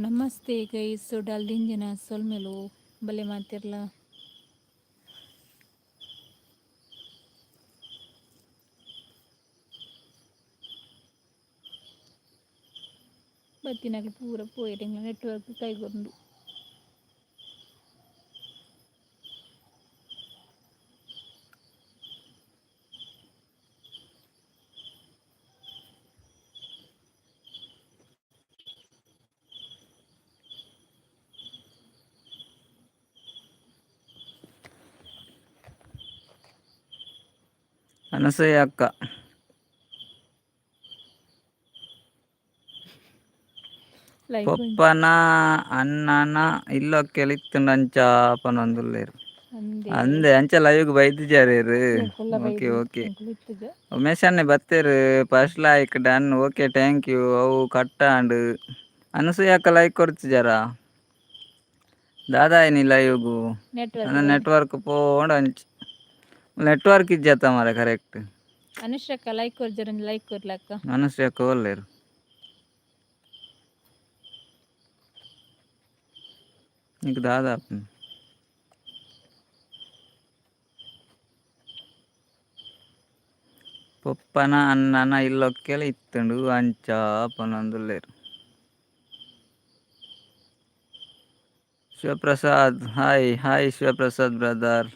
Namaste guys, ಡಲ್ದಿಂಜಿನ ಸೊಲ್ಮೆಲು ಬಲೆ ಮಾತಿರ್ಲ. ಬತ್ತಿನಕುಲು ಪೂರ ಪೋಯೆರ್, ನೆಟ್ವರ್ಕ್ ಕೈಗೊಂಡು. ಅನಸೂಯ ಅಕ್ಕ. ಲೈಕ್. ಪೊಪ್ಪನ ಅಣ್ಣನ ಇಲ್ಲೊಕ್ಕೆಲ್ ಇತ್ತುಂಡ ಅಂಚ ಪನೊಂದುಲ್ಲೆರ್. ಅಂದೇ. ಅಂದೆ, ಅಂಚ ಲೈವ್ಗ್ ಬೈದಿಜಾರೇರ್. Okay okay. ಉಮೇಶ್ ಅಣ್ಣೆ ಬತ್ತೆರ್. First like done, okay, thank you. ಅವು ಕಟ್ಟಾಂಡ್. ಅನಸೂಯ ಅಕ್ಕ ಲೈಕ್ ಕೊರ್ತಿಜಾರಾ? ದಾದಾಯಿನಿ ಲೈವ್ಗು? ನೆಟ್ವರ್ಕ್. ನೆಟ್ವರ್ಕ್ ಪೋಂಡ ಅಂಚ ನೆಟ್ವರ್ಕ್ ಇಜ್ಜತ್ತ ಮಾರೆ, ಕರೆಕ್ಟ್. ಅನುಷಕ್ಕ ಲೈಕ್ ಕೊರ್ಜರ್, ಲೈಕ್ ಕೊರ್ಲಕ್ಕ. ಅನುಶ್ರೀ ಅಕ್ಕ ಒಲ್ಲೇರು? నీకు దాదాపు ಪೊಪ್ಪನ ಅಣ್ಣನ ಇಲ್ಲೊಕ್ಕೆಲ್ ಇತ್ತುಂಡು ಅಂಚ ಪನೊಂದುಲ್ಲೆರ್. Shivaprasad, hi hi Shivaprasad brother.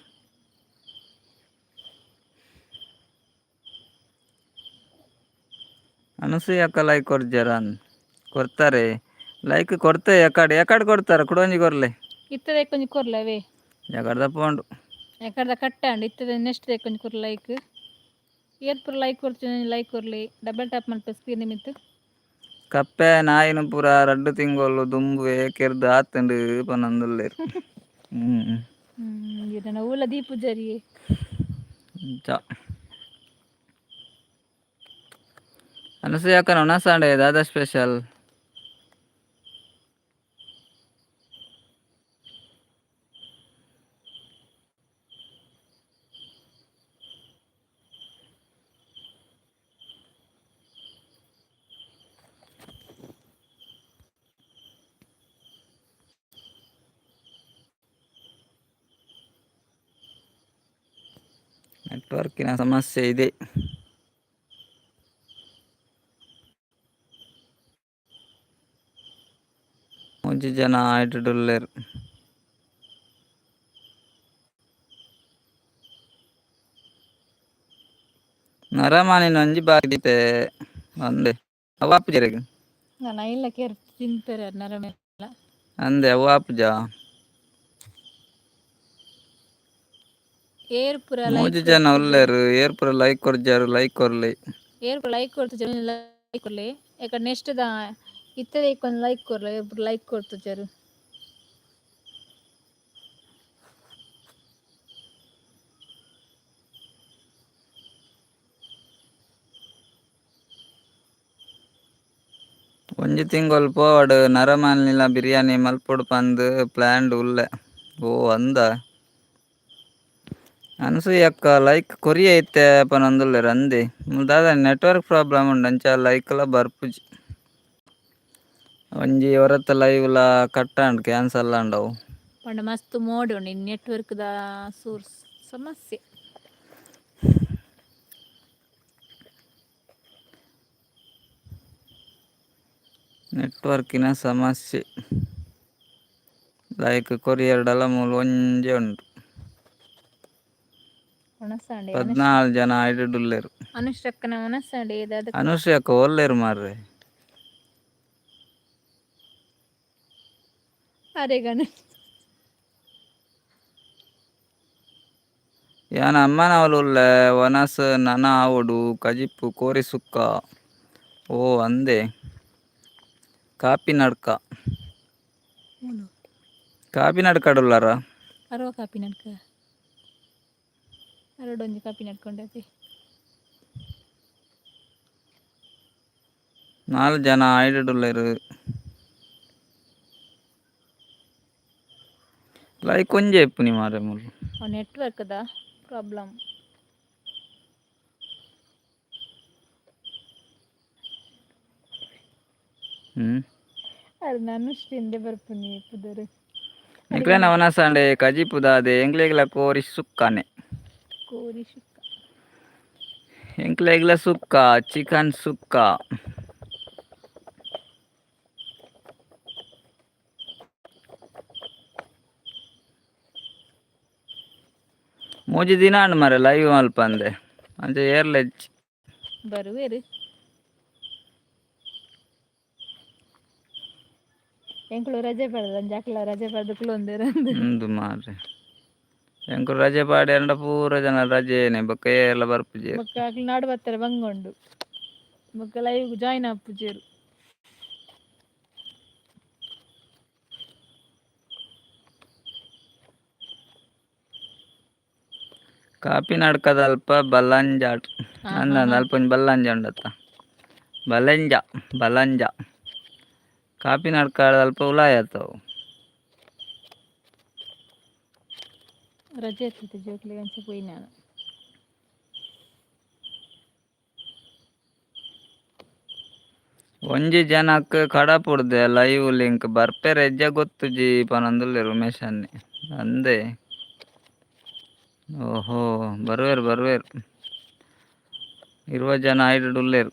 Anasuya ಅಕ್ಕ ಲೈಕ್ ಕೊರ್ಜರ? ಕೊರ್ತಾರೆ, ಲೈಕ್ ಕೊರ್ತೆ. ಎಕಡೆ ಎಕಡೆ ಕೊಡ್ತಾರ? ಕುಡೊಂಜಿ ಕೊರ್ಲೆ. ಇತ್ತದ ಕೊಂಜಿ ಕೊರ್ಲವೇ. ಎಕಡ್ದ ಪೋಂಡು. ಎಕಡ್ದ ಕಟ್ಟಾಂಡ್. ಇತ್ತದ ನೆಕ್ಸ್ಟ್ ಕೊಂಜಿ ಕೊರ್ ಲೈಕ್. ಏರ್ ಪೂರ ಲೈಕ್ ಕೊರ್ತೀನಿ, ಲೈಕ್ ಕೊರ್ಲಿ. ಡಬಲ್ ಟ್ಯಾಪ್ ಮಲ್ಪ ಸ್ಕ್ರೀನ್ ಮಿತ್ತು. ಕಪ್ಪೆ ನಾಯಿನ ಪೂರ ರಡ್ಡು ತಿಂಗೊಲು ದುಂಬುವೆ ಕೆರ್ದು ಆತುಂಡು ಪನೊಂದುಲ್ಲೆರ್. ಹ್ಮ್. ಇರೆನ ಊಲ ದೀಪುಜರಿ. ಅಂಚ ಅನಸೂಯ ಅಕ್ಕನ ಉಣಸಾಂಡೆ ದಾದಾ ಸ್ಪೆಷಲ್? ನೆಟ್ವರ್ಕಿನ ಸಮಸ್ಯೆ ಇದೆ. ಒಂಜಿ ಜನ ಆಯ್ಟುಡುಲ್ಲೆರ್. ನರಮಾನಿನ ಒಂಜಿ ಬಾಕಿತೆ ಅಂದೆ, ಅವು ಆಪುಜೆರೆಗ್. ನನ್ನ ಇಲ್ಲ ಕೇರ್ ತಿಂತಾರೆ ನರಮೇಲ. ಅಂದೆ, ಅವು ಆಪುಜ. ಏರ್ ಪೂರ ಲೈಕ್ ಮೂಜಿ ಜನ ಕೊರ್ತುಜರ್? ಉಲ್ಲೆರ್. ಏರ್ ಪೂರ ಲೈಕ್ ಕೊರ್ಜಾರು, ಲೈಕ್ ಕೊರ್ಲಿ. ಏರ್ ಪೂರ ಲೈಕ್ ಕೊರ್ತುಜರ್, ಲೈಕ್ ಕೊರ್ಲಿ. ಎಕ ನೆಕ್ಸ್ಟ್ ದ ಇತ್ತದೆ ಒಂಜಿ ಲೈಕ್ ಕೊರ್ಲೆ ಏರ್ ಪೂರ ಲೈಕ್ ಕೊರ್ತುಜರ್. ಒಂಜಿ ತಿಂಗೊಲ್ ಪೋವಡ್, ನರಮಾನಿಲ ಬಿರಿಯಾನಿ ಮಲ್ಪೊಡು ಪಂದ್ ಪ್ಲಾನ್ಡ್ ಉಲ್ಲೆ. ಓ ಅಂದ, ಅನಸೂಯ ಅಕ್ಕ ಲೈಕ್ ಕೊರಿಯೆ ಇತ್ತೆ ಪನೊಂದುಲ್ಲೆರ್. ಅಂದೆ, ಮುಲ್ ದಾದ ನೆಟ್ವರ್ಕ್ ಪ್ರಾಬ್ಲಮ್ ಉಂಡು, ಅಂಚ ಲೈಕ್ಲ ಬರ್ಪುಜಿ. ಒಂಜಿ ಒರತ ಲೈವ್ಲ ಕಟ್ಟಾಂಡ್, ಕ್ಯಾನ್ಸಲ್ ಆಂಡವು. ಪಂಡ ಮಸ್ತ್ ಮೋಡೆ ಉಂಡು ನೆಟ್ವರ್ಕ್ ದ ಸೋರ್ಸ್ ಸಮಸ್ಯೆ. ನೆಟ್ವರ್ಕಿನ ಸಮಸ್ಯೆ. ಲೈಕ್ ಕೊರಿಯರ್ಡಲ ಮೂಲು ಒಂಜೆ ಉಂಡು. ಒಣಸಾಂಡೆ. 14 ಜನ ಐಡುಲ್ಲೆರ್. ಅನುಷ್ಠಕ್ಕನ ಒಣಸಾಂಡೆ ದಾದ? ಅನುಶ್ರೀ ಅಕ್ಕ ಒಲ್ಲೆರ್ ಮಾರ್ರೆ? ಅರೆಗಣ. ಯಾನ್ ಅಮ್ಮನವ್ಲು ಉಲ್ಲೆ, ವನಸ್ ನನ ಆವೊಡು, ಕಜಿಪು ಕೋರಿ ಸುಕ್ಕ. ಓ ಅಂದೆ, ಕಾಪಿನಡ್ಕ. ಕಾಪಿನಡ್ಕಡುಲ್ಲಾರ? ಅರವ ಕಾಪಿ ನಡ್ಕ, ಅರಡೊಂಜಿ ಕಾಪಿ ನಡ್ಕೊಂಡತೆ. ನಾಲ್ ಜನ ಐಡುಲ್ಲೆರ್. ಲೈಕ್ ಒಂಜೆ ಇಪ್ಪುನಿ ಮಾರ್ರೆ ಮೂಲು. ನೆಟ್ವರ್ಕ್ ದ ಪ್ರಾಬ್ಲಮ್. ಅರೆ ನನುಷ್ಟಿಂದೆ ಬರ್ಪುನಿ ಪುದರ್. ನಿಕ್ಲೆನ ವನಸಾಂಡೆ ಕಜಿಪುದಾದೆ? ಎಂಕ್ಲೆಗ್ಲ ಕೋರಿ ಸುಕ್ಕನೆ. ಕೋರಿ ಸುಕ್ಕ. ಎಂಕ್ಲೆಗ್ಲ ಸುಕ್ಕ, ಚಿಕನ್ ಸುಕ್ಕ. ಮೂಜಿ ದಿನ ಆಂಡ್ ಮಾರ್ರೆ ಲೈವ್ ಮಲ್ಪಂದೆ, ಅಂಚ ಏರ್ಲೆಜ್ಜಿ. ಬರುವೆರು. ಎಂಕುಲು ರಜೆ ಪಡೆದ ಅಂಚ ಅಕ್ಲ ರಜೆ ಪಡೆದು ಕುಲೊಂದೆರ್ ಅಂದ್. ಉಂದು ಮಾರ್ರೆ, ಎಂಕುಲು ರಜೆ ಪಾಡ್ಯಂಡ ಪೂರ ಜನ ರಜೆನೆ, ಬೊಕ್ಕ ಏರ್ಲ ಬರ್ಪುಜೆರ್. ಬೊಕ್ಕ ಅಕ್ಲು ನಾಡು ಬತ್ತರ ಬಂಗ ಉಂಡು, ಬೊಕ್ಕ ಲೈವ್ ಜಾಯಿನ್ ಆಪುಜೆರ್. ಕಾಪಿನಡ್ಕದಲ್ಪ ಬಲ್ಲಂಜಾಟ್. ಅಂದ ಅಲ್ಪ ಒಂಜಿ ಬಲ್ಲಂಜ ಉಂಡತ್ತ, ಬಲೆಂಜ ಬಲಂಜ. ಕಾಪಿನಡ್ಕದಲ್ಪ ಉಲಾಯತ ಅವು. ರಜೆ ಇರ್ತದೆ ಜೋಕ್ಲೆಗ್, ಅಂಚ ಪೋಯಿನ. ಒಂಜಿ ಜನಕ್ ಕಡಪುಡ್ದೆ ಲೈವ್ ಲಿಂಕ್, ಬರ್ಪೆರೆ ಇಜ್ಜ ಗೊತ್ತುಜಿ ಪನೊಂದುಲ್ಲೆರ್ ಉಮೇಶ್ ಅಣ್ಣೆ. ಅಂದೆ, ಓಹೋ, ಬರುವೆರ್ ಬರುವೆರ್. 20 ಜನ ಐಡ್ ಉಲ್ಲೆರ್.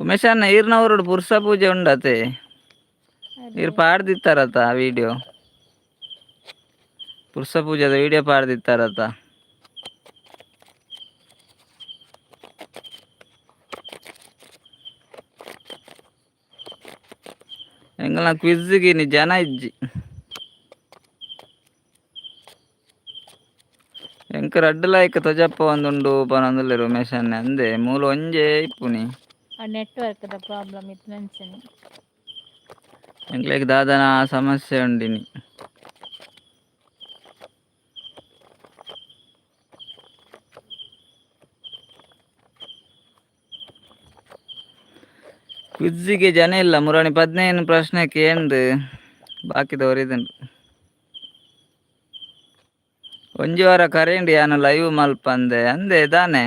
ಉಮೇಶ್ ಅಣ್ಣ, ಈರ್ನ ಊರುಡು ಪುರ್ಸ ಪೂಜೆ ಉಂಡತೆ? ಈರ್ ಪಾಡ್ದಿತ್ತಾರತ ವಿಡಿಯೋ? ಪುರ್ಸ ಪೂಜೆದ ವಿಡಿಯೋ ಪಾಡ್ದಿತ್ತಾರತ? ಎಂಕಲ್ನ ಕ್ವಿಜ್ಗೆ ಇನಿ ಜನ ಇಜ್ಜಿ. ಎಂಕ್ ರಡ್ಡ್ ಲೈಕ್ ತೊಜಪ್ಪ ಒಂದುಂಡು ಪನೊಂದುಲ್ಲೆರ್ ಉಮೇಶ್ ಅಣ್ಣೆ. ಅಂದೆ, ಮೂಲು ಒಂಜೇ ಇಪ್ಪುನಿ. ಆ ನೆಟ್ವರ್ಕ್ ದ ಪ್ರಾಬ್ಲಮ್ ಇತ್ತು ಅಂಚನೆ. ಎಂಕ್ಲೆಗ್ ದಾದನ ಸಮಸ್ಯೆ ಉಂಡಿನಿ. ಕ್ವಿಜ್ಜಿಗೆ ಜನ ಇಲ್ಲ ಮುರಾಣಿ. 15 ಪ್ರಶ್ನೆ ಕೇಂದ್ ಬಾಕಿದವರು ಇದುಂಡು. ಒಂಜಿ ವಾರ ಕರೆಂಡ್ ಯಾನ್ ಲೈವ್ ಮಲ್ಪಂದೆ. ಅಂದೆ ದಾನೆ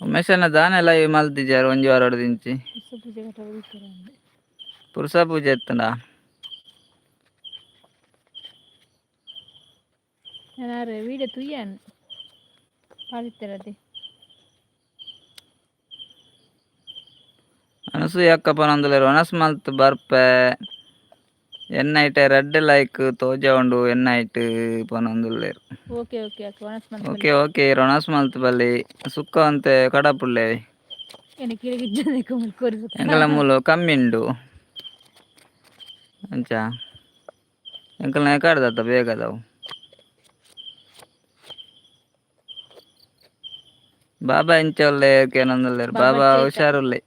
ಉಮೇಶನ, ದಾನೆ ಲೈವ್ ಮಲ್ತಿಜಾರ್ ಒಂಜಿ ವಾರೊಡ್ದಿಂಚಿ? ಪುರ್ಸ ಪೂಜೆ ಕಟ್ಟ. ಪುರ್ಸ ಪೂಜೆ ಇತ್ತಂಡ. ನಾನು ವೀಡಿಯೋ ತುಯ್ಯಾನ್ ಪಾಡಿತ್ತಿರದೆ. ಅನಸೂಯ ಅಕ್ಕ ಪನೊಂದುಲ್ಲೆರ್ ವನಸ್ ಮಲ್ತ್ ಬರ್ಪೆ ಎನ್ನೈಟೆ ರಡ್ಡ್ ಲೈಕ್ ತೋಜವುಂಡು ಎನ್ನೈಟ್ ಪನೊಂದುಲ್ಲೆರ್. ಓಕೆ ಓಕೆ ಅಕ್ಕ, ವನಸ್ ಮಲ್ಪಲೆ. ಓಕೆ ಓಕೆ, ವನಸ್ ಮಲ್ತ್ ಬಲ್ಲಿ. ಸುಕ್ಕ ಒಂತೆ ಕಡಪುಡ್ಲೆ. ಎನಕ್ ಇರೆಗ್ ಇಜ್ಜಂದೆ ಕೋರಿ ಸುಕ್ಕ. ಎಂಕಲ್ನ ಮೂಲು ಕಮ್ಮಿ ಉಂಡು ಅಂಚ ಎಂಕಲ್ನ ಕಾಡ್ದತ್ತ ಬೇಗದವು. ಬಾಬಾ ಎಂಚ ಉಲ್ಲೆ ಕೇನೊಂದುಲ್ಲೆರ್. ಬಾಬಾ ಬಾಬಾ ಚೇತ. ಹುಷಾರುಲ್ಲೆ.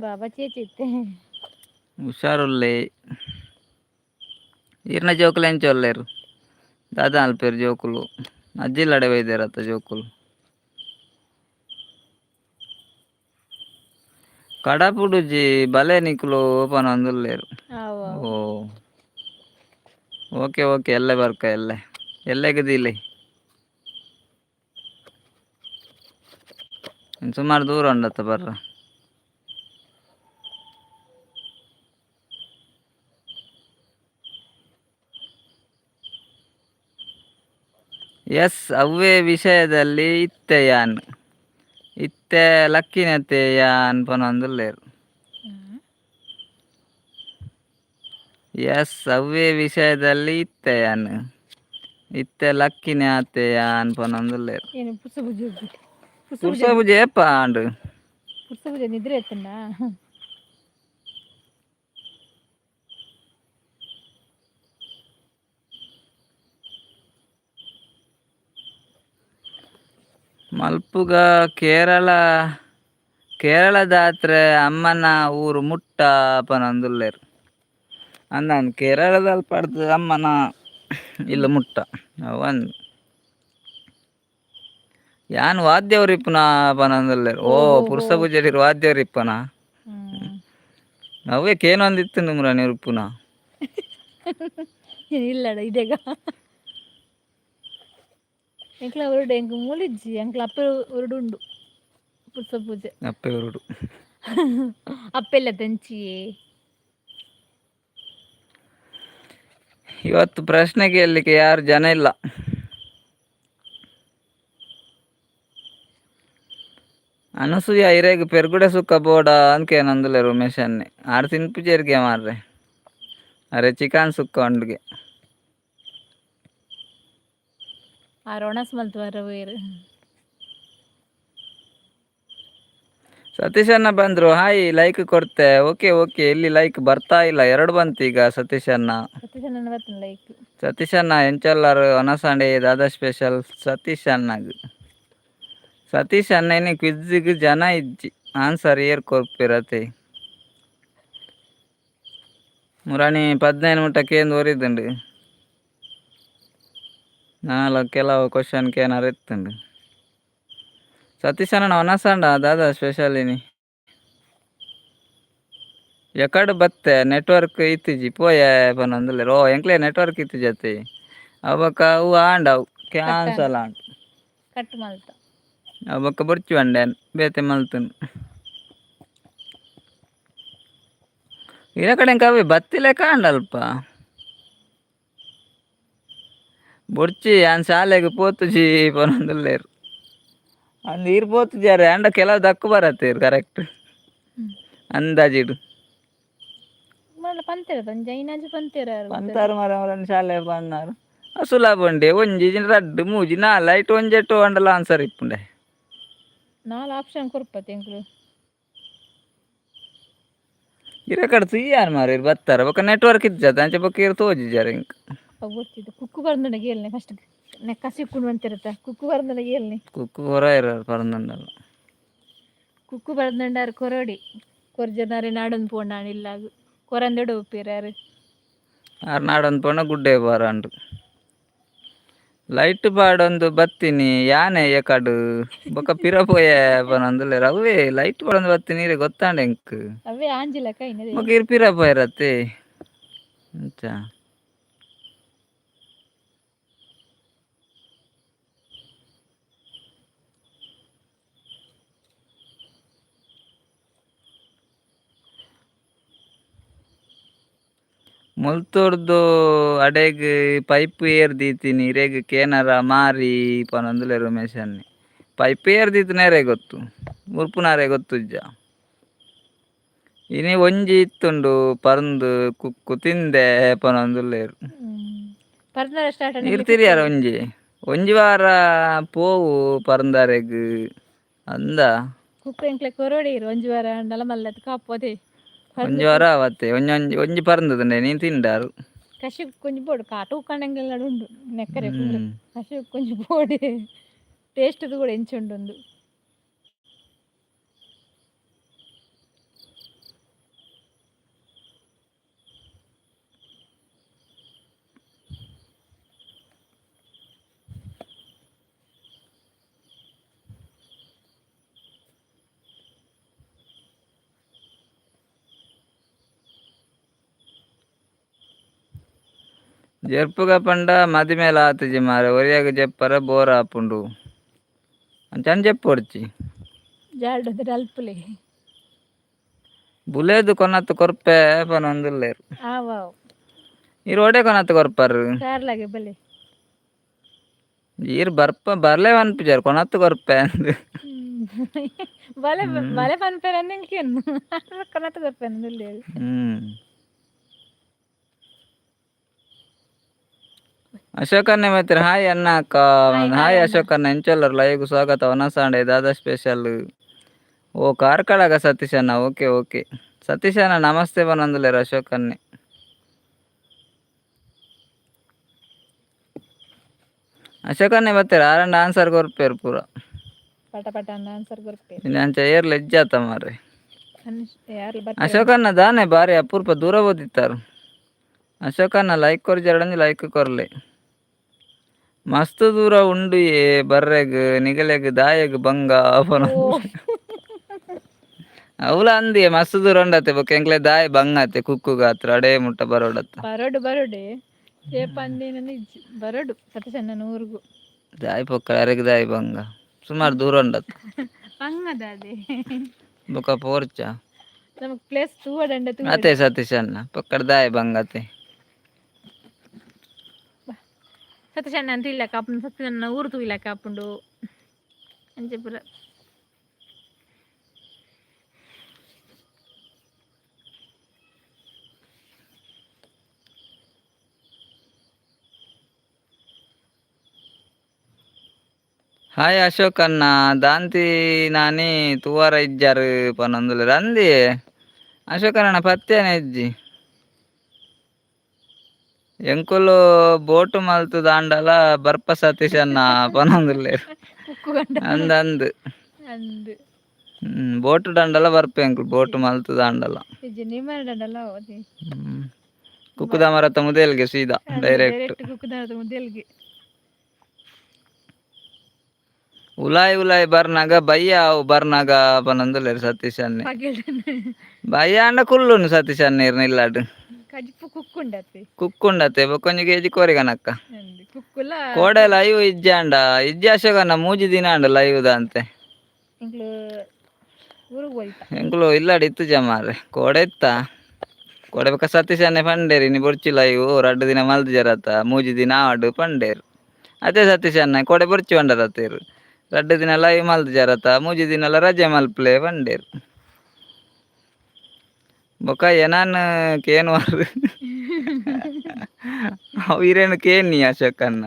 ಬಾಬಾ ಚೇಚಿತ್ತೆ. ಹುಷಾರುಲ್ಲೆ. ಈರ್ನ ಜೋಕುಲು ಎಂಚ ಉಲ್ಲೆರ್, ದಾದ ಅಲ್ಪೇರು ಜೋಕುಲು? ಅಜ್ಜಿಲ್ಲಡೆ ಬೈದೇರತ್ತ ಜೋಕುಲು? ಕಡಪುಡುಜಿ ಬಲೆ ನಿಕುಲು ಪನೊಂದುಲ್ಲೆರ್. ಆವು. ಓ, ಓಕೆ ಓಕೆ, ಎಲ್ಲೆ ಬರ್ಕ, ಎಲ್ಲೆ ಎಲ್ಲೆಗ್ ದೀಲೆ. ಸುಮಾರು ದೂರ ಉಂಡತ್ತ ಬರ್ರ. ಎಸ್, ಅವ್ವೇ ವಿಷಯದಲ್ಲಿ ಇತ್ತೆ ಯಾನ್, ಇತ್ತೆ ಲಕ್ಕಿನತೆ ಯಾನ್ ಪನೊಂದುಲ್ಲೆರ್. ಎಸ್, ಅವ್ವೇ ವಿಷಯದಲ್ಲಿ ಇತ್ತೆ ಯಾನ್, ಇತ್ತೆ ಲಕ್ಕಿನೆ ಆತೆ ಯಾನ್ ಪನೊಂದುಲ್ಲೆರ್. ಏನು ಪುರ್ಸ ಪೂಜೆ? ಪುರ್ಸ. ಪುರ್ಸ ಪೂಜೆ ಏಪ ಆಂಡ್? ಪುರ್ಸ ಪೂಜೆ ನಿದ್ರೆ ಎತ್ತಂಡ. ಮಲ್ಪುಗ ಕೇರಳ, ಕೇರಳದಾತ್ರೆ ಅಮ್ಮನ ಊರು ಮುಟ್ಟ ಪನೊಂದುಲ್ಲೆರ್. ಅಂದಾನ್, ಕೇರಳದಲ್ಪಡ್ದ್ ಅಮ್ಮನ ಇಲ್ಲ್ ಮುಟ್ಟ ಅವು ಅಂದ್. ಯಾನ್ ವಾದ್ಯ ಉರಿಪುನ ಪನೊಂದುಲ್ಲೆರ್. ಓ. ಓಹೋ. ಪುರ್ಸ ಪೂಜೆಡ್ ವಾದ್ಯ ಉರಿಪುನ. ಅವೇ ಕೇನೊಂದಿತ್ತುಂಡು ಮುರಾನಿ ಉರ್ಪುನ. ಇಲ್ಲಡ ಇದೆಗ. ಎಂಕ್ಲ ಉರುಡು, ಎಂಕ್ ಮೂಲಿಜ್ಜಿ. ಎಂಕ್ಲ ಅಪ್ಪೆ ಉರುಡು ಉಂಡು ಪುರ್ಸ ಪೂಜೆ. ಅಪ್ಪೆ ಉರುಡು. ಅಪ್ಪೆಲ್ಲ ತಂಚಿಯೇ. ಇವತ್ತು ಪ್ರಶ್ನೆ ಕೇಳಲಿಕ್ಕೆ ಯಾರು ಜನ ಇಲ್ಲ. ಅನಸೂಯ, ಇರೆಗ್ ಪೆರ್ಗುಡೆ ಸುಕ್ಕ ಬೋಡ ಅಂದ್ಕೇನಂದುಲ್ಲೆ ಉಮೇಶ್ ಅಣ್ಣೆ. ಆರ್ ತಿನ್ಪುಜೆರ್ಗೆ ಮಾರ್ರೆ, ಅರೆ ಚಿಕನ್ ಸುಕ್ಕ ಉಂಡುಗೆ. ಆರ್ ಒಣಸ್ ಮಲ್ತ್ ಬರ. ಸತೀಶ್ ಅಣ್ಣ ಬಂದ್ರು. ಹಾಯ್, ಲೈಕ್ ಕೊಡ್ತೆ. ಓಕೆ ಓಕೆ, ಇಲ್ಲಿ ಲೈಕ್ ಬರ್ತಾ ಇಲ್ಲ. ಎರಡು ಬಂತು ಈಗ ಸತೀಶ್ ಅಣ್ಣ. ಸತೀಶ್ ಅಣ್ಣ ಬರ್ತನ ಲೈಕ್. ಸತೀಶ್ ಅಣ್ಣ ಎಂಚಲ್ಲಾರು? ಒನಸಾಂಡೆ ದಾದಾ ಸ್ಪೆಷಲ್ ಸತೀಶ್ ಅಣ್ಣಗ್? ಸತೀಶ್ ಅಣ್ಣನೇ ಕ್ವಿಜ್ಗೆ ಜನ ಇಜ್ಜಿ. ಆನ್ಸರ್ ಏರ್ ಕೊರ್ಪಿರತೆ? ಮುರಾಣಿ 15 ಮುಟ್ಟ ಕೇಂದ್ ಒರಿದುಂಡು. ನಾಲ್ ಕೆಲವು ಕ್ವಶನ್ ಕೇನಾರ ಇತ್ತುಂಡು. ಸತೀಶ್ ಅಣ್ಣ, ಒನಸಾಂಡ ದಾದಾ ಸ್ಪೆಷಲ್ ಇನಿ? ಎಕಡ್ ಬತ್ತೆ? ನೆಟ್ವರ್ಕ್ ಇತ್ತಿಜಿ, ಪೋಯೆ ಪನೊಂದುಲ್ಲೆರ್. ಓ, ಎಂಕ್ಲೆ ನೆಟ್ವರ್ಕ್ ಇತ್ತಿಜತೆ. ಅವ್ ಬೊಕ್ಕ ಅವು ಆಂಡ ಅವು ಕ್ಯಾನ್ಸಲ್ ಆಂಡ್. ಕಟ್ ಮಲ್ತ. ಅವ್ ಬೊಕ್ಕ ಬೊರ್ಚಿ ಪಂಡೆ, ಬೇತೆ ಮಲ್ತುನು. ಇರ ಕಡೆ ಅವೇ ಬತ್ತಿಲೆಕ ಆಂಡಲ್ಪ. ಬೊರ್ಚಿ, ಯಾನ್ ಶಾಲೆಗ್ ಪೋತುಜಿ ಪನೊಂದುಲ್ಲೆರ್. ಅಂದ್ ಈರ್ ಪೋತುಜಾರೆ ಅಂಡ ಕೆಲವು ದಕ್ಕು ಬರತ್ತೇರ್ ಕರೆಕ್ಟ್ ಅಂದಾಜಿಡ್. ಮಲ್ಲ ಪಂತೆರ ಜೈನಾಜಿ ಪಂತೆರ. ಪಂತಾರು ಮರ ಶಾಲೆ ಪನ್ನಾರು. ಸುಲಭ ಉಂಡೆ. ಒಂಜಿ ರಡ್ಡ್ ಮೂಜಿ ನಾಲ್ ಐಟ್ ಒಂಜೆಟ್ಟು ಅಂಡಲ ಆನ್ಸರ್ ಇಪ್ಪುಂಡೆ. ನಾಲ್ ಆಪ್ಷನ್ ಕೊರ್ಪತೆ ಎಂಕ್ಲು. ಇರ ಕಡೆ ತೂಯಾರ್ ಮಾರ್ರೆ, ಇರ್ ಬತ್ತಾರ. ಬೊಕ್ಕ ನೆಟ್ವರ್ಕ್ ಇಜ್ಜತ ಅಂಚ ಬೊಕ್ಕ ಇರ್ ತೋಜಿಜಾರ ಎಂಕ್. ಗೊತ್ತಿತ್ತು. ಕುಕ್ಕು ಬರ್ಂದಡ ಗೇಲ್ನೆ ಫಸ್ಟ್ ನೆ ಕಸಿ ಬಂತಿರತ್ತ. ಕುಕ್ಕು ಬರ್ಂದಡ ಗೇಲ್ನೆ. ಕುಕ್ಕು ಹೊರ ಇರ ಪರಂದಂಡಲ್ಲ. ಕುಕ್ಕು ಬರ್ದಂಡಾರು ಕೊರಡಿ ಕೊರ್ಜನಾರಿ ನಾಡೊಂದು ಪೋಂಡಾಣ ಇಲ್ಲಾಗ ಕೊರಂದೆಡು ಉಪ್ಪಿರಾರು. ಆರ್ ನಾಡೊಂದು ಪೋಂಡ ಗುಡ್ಡೆ ಬಾರಂಡು. ಲೈಟ್ ಪಾಡೊಂದು ಬತ್ತೀನಿ ಯಾನೆ ಎಕಡು ಬೊಕ್ಕ ಪಿರ ಪೋಯೆ ಪನೊಂದುಲ್ಲೆರ್. ಅವೇ ಲೈಟ್ ಪಾಡೊಂದು ಬತ್ತೀನಿ ಇರೆ ಗೊತ್ತಾಂಡ ಎಂಕ್. ಅವೇ ಆಂಜಿಲಕ ಇನ್ನದೆ. ಬೊಕ್ಕ ಇರ್ ಪಿರ ಪೋಯರತ್ತೆ ಅಂಚ. ಮುಲ್ತುರ್ದು ಅಡೆಗ್ ಪೈಪ್ ಏರ್ ದೀತಿನಿ ಇರೆಗ್ ಕೇನರ ಮಾರಿ ಪನೊಂದುಲ್ಲೆರ್ ಉಮೇಶ್ ಅಣ್ಣೆ. ಪೈಪ್ ಏರ್ ದೀತಿನ ಗೊತ್ತು, ಮುರ್ಪುನಾರೆ ಗೊತ್ತುಜ್ಜ. ಇನಿ ಒಂಜಿ ಇತ್ತುಂಡು ಪರ್ಂದ್, ಕುಕ್ಕು ತಿಂದೆ ಪನೊಂದುಲ್ಲೆರ್. ಪರ್ಂದರ ಸ್ಟಾರ್ಟ್. ಇರ್ ತಿರಿಯಾರ ಒಂಜಿ ಒಂಜಿ ವಾರ ಪೋವು ಪರಂದಾರೆಗ್ ಅಂದ. ಕುಕ್ಕು ಎಂಕ್ಲೆ ಕೊರೊಡಿ ಇರು ಒಂಜಿ ವಾರ ಅಂಡಲ ಮಲ್ಲತ್ ಕಾಪೋದೆ. ಒಂಜಿ ವಾರ ಅವತ್ತೆ ಒಂಜಿ ಒಂಜಿ ಒಂಜಿ ಪರಂದದಂಡೆ ನೀನ್ ತಿಂಡಾರು. ಕಸಿ ಕೊಂಚ ಬೋಡು ಕಾಟು ಉಕ್ಕಂಡಂಗೆಲ್ಲ ಉಂಡು ನೆಕ್ಕರೆ. ಕಸಿ ಕೊಂಚ ಬೋಡಿ ಟೇಸ್ಟ್ ಕೂಡ ಎಂಚುಂಡು. ಜರ್ಪುಗ ಪಂಡ ಮದಿಮೇಲ ಆತುಜಿ ಮಾರೆ, ಒರಿಯಾಗ ಜೆಪ್ಪರ ಬೋರ್ ಆಪುಂಡು ಅಂಚನ್ ಜೆಪ್ಪೊಡ್ಚಿ. ಜಾಲ್ಡ್ ಅಲ್ಪುಲೆ. ಬುಲೇದು ಕೊನತ್ ಕೊರ್ಪೆ ಪನೊಂದುಲ್ಲೆರ್. ಆವಾವ್. ಈರ್ ಒಡೆ ಕೊನತ್ ಕೊರ್ಪರ್? ಕಾರ್ಲಾಗೆ ಬಲೆ. ಈರ್ ಬರ್ಪ ಬರ್ಲೆ ಪನ್ಪುಜಾರ್, ಕೊನತ್ ಕೊರ್ಪೆ ಅಂದ್. ಬಲೆ ಬಲೆ ಪನ್ಪೆರ್ ಅಂದ್ ಕೊನತ್ ಕೊರ್ಪೆ ಅಂದುಲ್ಲೆರ್. ಅಶೋಕ್ ಅಣ್ಣೆ ಮಾತ್ರ ಹಾಯ್ ಅಣ್ಣ ಅಕ್ಕ. ಹಾಯ್. ಹಾಯ್. ಅಣ್ಣ. ಅಶೋಕ್ ಅಣ್ಣ ಎಂಚೊಲ್ಲರ್? ಲೈವ್ ಸ್ವಾಗತ. ಒನಸಾಂಡೆ ದಾದಾ ಸ್ಪೆಷಲ್? ಓ, ಕಾರ್ಕಳಗ ಸತೀಶ್ ಅಣ್ಣ. ಓಕೆ ಓಕೆ ಸತೀಶ್ ಅಣ್ಣ, ನಮಸ್ತೆ ಪನೊಂದುಲ್ಲೆರ್ ಅಶೋಕ್ ಅಣ್ಣೆ. ಅಶೋಕ್ ಅಣ್ಣೆ ಬತ್ತೆರ್ ಆರಂಡ ಆನ್ಸರ್ ಕೊರ್ಪೇರು ಪೂರ. ಪಟ ಪಟ ಅಂದ್ ಆನ್ಸರ್ ಕೊರ್ಪೆರ್. ಅಂಚ ಏರ್ಲ ಇಜ್ಜಾತ ಮಾರ್ರೆ. ಯಾರ್ಲ ಬರ್ಪೆರ್. ಅಶೋಕ್ ಅಣ್ಣ ದಾನೆ ಬಾರಿ ಅಪೂರ್ಪ ದೂರ ಓದಿತ್ತಾರು. ಅಶೋಕ್ ಅಣ್ಣ ಲೈಕ್ ಕೊರ್ಜಾರಡಂಜಿ ಲೈಕ್ ಕೊರ್ಲೆ. ಮಸ್ತ್ ದೂರ ಉಂಡು ಏ ಬರ್ರೆಗ್ ನಿಗಲೆಗ್ ದಾಯೆಗ್ ಬಂಗ. ಓ. ಅವಲ ಅಂದಿಯೇ ಮಸ್ತ್ ದೂರ ಉಂಡತೆ. ಬೊಕ್ಕ ಎಂಕ್ಲೆ ದಾಯ ಬಂಗ ಅತ್ತೆ ಕುಕ್ಕು ಗಾತ್ರ ಅಡೇ ಮುಟ್ಟ ಬರೋಡತ್ತ. ಬರೋಡು ಬರೋಡೆ ಸೇಪಂದಿನ ಇಜ್ಜಿ, ಬರೋಡು ಸತೀಶಣ್ಣನ ಊರುಗು. ದಾಯಿ ಪೊಕ್ಕ ಅರೆಗ್ ದಾಯಿ ಬಂಗ ಸುಮಾರು ದೂರ ಉಂಡತ್. ಬಂಗದ ಅದೇ. ಬೊಕ ಪೋರ್ಚ. ನಮಕ್ ಪ್ಲೇಸ್ ತೂವಡಂಡ ತೂವಡ. ಅತೆ ಸತೀಶ್ ಅಣ್ಣ ಪೊಕ್ಕಡ ದಾಯಿ ಬಂಗತೆ. ಸತೀಶ್ ಅಣ್ಣ ಅಂತ ಇಲ್ಲ ಕಾಪುಂಡು, ಸತೀಶ್ ಅಣ್ಣ ಊರು ತೂಯಿಲ ಕಾಪುಂಡು ಅಂಚೆ ಪೂರ. ಹಾಯ್ ಅಶೋಕ್ ಅಣ್ಣ, ದಾಂತಿ ನಾನಿ ತೂವರ ಇಜ್ಜಾರು ಪನೊಂದುಲ್ಲೆರ್ ರಂದಿ ಅಶೋಕ್ ಅಣ್ಣ ಪತ್ತೇನೆ ಇಜ್ಜಿ. ಎಂಕುಲು ಬೋಟು ಮಲ್ತು ದಾಂಡಲ ಬರ್ಪ ಸತೀಶ್ ಅಣ್ಣ ಪನೊಂದುಲ್ಲೆರ್. ಕುಕ್ಕು ಗಂಡ. ಅಂದ್ ಅಂದ್. ಅಂದ್. ಬೋಟು ದಂಡಲ ಬರ್ಪ ಎಂಕುಲು ಬೋಟು ಮಲ್ತು ದಾಂಡಲ. ಇಜ್ಜಿ ನಿಮ್ಮಡಂಡಲ ಅದೇ. ಕುಕ್ಕುದ ಮರತ ಮುದೇಲ್ಗೆ ಸೀದಾ ಡೈರೆಕ್ಟ್. ಡೈರೆಕ್ಟ್ ಕುಕ್ಕುದ ಮುದೆಲ್ಗೆ. ಉಲಾಯ್ ಉಲಾಯ್ ಬರ್ನಾಗ ಬಯ್ಯ ಅವು ಬರ್ನಾಗ ಪನೊಂದುಲ್ಲೆರ್ ಸತೀಶ್ ಅಣ್ಣೆ. ಪಗೆಲ್. ಬಯ್ಯ ಆಂಡ ಕುಲ್ಲುನು ಸತೀಶ್ ಅಣ್ಣೆ ಇರ್ನ ಇಲ್ಲಾಡ್. ಕಜಿಪು ಕುಕ್ಕುಂಡತ್ತೆ. ಕುಕ್ಕುಂಡತೆ ಬೊಕೊಂಜಿ ಕೆಜಿ ಕೋರಿಗನಕ್ಕ. ಅಂದ್ ಕುಕ್ಕುಲ. ಕೋಡೆ ಲೈವ್ ಇಜ್ಜಾಂಡ ಇಜ್ಜಿ ಅಶೋಕಣ್ಣ, ಮೂಜಿ ದಿನ ಆಂಡ ಲೈವ್ ದಾಂತೆ. ಎಂಕ್ಲು ಊರುಗ್ ಪೋಯಿತ. ಎಂಕುಲು ಇಲ್ಲಾಡ್ ಇತ್ತುಜ ಮಾರ್ರೆ, ಕೋಡೆ ಇತ್ತ. ಕೋಡೆ ಬೊಕ ಸತೀಶ್ ಅಣ್ಣೆ ಪಂಡೇರ್ ಇನಿ ಬೊರ್ಚಿ ಲೈವ್, ರಡ್ಡ್ ದಿನ ಮಲ್ದಿಜರತ ಮೂಜಿ ದಿನ ಆವಡ್ ಪಂಡೇರ್. ಅದೇ ಸತೀಶ್ ಅಣ್ಣ ಕೋಡೆ ಬೊರ್ಚಿ ಪಂಡರತೇರ್, ರಡ್ಡ್ ದಿನ ಲೈವ್ ಮಲ್ದಿಜರತ ಮೂಜಿ ದಿನಲ ರಜೆ ಮಲ್ಪಲೆ ಪಂಡೇರ್. ಬೊಕ ಎನಾನ್ ಕೇನುವಾರ್ ಅವು ಇರೇನು ಕೇನ್ನಿ ಅಶೋಕ್ ಅಣ್ಣ,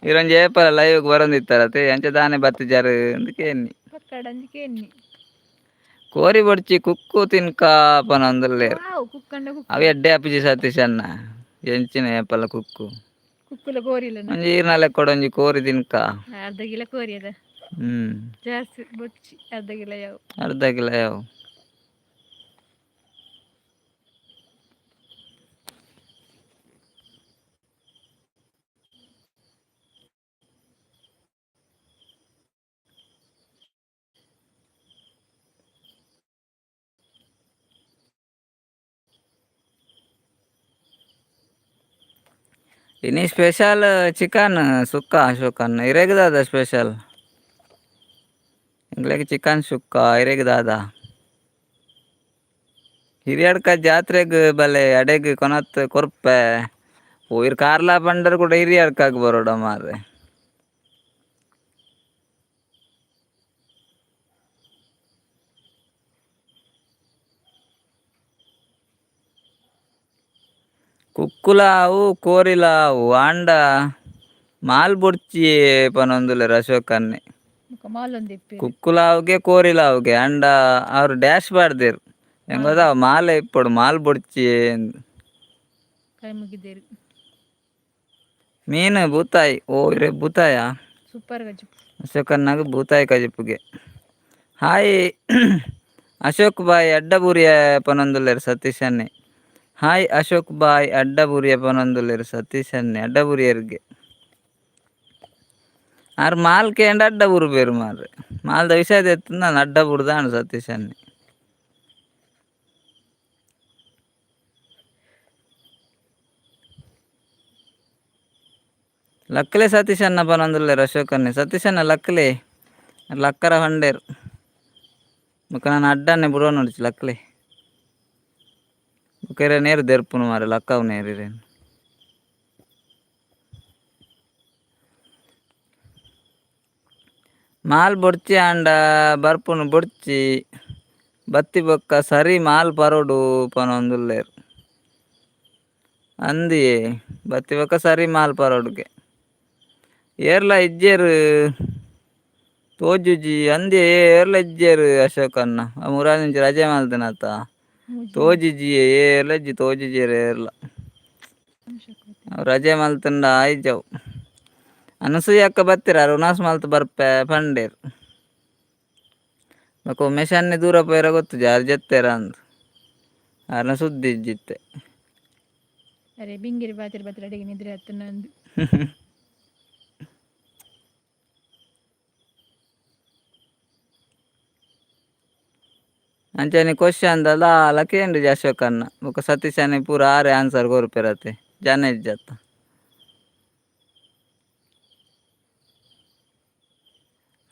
ಇರೊಂಜಿ ಏಪಲ ಲೈವ್ ಬರೊಂದಿತ್ತಾರತೆ ಅಂಚ ದಾನೆ ಬತ್ತಿಜಾರ್ ಅಂದ್ ಕೇನ್ನಿ. ಪಕ್ಕಡಂಜಿ ಕೇನ್ನಿ. ಕೋರಿ ಬೊರ್ಚಿ ಕುಕ್ಕು ತಿನ್ಕ ಪನೊಂದುಲ್ಲೆರ್. ವಾವ್, ಕುಕ್ಕಂಡ ಕುಕ್ಕು. ಅವು ಎಡ್ಡೆ ಆಪುಜಿ ಸತೀಶ್ ಅಣ್ಣ, ಎಂಚಿನ ಏಪಲ ಕುಕ್ಕು. ಕುಕ್ಕುಲ ಕೋರಿಲ್ಲ. ಒಂಜಿ ಈರ್ನ ಲೆಕ್ಕೊಡು ಒಂಜಿ ಕೋರಿ ತಿನ್ಕ. ಅರ್ಧ ಕಿಲೋ ಕೋರಿ ಅದ. ಜಾಸ್ತಿ ಬೊಚ್ಚಿ, ಅರ್ಧ ಕಿಲೋ ಯಾವ. ಅರ್ಧ ಕಿಲೋ ಯಾವ. ಇನಿ ಸ್ಪೆಷಲ್ ಚಿಕನ್ ಸುಕ್ಕ ಅಶೋಕ್ ಅಣ್ಣ, ಇರೆಗ್ ದಾದ ಸ್ಪೆಷಲ್? ಎಂಕ್ಲೆಗ್ ಚಿಕನ್ ಸುಕ್ಕ, ಇರೆಗ್ ದಾದ? ಹಿರಿಯಡ್ಕ ಜಾತ್ರೆಗ್ ಬಲೆ, ಅಡೆಗ್ ಕೊನತ್ ಕೊರ್ಪೆ. ಓ ಇರ್ ಕಾರ್ಲ ಪಂಡರ್ ಕೂಡ ಹಿರಿಯಡ್ಕಗ್ ಬರೋಡ ಮಾರ್ರೆ. ಕುಕ್ಕುಲಾವು ಕೋರಿಲಾವು ಆಂಡ ಮಾಲ್ ಬೊರ್ಚಿ ಪನೊಂದುಲ್ಲೆರ್ ಅಶೋಕ್ ಅಣ್ಣೆ. ಬೊಕ ಮಾಲೊಂದಿಪ್ಪೆರ್. ಕುಕ್ಕುಲಾವುಗೆ ಕೋರಿಲಾವುಗೆ ಆಂಡ ಅವ್ರು ಡ್ಯಾಶ್ ಪಾಡ್ದೆರ್ ಎಂಗೊದ ಮಾಲೆ ಇಪ್ಪೊಡು, ಮಾಲ್ ಬೊರ್ಚಿ. ಕೈ ಮುಗಿದೇರು. ಮೀನು ಬೂತಾಯಿ, ಓ ಇರೆ ಬೂತಾಯ. ಸೂಪರ್ ಗಜ್ಜು. ಅಶೋಕ್ ಅಣ್ಣಗ್ ಬೂತಾಯಿ ಕಜಿಪುಗೆ. ಹಾಯ್ ಅಶೋಕ್ ಬಾಯ್ ಅಡ್ಡಬೂರಿಯ ಪನೊಂದುಲ್ಲೆರ್ ಸತೀಶ್ ಅಣ್ಣೆ. ಹಾಯ್ ಅಶೋಕ್ ಬಾಯ್ ಅಡ್ಡಬೂರಿಯ ಪನೊಂದುಲ್ಲೆರ್ ಸತೀಶ್ ಅಣ್ಣೆ, ಅಡ್ಡಬೂರಿಯರ್ಗೆ. ಆರ್ ಮಾಲ್ ಕೇಂಡ ಅಡ್ಡ ಬೂರು ಮಾರ್ರೆ, ಮಾಲ್ದ ವಿಷಯ ದೆತ್ತ್ ಅಡ್ಡ ಬೂರ್ದಾಂಡ್ ಸತೀಶ್ ಅಣ್ಣೆ. ಲಕ್ಕಲೆ ಸತೀಶ್ ಅಣ್ಣ ಪನೊಂದುಲ್ಲೆರ್ ಅಶೋಕ್ ಅಣ್ಣೆ. ಸತೀಶ್ ಅಣ್ಣ ಲಕ್ಕಲೆ ಲಕ್ಕರ ಪಂಡೇರ್. ಬೊಕ ನನ ಅಡ್ಡನ್ನೆ ಬುಡೊನೊಡ್ಚಿ ಲಕ್ಲೆ. ಬೊಕ ಇರೆ ನೇರು ದೆರ್ಪುನು ಮಾರ್ರೆ, ಲಕ್ಕವು ನೇರು ಇರೆನ್. ಮಾಲ್ ಬೊರ್ಚಿ ಆಂಡ ಬರ್ಪುನು ಬೊರ್ಚಿ, ಬತ್ತಿ ಬೊಕ್ಕ ಸರಿ ಮಾಲ್ ಪರೊಡು ಪನೊಂದುಲ್ಲೆರ್. ಅಂದಿಯೇ ಬತ್ತಿ ಬೊಕ್ಕ ಸರಿ ಮಾಲ್ ಪರೊಡುಗೆ. ಏರ್ಲ ಇಜ್ಜೆರ್ ತೋಜುಜಿ ಅಂದಿಯೇ, ಏರ್ಲ ಇಜ್ಜೆರ್ ಅಶೋಕ್ ಅಣ್ಣ. ಮುರಾನಿಂಚಿ ರಜೆ ಮಲ್ದಿನತ. ತೋಜಿಜಿ ಏರ್ಲ ಇಜ್ಜಿ, ತೋಜಿಜೆರ್ ಏರ್ಲ. ರಜೆ ಮಲ್ತಂಡ ಆಯ್ಜವು. ಅನಸೂಯ ಅಕ್ಕ ಬತ್ತೆರ್, ಆರ್ ಉನಾಸ್ ಮಲ್ತ್ ಬರ್ಪೆ ಪಂಡೇರ್. ಬೊಕ ಉಮೇಶ್ ಅಣ್ಣೆ ದೂರ ಪೋಯೆರ ಗೊತ್ತುಜಿ, ಆರ್ ಜೆತ್ತೆರ ಅಂದ್, ಆರ್ನ ಸುದ್ದಿ ಇಜ್ಜಿತ್ತೆ. ಅರೆ ಬಿಂಗಿರಿ ಬಾತಿರ್ ಬತ್ತಿರ ಅಡಿಗೆ ನಿದ್ರೆ ಆತು ನಂದು. ಅಂಚನೆ ಕ್ವಶನ್ ದಾಲ ಕೇಂಡುಜಿ ಅಶೋಕ್ ಅಣ್ಣ. ಬೊಕ ಸತೀಶ್ ಅಣ್ಣೆ ಪೂರ ಆರೆ ಆನ್ಸರ್ ಕೊರ್ಪೆರತೆ, ಜನ ಇಜ್ಜತ್ತ.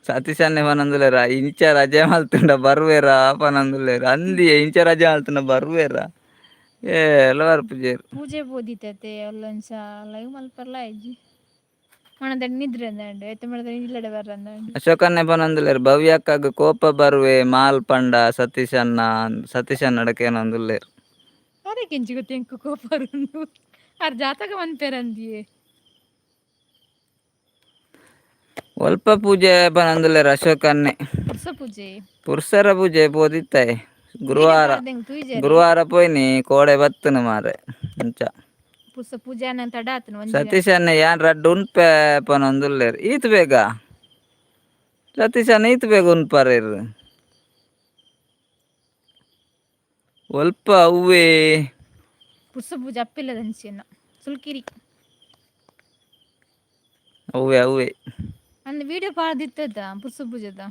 ಸತೀಶನ್ನೇ ಪನೊಂದುಲ್ಲೆರ ಇಂಚ ರಜೆ ಮಲ್ತುಂಡ ಬರ್ವೇರಾ ಪನೊಂದುಲ್ಲೆರ್ ಅಂದಿಯೇ ಇಂಚ ರಜೆ ಮಲ್ತುಂಡ ಬರ್ವೇರಾ ಏಲ ಬರ್ಪುಜೆರ್. ಪೂಜೆ ಪೋದಿತ್ತತೆ ಅಲ್ಲೊಂಚ ಲೈವ್ ಮಲ್ಪರ್ಲ ಆಯ್ಜಿ ಮಣದ ನಿದ್ರೆ ಅಂದಂಡು ಐತೆ ಮಣದ ಇಲ್ಲಡೆ ಬರ್ರಂದಂಡು. ಅಶೋಕನ್ನೇ ಪನೊಂದುಲ್ಲೆರ್ ಭವ್ಯಕ್ಕಗ್ ಕೋಪ ಬರ್ವೆ ಮಾಲ್ ಪಂಡ ಸತೀಶನ್ನ ಸತೀಶನ್ನಡ ಕೇನೊಂದುಲ್ಲೆರ್. ಅರೆಗೆಂಚಿ ಗೊತ್ತು ಎಂಕ್ ಕೋಪ ಬರುಂಡು ಆರ್ ಜಾತಕ ಮನ್ಪೆರಂದಿಯೇ. ಒಲ್ಪ ಪೂಜೆ ಪನೊಂದುಲ್ಲೆರ್ ಅಶೋಕನ್ನೇ. ಪುರ್ಸ ಪೂಜೆ. ಪುರ್ಸರ ಪೂಜೆ ಪೋದಿತ್ತೈ ಗುರುವಾರ. ತೂಯಿಜಾರೆ. ಗುರುವಾರ ಪೋಯಿನಿ ಕೋಡೆ ಬತ್ತುನು ಮಾರೆ ಅಂಚ. ಪುರ್ಸ ಪೂಜೆ ಆನಂತರ ತಡ ಆತನ ಒಂಜಿ ಗಂಟೆ. ಸತೀಶನ್ನ ಯಾನ್ ರಡ್ಡ್ ಉನ್ಪೆ ಪನೊಂದುಲ್ಲೆರ್ ಈತ್ ಬೇಗ ಸತೀಶನ್ನ ಈತ್ ಬೇಗ ಉನ್ಪರೇರ್ ಒಲ್ಪ ಅವ್ವೇ. ಪುರ್ಸ ಪೂಜೆ ಅಪ್ಪಿಲ್ಲದಂಚಿನ ಸುಲ್ಕಿರಿ. ಅವ್ವೆ ಅವ್ವೆ. ಅಂದ್ ವಿಡಿಯೋ ಪಾಡ್ದಿತ್ತದ ಪುರ್ಸ ಪೂಜೆದ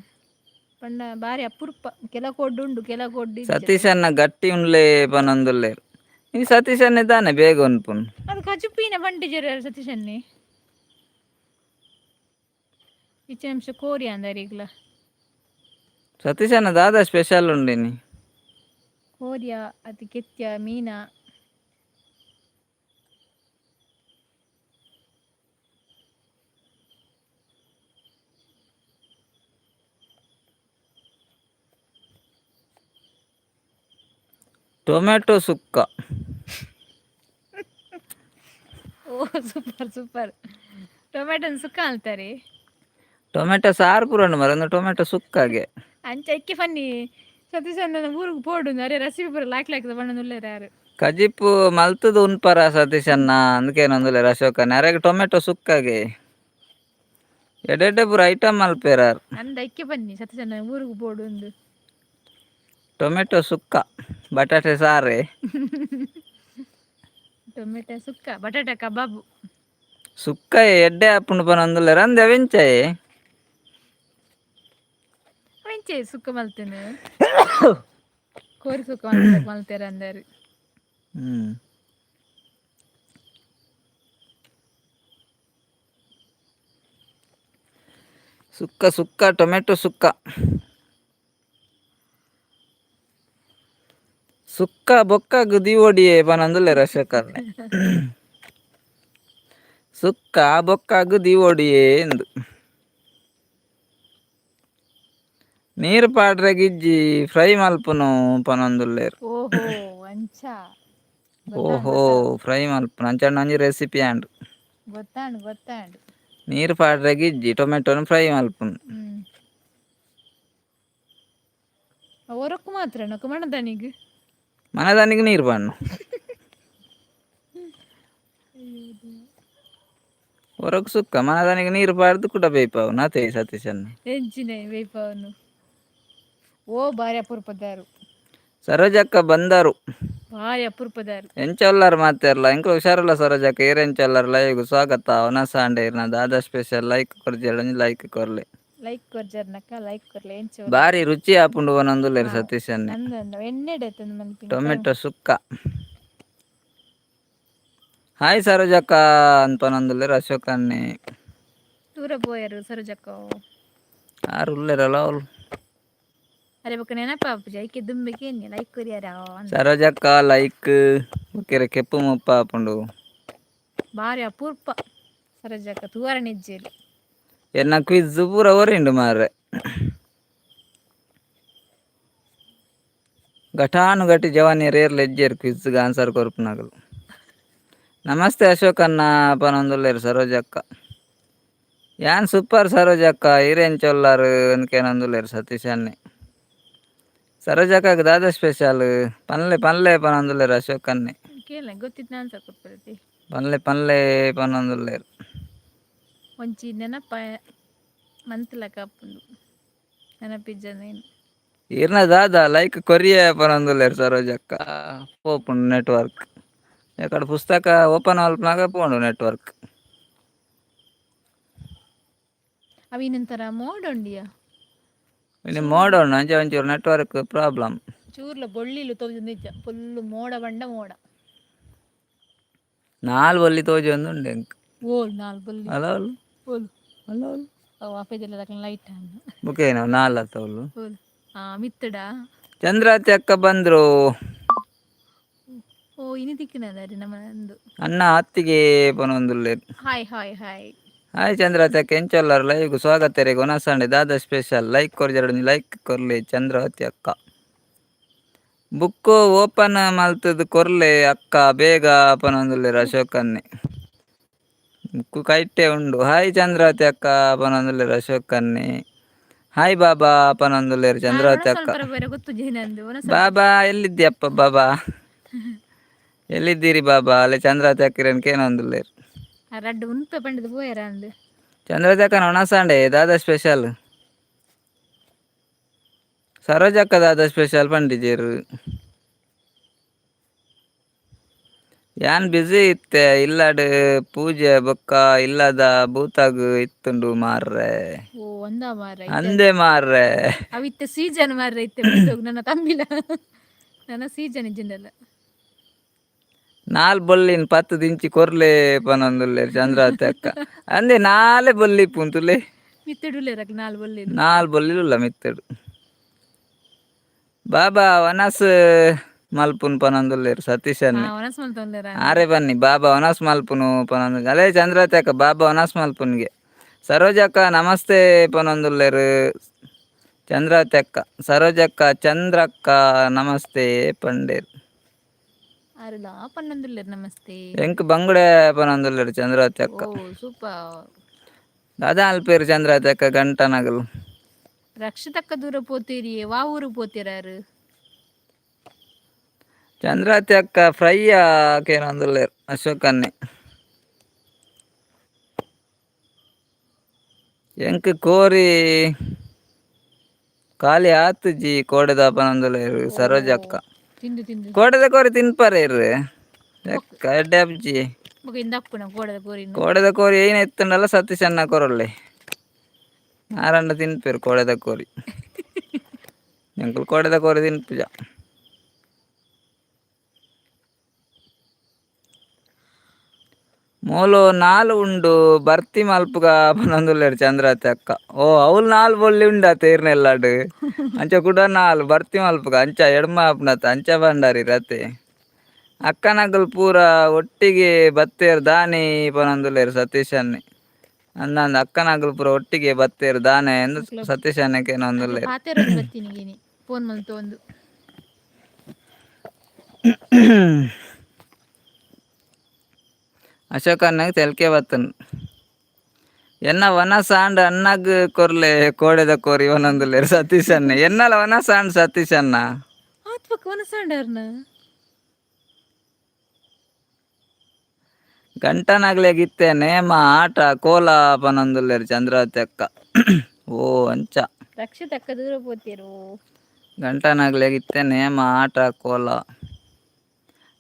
ಪಂಡ ಬಾರಿ ಅಪರೂಪ ಕೆಲ ಕೊಡ್ಡು ಉಂಡು ಕೆಲ ಕೊಡ್ಡು ಇಜ್ಜಿ. ಸತೀಶನ್ನ ಗಟ್ಟಿ ಉನ್ಲೆ ಪನೊಂದುಲ್ಲೆರ್ ಈ ಸತೀಶನ್ನೇ ದಾನೆ ಬೇಗ ಉನ್ಪುನು. ಅದು ಕಜುಪೀನ ಬಂಟಿಜೆರ್ ಸತೀಶನ್ನೇ ಇಚ್ಚೆ ನಿಮಿಷ ಕೋರಿ ಅಂದರಿಗ್ಲ. ಸತೀಶನ್ನ ದಾದಾ ಸ್ಪೆಷಲ್ ಉಂಡಿನಿ. ಕೋರಿಯ ಅದು ಕೆತ್ಯ ಮೀನ. ಟೊಮೆಟೊ ಸುಕ್ಕ. ಓ super super tomato ಸುಕ್ಕ ಅಂತಾರೆ. ಟೊಮೆಟೊ ಸಾರು ಪೂರ ಉಂಡು ಮಾರ್ರೆ ಒಂದು ಟೊಮೆಟೊ ಸುಕ್ಕಾಗೆ. ಅಂಚ ಇಕ್ಕೆ ಫನ್ನಿ ಸತೀಶನ್ನ ಊರಿಗೆ ಪೋಡು ಅರೆ ರೆಸಿಪಿ ಪೂರ ಲಾಯ್ಕ್ ಲಾಯ್ಕ್ ಬಣ್ಣದುಲ್ಲೆರ್ ಯಾರು. ಕಜಿಪ್ಪು ಮಲ್ತುದು ಉನ್ಪರ ಸತೀಶನ್ನ ಅಂದ್ಕೇನೊಂದುಲ್ಲೆರ್ ಅಶೋಕನ್ನೇ ಅರೆಗ್ ಟೊಮೆಟೊ ಸುಕ್ಕಾಗೆ ಎಡ್ಡೆ ಪೂರ ಐಟಮ್ ಮಲ್ಪೆರಾರ್. ಅಂದ ಐಕ್ಕೆ ಬನ್ನಿ ಸತೀಶನ್ನ ಊರಿಗೆ ಪೋಡು ಒಂದು. ಟೊಮೆಟೊ ಸುಕ್ಕ ಬಟಾಟೆ ಸಾರೆ. ಟೊಮೆಟೊ ಸುಕ್ಕ ಬಟಾಟೆ ಕಬಾಬು. ಸುಕ್ಕ ಎಡ್ಡೆ ಆಪುಂಡು ಪನೊಂದುಲ್ಲೆರ್ ಅಂದೆ ಅವೆಂಚಯೆ. ಅವೆಂಚೆ ಸುಕ್ಕ ಮಲ್ತೇನೆ ಕೋರಿ ಸುಕ್ಕ ಮಲ್ತೇನೆ ಮಲ್ತೇರ ಅಂದಾರು. ಸುಕ್ಕ ಸುಕ್ಕ ಟೊಮೆಟೊ ಸುಕ್ಕ ಸುಕ್ಕ ಬೊಕ್ಕಗ್ ದೀವೊಡಿಯೇ ಪನೊಂದುಲ್ಲೆರ್ ಅಶೋಕನ್ನೇ ಸುಕ್ಕ ಬೊಕ್ಕಗ್ ದೀವೊಡಿಯೇ ಇಂದು. ನೀರು ಪಾಡ್ರೆಗ್ ಇಜ್ಜಿ ಫ್ರೈ ಮಲ್ಪುನು ಪನೊಂದುಲ್ಲೆರ್. ಓಹೋ ಅಂಚ. ಓಹೋ ಫ್ರೈ ಮಲ್ಪುನು ಅಂಚ ಒಂಜಿ ರೆಸಿಪಿ ಆಂಡ್. ಗೊತ್ತಾಂಡ್ ಗೊತ್ತಾಂಡ್. ನೀರು ಪಾಡ್ರೆಗ್ ಇಜ್ಜಿ ಟೊಮೆಟೊನು ಫ್ರೈ ಮಲ್ಪುನು. ಒರಕ್ಕು ಮಾತ್ರ ನೊಕ ಮಣದನಿಗ್. ಮನದಾನಿಗ್ ನೀರು ಪಾಡ್ನು. ಒರಕ್ ಸುಕ್ಕ ಮನದಾನಿಗ್ ನೀರು ಪಾಡ್ದು ಕುಡ ಬೇಯ್ಪಾವು ಅತೇ ಸತೀಶನ್ನ. ಎಂಚಿನ ಬೇಯ್ಪಾವನು ಓ ಬಾರಿ ಅಪರೂಪದಾರು. ಸರೋಜಕ್ಕ ಬಂದರು. ಬಾರಿ ಅಪರೂಪದಾರು. ಎಂಚ ಉಲ್ಲರ್ ಮಾತೆರ್ಲ ಎಂಕ್ಲ ಹುಷಾರುಲ್ಲ ಸರೋಜಕ್ಕ ಈರ್ ಎಂಚ ಉಲ್ಲರ್ ಲೈವ್ ಸ್ವಾಗತ ವನಸ್ ಆಂಡ್ ಇರ್ನ ದಾದಾ ಸ್ಪೆಷಲ್ ಲೈಕ್ ಕೊರ್ಜೆರ್ ಒಂಜಿ ಲೈಕ್ ಕೊರ್ಲೆ. ಲೈಕ್ ಕೊರ್ಜರ್ನಕ್ಕ ಲೈಕ್ ಕೊರ್ಲೆ ಎಂಚ. ಬಾರಿ ರುಚಿ ಆಪುಂಡು ಪನೊಂದುಲ್ಲೆರ್ ಸತೀಶನ್ನೇ. ಅಂದ ಅಂದ ಎಣ್ಣೆಡ್ ಐತಂದು ಮನ್ಪಿನ. ಟೊಮೆಟೊ ಸುಕ್ಕ. ಹಾಯ್ ಸರೋಜಕ್ಕ ಅಂತ ಪನೊಂದುಲ್ಲೆರ್ ಅಶೋಕನ್ನೇ. ದೂರ ಪೋಯರು ಸರೋಜಕ್ಕ. ಆರ್ ಉಲ್ಲೆರಲ್ಲ ಅವ್ಲು. ಅರೆ ಬೊಕ ನೆನಪಾಪುಜಿ ಐಕೆ ದುಂಬೆಗೆ ಎನ್ನಿ ಲೈಕ್ ಕೊರಿಯರ. ಸರೋಜಕ್ಕ ಲೈಕ್ ಬೊಕ್ಕ ಕೆಪ್ಪು ಮುಪ್ಪ ಆಪುಂಡು. ಬಾರಿ ಅಪೂರ್ಪ ಸರೋಜಕ್ಕ ತೂವರ ನಿಜ್ಜೇರಿ. ಎನ್ನ ಕ್ವಿಜ್ ಪೂರ ಒರಿಂಡು ಮಾರ್ರೆ. ಘಟಾನುಘಟಿ ಜವಾನಿಯರ್ ಏರ್ಲ ಇಜ್ಜೆರ್ ಕ್ವಿಜ್ಗ್ ಆನ್ಸರ್ ಕೊರ್ಪುನಕುಲು. ನಮಸ್ತೆ ಅಶೋಕಣ್ಣ ಪನೊಂದುಲ್ಲೆರ್ ಸರೋಜಕ್ಕ. ಯಾನ್ ಸೂಪರ್ ಸರೋಜಕ್ಕ ಈರ್ ಎಂಚ ಉಲ್ಲರ್ ಅಂದ್ಕೇನೊಂದುಲ್ಲೆರ್ ಸತೀಶನ್ನೇ. ಸರೋಜಕ್ಕಗ್ ದಾದ ಸ್ಪೆಷಲ್ ಪನ್ಲೆ ಪನ್ಲೆ ಪನೊಂದುಲ್ಲೆರ್ ಅಶೋಕನ್ನೇ. ಕೇಳ ಗೊತ್ತಿತ್ತು ಆನ್ಸರ್ ಕೊರ್ಪುರತಿ. ಪನ್ಲೆ ಪನ್ಲೆ ಪನೊಂದುಲ್ಲೆರ್. ಒಂಜಿ ನೆನಪ ಮಂತ್ಲಕ ಆಪುಂಡು ನೆನಪಿಜ್ಜಂದೇನು. ಈರ್ನ ದಾದ ಲೈಕ್ ಕೊರಿಯೆ ಪನೊಂದುಲ್ಲೆರ್ ಸರೋಜಕ್ಕ. ಪೋಪುಂಡು ನೆಟ್ವರ್ಕ್ ಎಕಡೆ ಪುಸ್ತಕ ಓಪನ್ ಮಲ್ಪುನಗ ಪೋಂಡು ನೆಟ್ವರ್ಕ್. ಅವಿನಂತರ ಮೋಡ ಉಂಡಿಯ. ಇನ್ನು ಮೋಡ ಉಂಡು ಅಂಚೆ ಒಂಚೂರು ನೆಟ್ವರ್ಕ್ ಪ್ರಾಬ್ಲಮ್. ಚೂರ್ಲ ಬೊಳ್ಳಿಲು ತೋಜು ನಿಜ ಫುಲ್ಲು ಮೋಡ ಬಂಡ ಮೋಡ. ನಾಲ್ ಬೊಲ್ಲಿ ತೋಜೊಂದು ಉಂಡು ಎಂಕ್. ಓಲ್ ನಾಲ್ ಬೊಲ್ಲಿ. ಅಲ್ಲ. ಓಲ್. ಅಲ್ಲ. ಓ ಅಪ್ಪೆದಿಲ್ಲ ಲೈಟ್ ಬುಕೇನು ನಾಲತ್ತವಳು. ಹೌದು, ಮಿತ್ತಡ. ಚಂದ್ರಾತಿ ಅಕ್ಕ ಬಂದ್ರು. ಓ, ಇನಿ ತಿಕ್ಕಿನದಾರಿ ನಮ್ಮ ಒಂದು. ಅಣ್ಣ ಅತ್ತಿಗೆ ಪನೊಂದುಲ್ಲೆರ್. Hi hi hi. Hi Chandravati ಅಕ್ಕ, ಎಂಚೊಲ್ಲರ್? ಲೈವ್ ಸ್ವಾಗತ ರೇಗ್. ಒನಸಂಡೆ ದಾದ ಸ್ಪೆಷಲ್? ಲೈಕ್ ಕೊರ್ಜರ, ಲೈಕ್ ಕೊರ್ಲೆ. ಚಂದ್ರಾವತಿ ಅಕ್ಕ, ಬುಕ್ ಓಪನ್ ಮಲ್ತದ್ ಕೊರ್ಲೆ ಅಕ್ಕ ಬೇಗ ಪನೊಂದುಲ್ಲೆರ್ ಅಶೋಕನ್ನೆ. ಬುಕ್ಕು ಕೈಟೆ ಉಂಡು. ಹಾಯ್ ಚಂದ್ರಾವತಿ ಅಕ್ಕ ಪನೊಂದುಲ್ಲೆರ್ ಅಶೋಕನ್ನೆ. ಹಾಯ್ ಬಾಬಾ ಪನೊಂದುಲ್ಲೆರ್ ಚಂದ್ರಾವತಿ ಅಕ್ಕ. ಬೇರೆ ಗೊತ್ತು ನಂದು. ಬಾಬಾ ಎಲ್ಲಿದ್ಯಪ್ಪ? ಬಾಬಾ ಎಲ್ಲಿದ್ದೀರಿ ಬಾಬಾ? ಅಲ್ಲಿ ಚಂದ್ರಾವತಿ ಅಕ್ಕಿರನ್ ಕೇನೊಂದುಲ್ಲೆರ್. ರಡ್ಡು ಉನ್ಪೆ ಪಂಡದು ಪೋಯರ ಅಂದು. ಚಂದ್ರಾವತಿ ಅಕ್ಕನ ಒಣಸಾಂಡೆ ದಾದ ಸ್ಪೆಷಲ್? ಸರೋಜಕ್ಕ ದಾದ ಸ್ಪೆಷಲ್ ಪಂಡಿಜೇರು. ಯಾನ್ ಬಿಜಿ ಇತ್ತೆ, ಇಲ್ಲಡ್ ಪೂಜೆ ಬೊಕ್ಕ ಇಲ್ಲದ ಭೂತಗ್ ಇತ್ತುಂಡು ಮಾರ್ರೆ. ಓ, ಒಂದ ಮಾರ್ರೆ. ಅಂದೆ ಮಾರ್ರೆ. ಅವಿತ್ತೆ ಸೀಸನ್ ಮಾರ್ರೆ, ಇತ್ತೆ ಭೂತಗ್ ನನ್ನ ತಂಬಿಲ ನನ್ನ ಸೀಸನ್ ಇಜ್ಜಿಂದಲ್ಲ. ನಾಲ್ ಬೊಲ್ಲಿನ್ 10 ದಿಂಚಿ ಕೊರ್ಲೆ ಪನೊಂದುಲ್ಲೆರ್ ಚಂದ್ರಾವತಿ ಅಕ್ಕ. ಅಂದೆ, ನಾಲೆ ಬೊಲ್ಲಿ ಪುಂತುಲೆ. ಮಿತ್ತಡುಲ್ಲೆರಕ್ ನಾಲ್ ಬೊಲ್ಲಿ. ನಾಲ್ ಬೊಲ್ಲಿಲುಲ್ಲ ಮಿತ್ತಡು. ಬಾಬಾ ವನಸ್ ಮಲ್ಪುನ್ ಪನೊಂದುಲ್ಲೆರ್ ಸತೀಶ್ ಅನ್ನೆ. ಒನಸ್ ಮಲ್ತೊಂದರ. ಆರೆ ಬನ್ನಿ, ಬಾಬಾ ವನಸ್ ಮಲ್ಪುನು ಪನೊಂದು. ಅಲೇ ಚಂದ್ರಾವತಿ ಅಕ್ಕ, ಬಾಬಾ ವನಸ್ ಮಲ್ಪುನ್ಗೆ. ಸರೋಜಕ್ಕ ನಮಸ್ತೆ ಪನೊಂದುಲ್ಲೆರ್ ಚಂದ್ರಾವತಿ ಅಕ್ಕ. ಸರೋಜಕ್ಕ, ಚಂದ್ರಕ್ಕ ನಮಸ್ತೆ ಪಂಡೇರ್. ಅರುಲಾ ಪನ್ನೊಂದುಲ್ಲೆರ್ ನಮಸ್ತೆ. ಎಂಕ್ ಬಂಗುಡೆ ಪನೊಂದುಲ್ಲೆರ್ ಚಂದ್ರಾವತಿ ಅಕ್ಕ. ಓ, ಸೂಪರ್. ದಾದಾ ಅಲ್ಪೇರು ಚಂದ್ರಾವತಿ ಅಕ್ಕ ಗಂಟನಗಲು? ರಕ್ಷಿತಕ್ಕ ದೂರ ಪೋತೀರಿ, ವಾ ಊರು ಪೋತೀರಾರು? ಚಂದ್ರಾವತಿ ಅಕ್ಕ ಫ್ರೈ ಕೇನೊಂದುಲ್ಲೆರ್ ಅಶೋಕನ್ನೆ. ಎಂಕ್ ಕೋರಿ ಖಾಲಿ ಆತುಜಿ ಕೋಡೆದ ಪನೊಂದುಲ್ಲೆರ್ ಸರೋಜಕ್ಕ. ತಿಂದು ತಿಂದು. ಕೋಡೆದ ಕೋರಿ ತಿನ್ಪರೇರು ಎಡ್ಡೆ ಅಬ್ಜಿ. ಬೊಕ ಇಂದಪ್ಪುನ ಕೋಡೆದ ಕೋರಿನ. ಕೋಡೆದ ಕೋರಿ ಏನ ಇತ್ತುಂಡಲ್ಲ ಸತೀಶ್ ಅಣ್ಣ ಕೊರೊಲ್ಲೆ, ಆರಂಡ ತಿನ್ಪೇರು ಕೋಡೆದ ಕೋರಿ. ಎಂಕುಲು ಕೋಡೆದ ಕೋರಿ ತಿನ್ಪುಜ. ಮೂಲು ನಾಲ್ ಉಂಡು, ಬರ್ತಿ ಮಲ್ಪುಗ ಪನೊಂದುಲ್ಲೆರ್ ಚಂದ್ರಾವತಿ ಅಕ್ಕ. ಓ, ಅವ್ಲು ನಾಲ್ ಬೊಲ್ಲಿ ಉಂಡ ತೇರ್ನೆಲ್ಲಾಡ್. ಅಂಚ ಕುಡ ನಾಲ್ ಬರ್ತಿ ಮಲ್ಪುಗ, ಅಂಚ ಎಡ್ಮ ಆಪುನತ ಅಂಚ ಬಂಡಾರಿ ರತೆ. ಅಕ್ಕನಗಲ್ ಪೂರ ಒಟ್ಟಿಗೆ ಬತ್ತೇರ್ ದಾನಿ ಪನೊಂದುಲ್ಲೆರ್ ಸತೀಶ್ ಅನ್ನೆ. ಅಂದಂದ, ಅಕ್ಕನಗಲ್ ಪೂರ ಒಟ್ಟಿಗೆ ಬತ್ತೇರ್ ದಾನೆ ಎಂದು ಸತೀಶ್ ಅನ್ನೆ ಕೇನೊಂದುಲ್ಲೆರ್. ಪಾತೆರ ಬತ್ತೀನಿ ಗೀನಿ ಫೋನ್ ಮಲ್ತು ಒಂದು. ಅಶೋಕ್ ಅಣ್ಣಗ್ ತೆಲ್ಕೆ ಬತ್ತನ್. ಎನ್ನ ವನಸ್ ಆಂಡ್, ಅಣ್ಣಗ್ ಕೊರ್ಲೆ ಕೋಡೆದ ಕೋರಿ ಒನೊಂದುಲ್ಲೆರ್ ಸತೀಶ್ ಅಣ್ಣೆ. ಎನ್ನಲ ವನಸ್ ಆಂಡ್ ಸತೀಶ್ ಅಣ್ಣ. ಆತ್ಮಕ್ ಒನಸಾಂಡರ್ನ. ಗಂಟನಗ್ಲೆಗ್ ಇತ್ತೆ ನೇಮ ಆಟ ಕೋಲ ಪನೊಂದುಲ್ಲೆರ್ ಚಂದ್ರಾವತಿ ಅಕ್ಕ. ಓ, ಅಂಚ. ರಕ್ಷಿತಕ್ಕ ದೂರ ಪೋತೀರು. ಗಂಟನಗ್ಲೆಗ್ ಇತ್ತೆ ನೇಮ ಆಟ ಕೋಲ.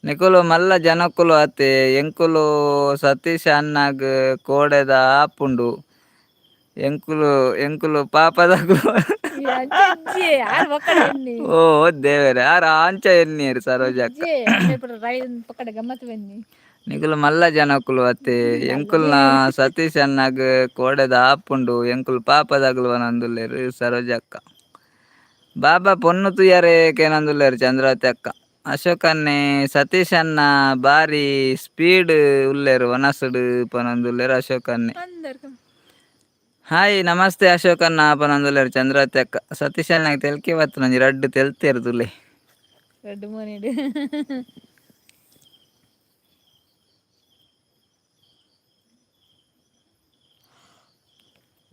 ನಿಕುಲು ಮಲ್ಲ ಜನಕುಲು ಅತೆ, ಎಂಕುಲು ಸತೀಶ್ ಅಣ್ಣಗ್ ಕೋಡೆದ ಆಪುಂಡು, ಎಂಕುಲು ಎಂಕುಲು ಪಾಪದಕುಲು. ಆರ್ ಬೊಕ್ಕಡ ಎನ್ನಿ. ಓ ದೇವರೇ, ಆರ್ ಆಂಚ ಎನ್ನಿಯರು ಸರೋಜಕ್ಕ. ರೈ ಪಕ್ಕಡ ಗಮ್ಮತ್ ಬನ್ನಿ. ನಿಕುಲು ಮಲ್ಲ ಜನಕುಲು ಅತ್ತೆ, ಎಂಕುಲ್ನ ಸತೀಶ್ ಅಣ್ಣಗ್ ಕೋಡೆದ ಆಪುಂಡು, ಎಂಕುಲು ಪಾಪದಗುಲು ಪನೊಂದುಲ್ಲೆರ್ ಸರೋಜಕ್ಕ. ಬಾಬಾ ಪೊನ್ನು ತುಯರೆ ಕೇನೊಂದುಲ್ಲೆರ್ ಚಂದ್ರಾವತಿ ಅಕ್ಕ. ಅಶೋಕನ್ನೆ ಸತೀಶ್ ಅಣ್ಣ ಬಾರಿ ಸ್ಪೀಡ್ ಉಲ್ಲೆರ್ ವನಸುಡು ಪನೊಂದುಲ್ಲೆರ್ ಅಶೋಕನ್ನೆ. ಅಂದರ್. ಹಾಯ್ ನಮಸ್ತೆ ಅಶೋಕಣ್ಣ ಪನೊಂದುಲ್ಲೆರ್ ಚಂದ್ರಾವತಿ ಅಕ್ಕ. ಸತೀಶ್ ಅಣ್ಣಗ್ ತೆಲ್ಕೆ ಬತ್ತು ನಂಜಿ ರಡ್ಡ್ ತೆಲ್ತೇರ್ ತುಲೆ. ರಡ್ಡು ಮೋನಿಡು.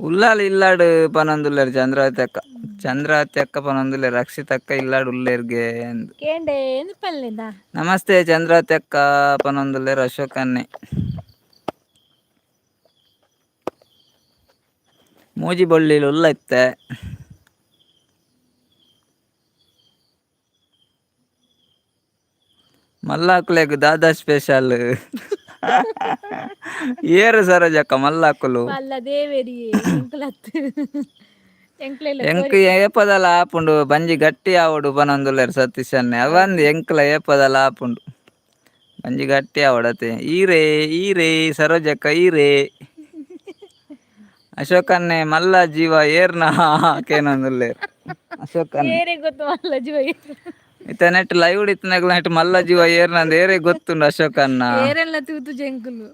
ಉಲ್ಲಾಲ್ ಇಲ್ಲಾಡ್ ಪನೊಂದುಲ್ಲೆರ್ ಚಂದ್ರಾವತಿ ಅಕ್ಕ. ಚಂದ್ರಾವತಿ ಅಕ್ಕ ಪನೊಂದುಲ್ಲೆರ್ ರಕ್ಷಿತ್ ಅಕ್ಕ ಇಲ್ಲಾಡ್ ಉಲ್ಲೆರ್ಗೆ ಅಂದ್. ಕೇಂಡೆ ಎಂದು ಪಲ್ಲೆದ. ನಮಸ್ತೆ ಚಂದ್ರಾವತಿ ಅಕ್ಕ ಪನೊಂದುಲ್ಲೆರ್ ಅಶೋಕನ್ನೆ. ಮೂಜಿ ಬೊಳ್ಳಿಲು ಉಲ್ಲ ಇತ್ತೆ. ಮಲ್ಲಾಕುಲೆಗ್ ದಾದಾ ಸ್ಪೆಷಲ್? ಏರು ಸರೋಜಕ್ಕ ಮಲ್ಲಾಕುಲು? ಮಲ್ಲ ದೇವೆರಿ ಎಂಕಲತ್ತು ಎಂಕ್ಲೆಲ್ಲ. ಎಂಕ್ ಏಪದಲ ಆಪುಂಡು, ಬಂಜಿ ಗಟ್ಟಿ ಆವೊಡು ಪನೊಂದುಲ್ಲೆರ್ ಸತೀಶ್ ಅಣ್ಣೆ. ಅವಂದ್, ಎಂಕ್ಲ ಏಪದಲ ಆಪುಂಡು, ಬಂಜಿ ಗಟ್ಟಿ ಆವೊಡು ಅತೆ. ಈರೇ ಈರೇ ಸರೋಜಕ್ಕ ಈರೇ. ಅಶೋಕನ್ನೇ ಮಲ್ಲ ಜೀವ ಏರ್ನ ಕೇನೊಂದುಲ್ಲೇರ್ ಅಶೋಕನ್ನೇ. ಏರೆಗ್ ಗೊತ್ತು ಮಲ್ಲ ಜೀವ ಏರ್. ಇತ್ತ ನೆಟ್ ಲೈವ್ ಇತ್ತಿನಗಲ ನೆಟ್ ಮಲ್ಲ ಜೀವ ಏರ್ನಂದ್ ಏರೆ ಗೊತ್ತುಂಡು ಅಶೋಕನ್ನ. ಏರೆಲ್ಲ ತೂತು ಜಂಕುಲು.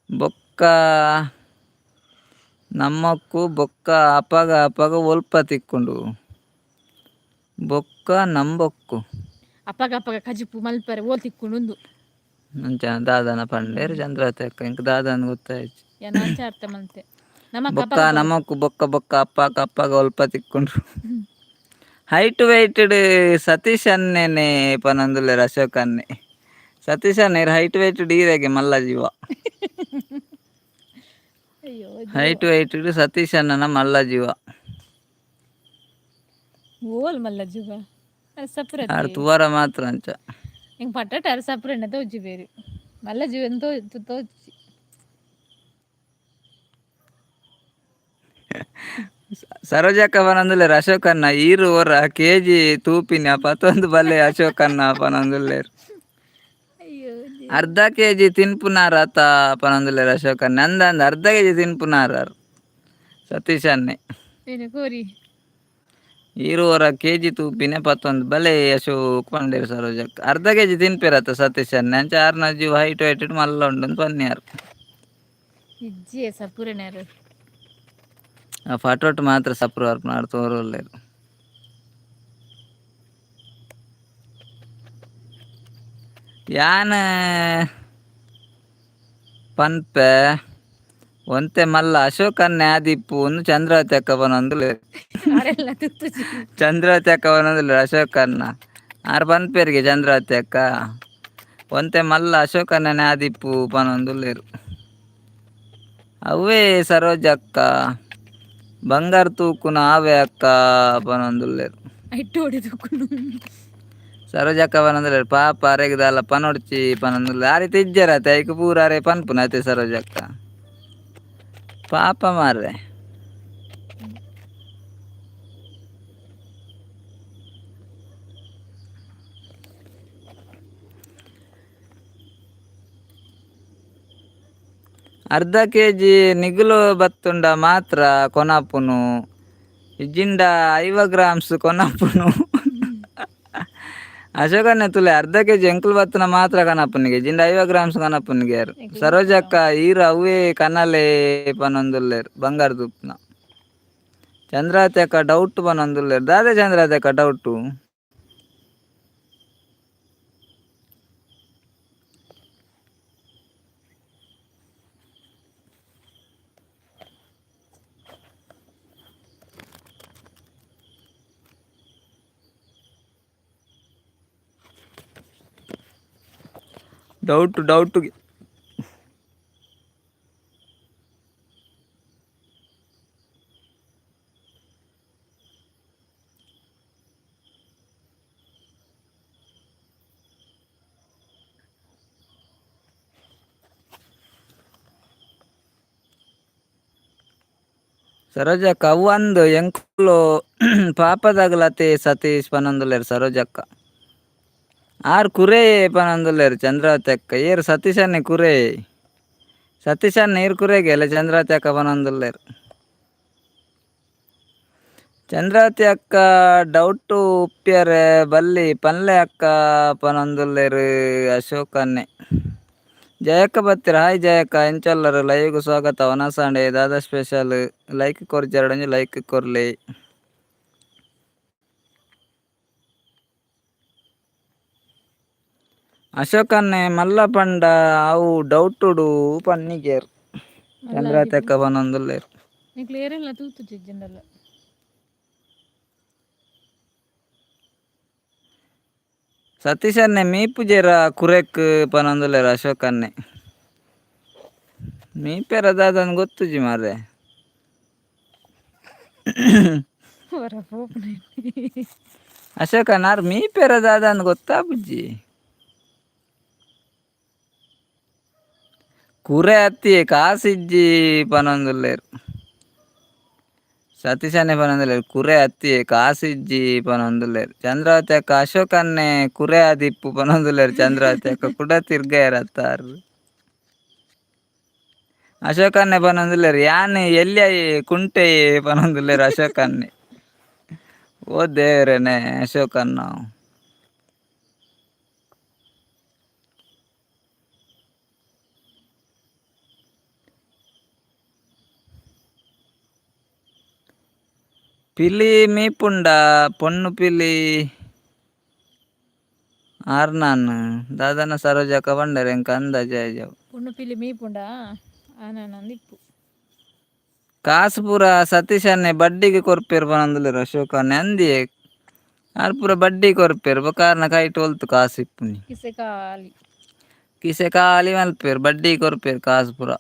ಬೊಕ್ಕ ನಮ್ಮಕ್ಕು ಬೊಕ್ಕ ಅಪಗ ಅಪಗ ಒಲ್ಪ ತಿಕ್ಕುಂಡು ಬೊಕ್ಕ ನಂಬೊಕ್ಕು. ಅಪಗ ಅಪಗ ಕಜಿಪು ಮಲ್ಪರೆ ಓಲ್ ತಿಕ್ಕುಂಡು ಉಂದು. ಅಂಚ ದಾದನ ಪಂಡೇರು ಚಂದ್ರಾವತಿ ಅಕ್ಕ ಎಂಕ್ ದಾದನ ಗೊತ್ತಾಯ್ತು. ಯಾನ್ ಅಂಚ ಅರ್ಥ ಮಲ್ತೆ ನಮಕ್. ಬೊಕ್ಕ ಅಪಗ ನಮಕ್ಕು ಬೊಕ್ಕ ಬೊಕ್ಕ ಅಪ್ಪಾಗ ಅಪ್ಪಾಗ ಒಲ್ಪ ತಿಕ್ಕುಂಡು. ಹೈಟ್ ವೈಟೆಡ್ ಸತೀಶ್ ಅನ್ನೇನೆ ಪನೊಂದುಲ್ಲೆರ್ ಅಶೋಕ್ ಅನ್ನೆ. ಸತೀಶ್ ಅಣ್ಣೆ ಹೈಟ್ ವೈಟೆಡ್ ಈರೆಗೆ ಮಲ್ಲ ಜೀವ. ಅಯ್ಯೋ. ಹೈಟ್ ವೈಟೆಡ್ ಸತೀಶ್ ಅಣ್ಣನ ಮಲ್ಲ ಜೀವ. ಓಲ್ ಮಲ್ಲ ಜೀವ ಆರ್ ಸಪುರತಿ. ತೂವರ ಮಾತ್ರ ಅಂಚ. ಇಂಕ್ ಪಟ್ಟಟ ಅರ್ ಸಪುರನೆ ತೋಜಿ ಬೇರು ಮಲ್ಲ ಜೀವ ತೋ ತೋಜಿ. ಸರೋಜಕ್ಕ ಪನೊಂದುಲ್ಲೆರ್ ಅಶೋಕಣ್ಣ ಈರ್ ಒರ ಕೆಜಿ ತೂಪಿನ ಪತೊಂದು ಬಲ್ಲೆ ಅಶೋಕಣ್ಣ ಪನೊಂದುಲ್ಲೆರ್. ಅಯ್ಯೋ. ಅರ್ಧ ಕೆಜಿ ತಿನ್ಪುನಾರ ಅತ ಪನೊಂದುಲ್ಲೆರ್ ಅಶೋಕಣ್ಣೆ. ಅಂದ ಅಂದ್ ಅರ್ಧ ಕೆಜಿ ತಿನ್ಪುನಾರ ಸತೀಶ್ ಅಣ್ಣೆ. ಏನು ಕೋರಿ. ಈರ್ ಒರ ಕೆಜಿ ತೂಪಿನ ಪತ್ತೊಂದು ಬಲೆ ಅಶೋಕ್ ಪಂಡೇರ್ ಸರೋಜಕ್ಕ. ಅರ್ಧ ಕೆಜಿ ತಿನ್ಪೇರತ್ತ ಸತೀಶ್ ಅಣ್ಣೆ ಅಂಚ ಆರ್ನ ಜೀವ ಹೈಟ್ ವೈಟ್ ಮಲ್ಲ ಉಂಡು ಪನ್ಯಾರ್. ಇಜ್ಜಿ ಸಪುರನೇರು. ಆ ಫೋಟೋಟ್ ಮಾತ್ರ ಸಪ್ರು ಅರ್ಪಣ ತೋರುಲ್ಲೆರ್. ಯಾನ್ ಪನ್ಪೆ ಒಂತೆ ಮಲ್ಲ ಅಶೋಕನ್ನೇ ಆದಿಪ್ಪು ಉಂದು ಚಂದ್ರಾವತಿ ಅಕ್ಕ ಪನೊಂದುಲ್ಲೆರ್. ಅರೆಲ್ಲ ತುತ್ತುಜಿ. ಚಂದ್ರಾವತಿ ಅಕ್ಕ ಪನೊಂದುಲ್ಲೆರ್ ಅಶೋಕಣ್ಣ ಆರ್ ಪನ್ಪೆರ್ಗೆ ಚಂದ್ರಾವತಿ ಅಕ್ಕ ಒಂತೆ ಮಲ್ಲ ಅಶೋಕಣ್ಣನೇ ಆದಿಪ್ಪು ಪನೊಂದುಲ್ಲೆರ್. ಅವ್ವೇ ಸರೋಜಕ್ಕ ಬಂಗಾರ್ ತೂಕುನ ಆವೆ ಅಕ್ಕ ಪನೊಂದುಲ್ಲೆರ್. ಐಟ್ ಓಡಿ ತೂಕುನು. ಸರೋಜಕ್ಕ ಪನೊಂದುಲ್ಲೆರ್ ಪಾಪ ಅರೆಗ್ ದಾಲ ಪನೊಡ್ಚಿ ಪನೊಂದುಲ್ಲೆರ್. ಆ ರೀತಿ ಇಜ್ಜೆರ್ ಅತೆ ಐಕ್ ಪೂರ ಅರೆ ಪನ್ಪುನ ಅತೆ ಸರೋಜಕ್ಕ ಪಾಪ ಮಾರ್ರೆ. ಅರ್ಧ ಕೆಜಿ ನಿಗುಲು ಬತ್ತುಂಡ ಮಾತ್ರ ಕೊನಪುನು ಇಜ್ಜಿಂಡ 50 ಗ್ರಾಮ್ಸ್ ಕೊನಪುನು. ಅಶೋಕನ್ನೇ ತುಲೆ ಅರ್ಧ ಕೆಜಿ ಎಂಕುಲು ಬತ್ತುನ ಮಾತ್ರ ಕನಪುನಿಗೆ ಇಜ್ಜಿಂಡ 50 ಗ್ರಾಮ್ಸ್ ಕನಪುನಿಗೆ ಯಾರು. ಸರೋಜಕ್ಕ ಈರ್ ಅವ್ವೇ ಕನಲೆ ಪನೊಂದುಲ್ಲೆರ್ ಬಂಗಾರ ತೂಪುನ. ಚಂದ್ರಾವತಿ ಅಕ್ಕ ಡೌಟ್ ಪನೊಂದುಲ್ಲೆರ್. ದಾದೆ ಚಂದ್ರಾವತಿ ಅಕ್ಕ ಡೌಟು? Doubt doubt. ಸರೋಜಕ್ಕ ಅವು ಅಂದ್ ಎಂಕುಲು ಪಾಪದಗಲತೆ ಸತೀಶ್ ಪನೊಂದುಲ್ಲೆರ್ ಸರೋಜಕ್ಕ. ಆರ್ ಕುರೆ ಪನೊಂದುಲ್ಲೆರ್ ಚಂದ್ರಾವತಿ ಅಕ್ಕ. ಏರ್ ಸತೀಶನ್ನೇ ಕುರೆ. ಸತೀಶನ್ನ ಈರ್ ಕುರೆಗೆಲ್ಲ ಚಂದ್ರಾವತಿ ಅಕ್ಕ ಪನೊಂದುಲ್ಲೆರ್. ಚಂದ್ರಾವತಿ ಅಕ್ಕ ಡೌಟು ಉಪ್ಪಿಯರೆ ಬಲ್ಲಿ ಪನ್ಲೆ ಅಕ್ಕ ಪನೊಂದುಲ್ಲೆರ್ ಅಶೋಕನ್ನೇ. ಜಯಕ್ಕ ಬತ್ತೆರ್ ಹಾಯ್ ಜಯಕ್ಕ ಎಂಚೊಲ್ಲರ್ ಲೈವ್ಗ್ ಸ್ವಾಗತ. ವನಸಾಂಡೆ ದಾದಾ ಸ್ಪೆಷಲ್ ಲೈಕ್ ಕೊರ್ಜೆರಡ ಲೈಕ್ ಕೊರ್ಲೆ. ಅಶೋಕನ್ನೇ ಮಲ್ಲ ಪಂಡ ಅವು ಡೌಟುಡು ಪನ್ನಿಗೆರ್ ಚಂದ್ರಾವತಿ ಅಕ್ಕ ಪನೊಂದುಲ್ಲೆರ್. ನಿಕ್ಲು ಏರೆಲ್ಲ ತೂತು ಇಜ್ಜಿಂಡಲ್ಲ. ಸತೀಶನ್ನೇ ಮೀಪುಜೆರ ಕುರೆಕ್ ಪನೊಂದುಲ್ಲೆರ್ ಅಶೋಕನ್ನೇ. ಮೀಪೆರ ದಾದನ ಗೊತ್ತುಜಿ ಮಾರ್ರೆ. ಹೊರ ಪೋಪುನ. ಅಶೋಕಣ್ಣ ಆರ್ ಮೀಪೆರ ದಾದನ ಗೊತ್ತಾಪುಜಿ. ಕುರೆ ಅತ್ತಿಯೇ ಕಾಸಿಜ್ಜಿ ಪನೊಂದುಲ್ಲೆರ್. ಸತೀಶನ್ನೇ ಪನೊಂದುಲ್ಲೆರ್ ಕುರೆ ಅತ್ತಿ ಕಾಸಿಜ್ಜಿ ಪನೊಂದುಲ್ಲೆರ್. ಚಂದ್ರಾವತಿ ಅಕ್ಕ ಅಶೋಕನ್ನೇ ಕುರೆ ಆದಿಪ್ಪು ಪನೊಂದುಲ್ಲೆರ್. ಚಂದ್ರಾವತಿ ಅಕ್ಕ ಕುಡ ತಿರ್ಗಯರತ್ತಾರ್. ಅಶೋಕನ್ನೇ ಪನೊಂದುಲ್ಲೆರ್ ಯಾನ್ ಎಲ್ಯ ಕುಂಟೆ ಪನೊಂದುಲ್ಲೆರ್ ಅಶೋಕನ್ನೇ. ಓ ದೇವರೇನೆ ಅಶೋಕಣ್ಣ. ಪಿಲಿ ಮೀಪುಂಡ ಪೊಣ್ಣು ಪಿಲಿ ಆರ್ನಾನ್ ದಾದನ ಸರೋಜಕ್ಕ ಪಂಡೆರ್ ಎಂಕ್ ಅಂದಾಜಿ ಆಯಿಜಿ. ಪೊಣ್ಣು ಪಿಲಿ ಮೀಪುಂಡ ಆನಂದ್ ಇಪ್ಪು. ಕಾಸು ಪೂರ ಸತೀಶನ್ನೇ ಬಡ್ಡಿಗೆ ಕೊರ್ಪೆರ್ ಪನೊಂದುಲ್ಲೆರ್ ಅಶೋಕನ್ನೇ. ಅಂದಿಯೇ ಆರ್ ಪೂರ ಬಡ್ಡಿ ಕೊರ್ಪೆರ್ ಬೊಕ ಆರ್ನ ಕೈಟ್ ಒಲ್ತು ಕಾಸು ಇಪ್ಪುನಿ. ಕಿಸೆ ಖಾಲಿ. ಕಿಸೆ ಖಾಲಿ ಮಲ್ಪೆರ್, ಬಡ್ಡಿ ಕೊರ್ಪೆರ್ ಕಾಸು ಪೂರ.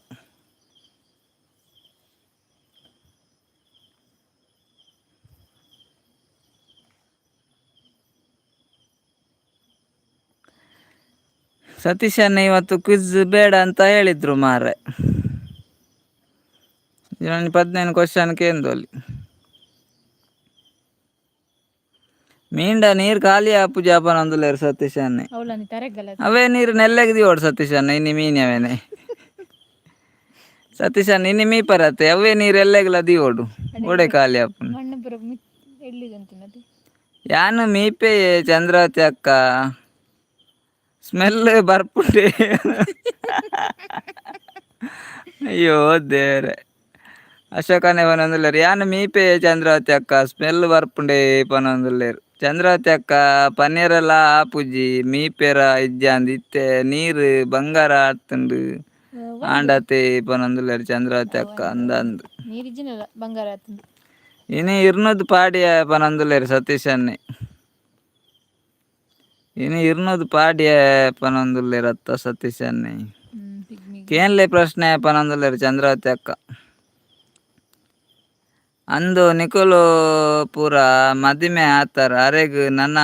ಸತೀಶನ್ನೇ ಇವತ್ತು ಕ್ವಿಜ್ ಬೇಡ ಅಂತ ಹೇಳಿದ್ರು ಮಾರ್ರೆ. 15 ಕ್ವಶನ್ ಕೇಂದೊಲಿ. ಮೀಂಡ ನೀರು ಖಾಲಿ ಆಪುಜ ಪನೊಂದುಲ್ಲೆರ್ ಸತೀಶನ್ನೇ. ಅವಳನಿ ತರೆಗಲ್ಲ. ಅವೇ ನೀರು ನೆಲ್ಲೆಗ್ ದೀವೊಡು ಸತೀಶಣ್ಣ ಇನಿ ಮೀನಿ ಅವೇನೆ. ಸತೀಶಣ್ಣ ಇನಿ ಮೀಪರತ್ತೆ ಅವೇ ನೀರು ಎಲ್ಲೆಗ್ಲ ದೀವೊಡು ಓಡೆ ಖಾಲಿ ಆಪುಂಡು. ಮಣ್ಣು ಪೂರ ಎಳ್ಳಿದಂತಿನದು. ಯಾನ್ ಮೀಪೆ ಚಂದ್ರಾವತಿ ಅಕ್ಕ ಸ್ಮೆಲ್ ಬರ್ಪುಂಡೆ. ಅಯ್ಯೋ ದೇವ್ರೆ. ಅಶೋಕನೇ ಪನೊಂದುಲ್ಲೆರ್ ಯಾನ್ ಮೀಪೆ ಚಂದ್ರಾವತಿ ಅಕ್ಕ ಸ್ಮೆಲ್ ಬರ್ಪುಂಡೆ ಪನೊಂದುಲ್ಲೆರ್. ಚಂದ್ರಾವತಿ ಅಕ್ಕ ಪನೇರೆಲ ಆಪುಜಿ ಮೀಪೆರ ಇಜ್ಜಾಂದ್ ಇತ್ತೆ ನೀರು ಬಂಗಾರ ಆತುಂಡು ಆಂಡತೆ ಪನೊಂದುಲ್ಲೆರ್ ಚಂದ್ರಾವತಿ ಅಕ್ಕ ಅಂದಂದ್. ನೀರಿಜ್ಜಿನಲ್ಲ ಬಂಗಾರ ಆತಂದು. ಇನಿ ಇರ್ನೂದು ಪಾಡಿಯ ಪನೊಂದುಲ್ಲೆರ್ ಸತೀಶನ್ನೇ. ಇನಿ ಇರ್ನೂದು ಪಾಡಿಯ ಪನೊಂದುಲ್ಲೆರ್ ಅತ್ತ ಸತೀಶನ್ನೇ. ಪಿಗ್ಮಿ. ಕೇನ್ಲೆ ಪ್ರಶ್ನೆ ಪನೊಂದುಲ್ಲೆರ್ ಚಂದ್ರಾವತಿ ಅಕ್ಕ. ಅಂದು ನಿಕುಲು ಪೂರ ಮದಿಮೆ ಆತರ್ ಅರೆಗ್ ನನ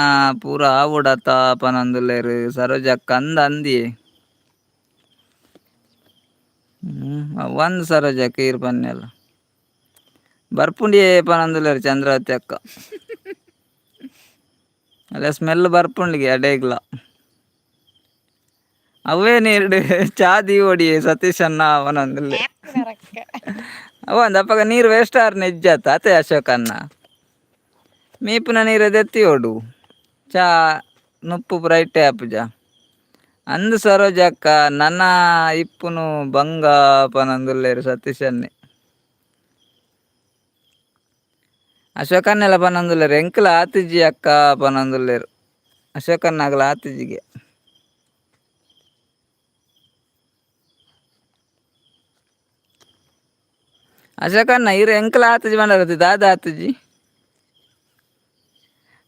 ಪೂರ ಆವೊಡತ ಪನೊಂದುಲ್ಲೆರ್ ಸರೋಜಕ್ಕ ಅಂದ್ ಅಂದಿಯೇ. ಒಂದ್ ಸರೋಜಕ್ಕ ಈರ್ ಪನ್ನೆಲ್ಲ ಬರ್ಪುಂಡಿಯೇ ಪನೊಂದುಲ್ಲೆರ್ ಚಂದ್ರಾವತಿ ಅಕ್ಕ. ಅಲ್ಲ ಸ್ಮೆಲ್ ಬರ್ಪುಂಡಿಗೆ ಅಡೇಗ್ಲ. ಅವೇ ನೀರ್ಡ್ ಚಾ ದೀವೊಡಿಯೇ ಸತೀಶಣ್ಣ ಪನೊಂದುಲ್ಲೆ. ಅವಂದ್ ಅಪಗ ನೀರು ವೇಸ್ಟ್ ಆರ್ ನಿಜ್ಜಾತ ಅತೆ ಅಶೋಕಣ್ಣ. ಮೀಪುನ ನೀರು ದೆತ್ತಿಯೋಡು ಚಾ ನುಪ್ಪು ಪೂರ ಇಟ್ಟೆ ಆಪುಜ. ಅಂದ್ ಸರೋಜಕ್ಕ ನನ ಇಪ್ಪುನು ಬಂಗ ಪನೊಂದುಲ್ಲೆರ್ ಸತೀಶನ್ನೇ. ಅಶೋಕನ್ನೆಲ್ಲ ಪನೊಂದುಲ್ಲೆರ್ ಎಂಕ್ಲ ಆತಿಜಿ ಅಕ್ಕ ಪನೊಂದುಲ್ಲೆರ್. ಅಶೋಕಣ್ಣಗ್ಲ ಆತಿಜಿಗೆ. ಅಶೋಕಣ್ಣ ಇರ್ ಎಂಕ್ಲ ಆತಿಜಿ ಪಂಡರತಿ ದಾದ ಆತಿಜಿ.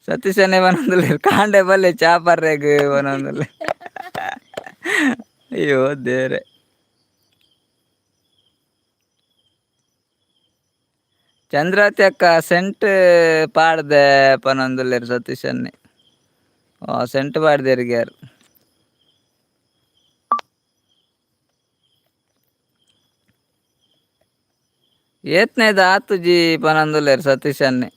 ಸತೀಶನ್ನೇ ಪನೊಂದುಲ್ಲೆರ್ ಕಾಂಡೆ ಬಲ್ಲೆ ಚಾ ಪರ್ರೆಗ್ ಪನೊಂದುಲ್ಲೆ. ಅಯ್ಯೋ ದೇವ್ರೆ. ಚಂದ್ರಾವತಿ ಅಕ್ಕ ಸೆಂಟ್ ಪಾಡ್ದೆ ಪನೊಂದುಲ್ಲೆರ್ ಸತೀಶನ್ನೇ. ಸೆಂಟ್ ಪಾಡ್ದೆರ್ಗೆ ಯಾರ್. ಏತ್ನೇದ ಆತುಜಿ ಪನೊಂದುಲ್ಲೆರ್ ಸತೀಶನ್ನೇ.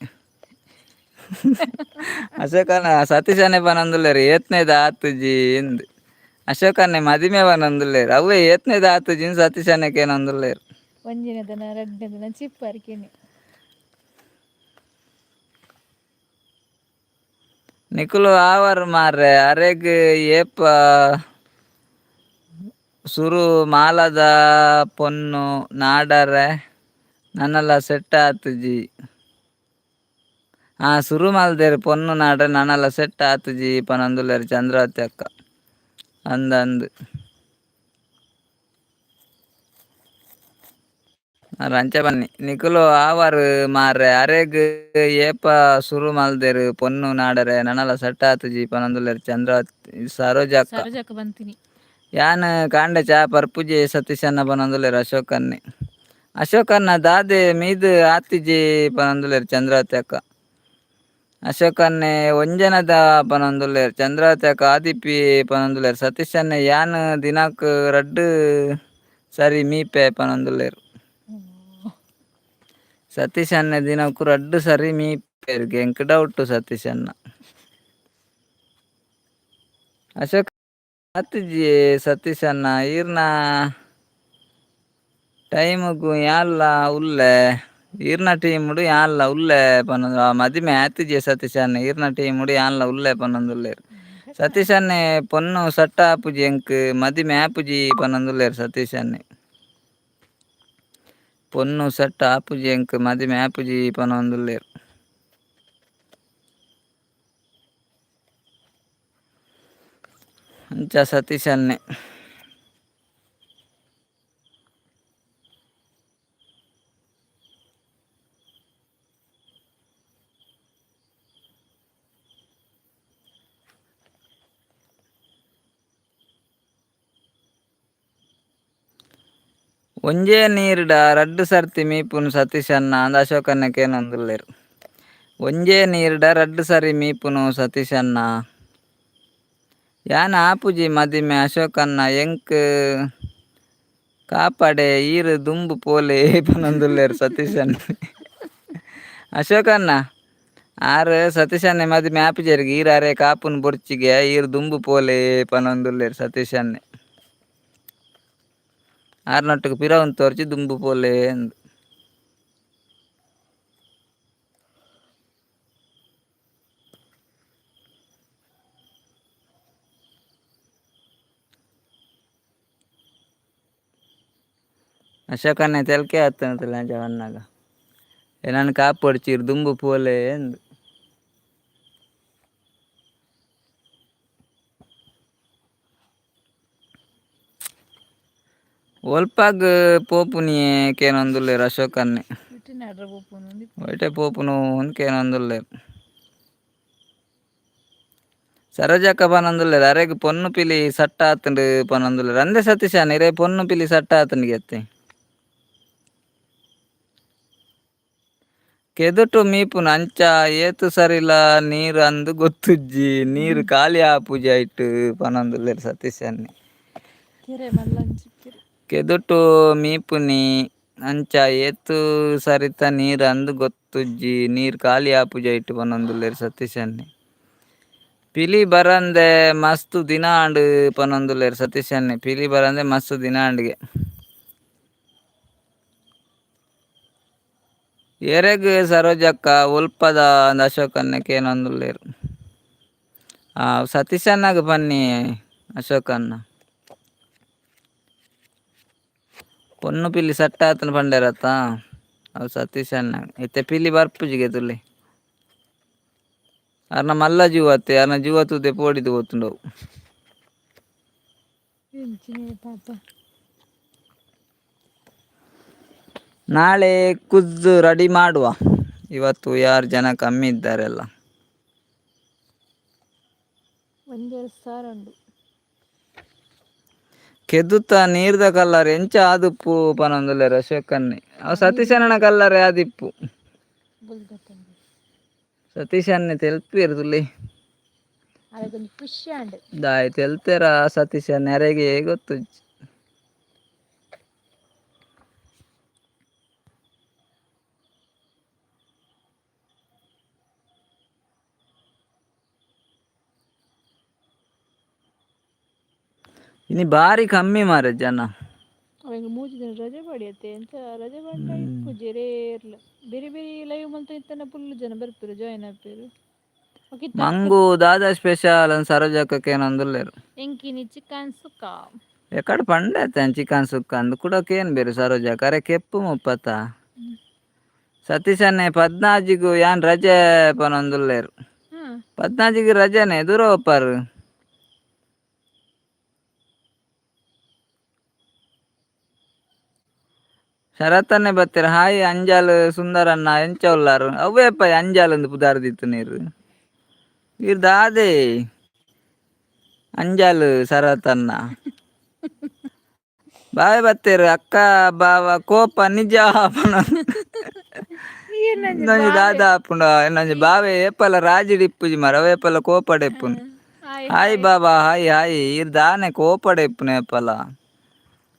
ಅಶೋಕನ ಸತೀಶನ್ನೇ ಪನೊಂದುಲ್ಲೆರ್ ಏತ್ನೇದ ಆತುಜಿ ಇಂದ್. ಅಶೋಕನ್ನೇ ಮದಿಮೆ ಪನೊಂದುಲ್ಲೆರ್ ಅವ್ವೇ ಏತ್ನೇದ ಆತುಜಿ ಸತೀಶನ್ನೇ ಕೇನೊಂದುಲ್ಲೆರ್. ಒಂಜಿನದನ ರಡ್ಡನೇದನ ಚಿಪ್ಪರ್ಕಿನಿ. ನಿಕುಲು ಆವರ್ ಮಾರ್ರೆ ಅರೆಗ್ ಏಪ ಸುರು ಮಾಲದ ಪೊನ್ನು ನಾಡರೆ ನನಲ ಸೆಟ್ ಆತುಜಿ. ಆ ಸುರು ಮಲ್ದೆರ್ ಪೊನ್ನು ನಾಡ್ರೆ ನನಲ ಸೆಟ್ ಆತುಜಿ ಪನೊಂದುಲ್ಲೆರ್ ಚಂದ್ರಾವತಿ ಅಕ್ಕ. ಅಂದ್ ಅಂದ್. ಅಂಚ ಬನ್ನಿ ನಿಕುಲು ಆವರ್ ಮಾರ್ರೆ ಅರೆಗ್ ಏಪ ಸುರು ಮಲ್ದೆರ್ ಪೊನ್ನು ನಾಡರೆ ನನಲ ಸೆಟ್ ಆತುಜಿ ಪನೊಂದುಲ್ಲೆರ್ ಚಂದ್ರಾವತಿ ಸರೋಜಕ್ಕ. ಸರೋಜಕ್ಕ ಬಂತಿನಿ. ಯಾನ್ ಕಾಂಡೆ ಚಾ ಪರ್ಪುಜಿ ಸತೀಶಣ್ಣ ಪನೊಂದುಲ್ಲೆರ್ ಅಶೋಕನ್ನೇ. ಅಶೋಕಣ್ಣ ದಾದೆ ಮೀದ್ ಆತಿಜಿ ಪನೊಂದುಲ್ಲೆರ್ ಚಂದ್ರಾವತಿ ಅಕ್ಕ. ಅಶೋಕನ್ನೇ ಒಂಜನದ ಪನೊಂದುಲ್ಲೆರ್ ಚಂದ್ರಾವತಿ ಅಕ್ಕ ಆದಿಪ್ಪಿ ಪನೊಂದುಲ್ಲೆರ್ ಸತೀಶನ್ನೇ ಯಾನ್ ದಿನಕ್ ರಡ್ಡ್ ಸರಿ ಮೀಪೆ ಪನೊಂದುಲ್ಲೆರ್. Satish ಅಣ್ಣ ದಿನಕ್ಕೂ ರಡ್ಡು ಸರಿ ಮೀಪೆರ್ಗೆ ಎಂಕ್ ಡೌಟ್ ಸತೀಶ್ ಅಣ್ಣ. ಅಶೋಕ್ ಅತ್ತಿಜಿ ಸತೀಶ್ ಅಣ್ಣ ಈರ್ನ ಟೈಮುಗು ಯಾಲ್ಲ ಉಲ್ಲೆ ಈರ್ನ ಟೀಮುಡು ಯಾಲ್ಲ ಉಲ್ಲೆ ಪನ್ನೊಂದು ಮದಿಮೆ ಆತಿಜಿ ಸತೀಶ್ ಅಣ್ಣ ಈರ್ನ ಟೀಮುಡು ಯಾನ್ಲ ಉಲ್ಲೆ ಪನ್ನೊಂದುಲ್ಲೆರ್. ಸತೀಶ್ ಅಣ್ಣೆ ಪೊನ್ನು ಸಟ್ಟ ಆಪುಜಿ ಎಂಕ್ ಮದಿಮೆ ಆಪುಜಿ ಪನ್ನೊಂದುಲ್ಲೆರ್ ಸತೀಶ್ ಅಣ್ಣೆ. ಪೊನ್ನು ಸೆಟ್ ಆಪುಜಿ ಎಂಕ್ ಮದಿಮೆ ಆಪುಜಿ ಪನೊಂದುಲ್ಲೆರ್. ಅಂಚ ಸತೀಶ್ ಅಣ್ಣೆ. ಒಂಜೇ ನೀರ್ಡ ರಡ್ಡ್ ಸರ್ತಿ ಮೀಪುನು ಸತೀಶ್ ಅಣ್ಣ ಅಂದ್ ಅಶೋಕಣ್ಣೆ ಕೇನೊಂದುಲ್ಲೆರ್. ಒಂಜೇ ನೀರ್ಡ ರಡ್ಡ್ ಸರಿ ಮೀಪುನು ಸತೀಶ್ ಅಣ್ಣ. ಯಾನ್ ಆಪುಜಿ ಮದಿಮೆ ಅಶೋಕಣ್ಣ ಎಂಕ್ ಕಾಪಡೆ ಈರ್ ದುಂಬು ಪೋಲೆ ಪನೊಂದುಲ್ಲೆರ್ ಸತೀಶ್ ಅಣ್ಣ. ಅಶೋಕಣ್ಣ ಆರ್ ಸತೀಶ್ ಅಣ್ಣೆ ಮದಿಮೆ ಆಪುಜೆರ್ಗೆ ಈರ್ ಅರೆ ಕಾಪುನು ಬೊರ್ಚಿಗೆ ಈರ್ ದುಂಬು ಪೋಲೆ ಪನೊಂದುಲ್ಲೆರ್ ಸತೀಶ್ ಅಣ್ಣೆ. ಆರ್ನೊಟ್ಟುಗು ಪಿರವುನ್ ತೋರ್ಚಿ ದುಂಬು ಪೋಲೆ ಅಂದ್. ಅಶೋಕಣ್ಣೆ ತೆಲ್ಕೆ ಆತಂತಲ್ಲ ಜವನ್ನಾಗ ಎನನ್ ಕಾಪೊಡ್ಚಿ ಈರ್ ದುಂಬು ಪೋಲೆ ಅಂದ್. ಒಲ್ಪಾಗ್ ಪೋಪುನಿಯೆ ಕೇನೊಂದುಲ್ಲೆರ್ ಅಶೋಕಣ್ಣೆ. ಇಟ್ಟಿನಾಡ್ರ ಪೋಪುನು. ಒಯ್ಟೆ ಪೋಪುನು ಅಂದ್ ಕೇನೊಂದುಲ್ಲೆರ್. ಸರೋಜಕ್ಕ ಪನೊಂದುಲ್ಲೆರ್ ಅರೆಗ್ ಪೊನ್ನು ಪಿಲಿ ಸಟ್ಟ ಆತುಂಡು ಪನೊಂದುಲ್ಲೆರ್. ಅಂದೆ ಸತೀಶ್ ಅಣ್ಣ ಇರೆ ಪೊನ್ನು ಪಿಲಿ ಸಟ್ಟ ಆತುಂಡು ಗೆತ್ತೆ. ಕೆದುಟು ಮೀಪುನು ಅಂಚ ಏತ್ ಸರಿಲ ನೀರ್ ಅಂದ್ ಗೊತ್ತುಜ್ಜಿ ನೀರ್ ಖಾಲಿ ಆಪುಜಿ ಐಟ್ ಪನೊಂದುಲ್ಲೆರ್ ಸತೀಶ್ ಅಣ್ಣೆ. ಕೆರೆ ಮಲ್ಲಂಚಿಕ್ಕೆರೆ. ಕೆದುಟು ಮೀಪುನಿ ಅಂಚ ಏತ್ ಸರಿತ ನೀರ್ ಅಂದ್ ಗೊತ್ತುಜ್ಜಿ ನೀರ್ ಖಾಲಿ ಆಪುಜಿ ಐಟ್ ಪನೊಂದುಲ್ಲೆರ್ ಸತೀಶ್ ಅಣ್ಣೆ. ಪಿಲಿ ಬರಂದೆ ಮಸ್ತ್ ದಿನ ಆಂಡ್ ಪನೊಂದುಲ್ಲೆರ್ ಸತೀಶ್ ಅಣ್ಣೆ. ಪಿಲಿ ಬರಂದೆ ಮಸ್ತ್ ದಿನ ಆಂಡ್ಗೆ. ಎರೆಗ್ ಸರೋಜಕ್ಕ ಒಲ್ಪದ ಅಂದ್ ಅಶೋಕಣ್ಣೆ ಕೇನೊಂದುಲ್ಲೆರ್. ಆ ಸತೀಶ್ ಅಣ್ಣಗ್ ಪನ್ನಿ ಅಶೋಕಣ್ಣ. ಪೊನ್ನು ಪಿಲಿ ಸಟ್ಟ ಆತುಂಡು ಪಂಡೆರತ್ತ ಅವು ಸತೀಶ್ ಅಣ್ಣ ಇತ್ತೆ ಪಿಲಿ ಬರ್ಪುಜಿಗೆ ತುಲೆ. ಅರ್ನ ಮಲ್ಲ ಜೂವ ಅತ್ತೆ ಅರ್ನ ಜೂವ ತೂದೆ ಪೋಡಿದ್ ಪೋತುಂಡವು. ಎಂಚಿನ ಪಾಪ. ನಾಳೆ ಕುಜ್ಜು ರೆಡಿ ಮಾಡುವ. ಇವತ್ತು ಯಾರು ಜನ ಕಮ್ಮಿ ಇದ್ದಾರೆಲ್ಲ. ಒಂಜೆರಡು ಸಾರ ಉಂಡು. ಕೆದುತ ನೀರ್ದ ಕಲ್ಲರ್ ಎಂಚ ಆದುಪ್ಪು ಪನೊಂದುಲ್ಲೆರ್ ಅಶೋಕಣ್ಣೆ. ಅವು ಸತೀಶ್ ಅಣ್ಣನ ಕಲ್ಲರ್ ಆದಿಪ್ಪು. ಬುಲ್ದತ್ತಂದು. ಸತೀಶ್ ಅಣ್ಣೆ ತೆಲ್ಪೆರ್ ತುಲೆ. ಅರೆಗೊಂಜಿ ಖುಷಿ ಆಂಡ್. ದಾಯೆ ತೆಲ್ತೆರ ಸತೀಶ್ ಅಣ್ಣೆ ಅರೆಗೆ ಗೊತ್ತುಜ್ಜಿ. ಇನಿ ಬಾರಿ ಕಮ್ಮಿ ಮಾರ್ರೆ ಜನ. ಅವೆಂಗ್ ಮೂಜಿ ದಿನ ರಜೆ ಪಾಡಿಯತ್ತೆ ಎಂಚ ರಜೆ ಪಾಡ್ಂಡ ಇಪ್ಪುಜಿ ರೇರ್ಲ. ಬೇರೆ ಬೇರೆ ಲೈವ್ ಮಲ್ತ ಇತ್ತನ ಫುಲ್ ಜನ ಬರ್ಪೆರ್ ಜಾಯಿನ್ ಆಪೆರ್. ಮಂಗು ದಾದಾ ಸ್ಪೆಷಲ್ ಅಂದ್ ಸರೋಜಕ್ಕ ಕೇನೊಂದುಲ್ಲೆರ್. ಎಂಕಿನಿ ಚಿಕನ್ ಸುಕ್ಕ. ಎಕಡ್ ಪಂಡೆ ಚಿಕನ್ ಸುಕ್ಕ ಅಂದ್ ಕುಡ ಕೇನ್ ಬೇರು ಸರೋಜಕ್ಕ ಅರೆ ಕೆಪ್ಪು ಮುಪ್ಪತ. ಸತೀಶ್ ಅಣ್ಣೆ ಪದ್ನಾಜಿಗು ಯಾನ್ ರಜೆ ಪನೊಂದುಲ್ಲೆರ್. ಪದ್ನಾಜಿಗ್ ರಜೆನೆ ದೂರ ಪೋಪಾರ್. ಶರತ್ತನ್ನೇ ಬತ್ತೆರ್ ಹಾಯ್ ಅಂಜಾಲ್ ಸುಂದರಣ್ಣ ಎಂಚ ಉಲ್ಲಾರ್ ಅವ್ವೇಪ ಅಂಜಾಲ್ ಅಂದ್ ಪುದಾರ್ ದಿತ್ತುನೀರ್. ಈರ್ ದಾದೆ ಅಂಜಾಲ್ ಶರತ್ತಣ್ಣ. ಬಾಯ್ ಬತ್ತೆರ್ ಅಕ್ಕ ಬಾವ ಕೋಪ ನಿಜ ಪನೊಂದು. ಇಂದೊಂಜಿ ದಾದ ಆಪುಂಡ ಇನ್ನೊಂಜಿ ಬಾವೆ ಏಪಲ ರಾಜಿಡ್ ಇಪ್ಪುಜಿ ಮಾರ್ರೆ ಅವ್ ಏಪಲ ಕೋಪಡ್ ಇಪ್ಪುನು. Hi hi hi. ಬಾಬಾ ಹಾಯ್ ಹಾಯ್ ಈರ್ ದಾನೆ ಕೋಪಡ್ ಇಪ್ಪುನು ಏಪಲ.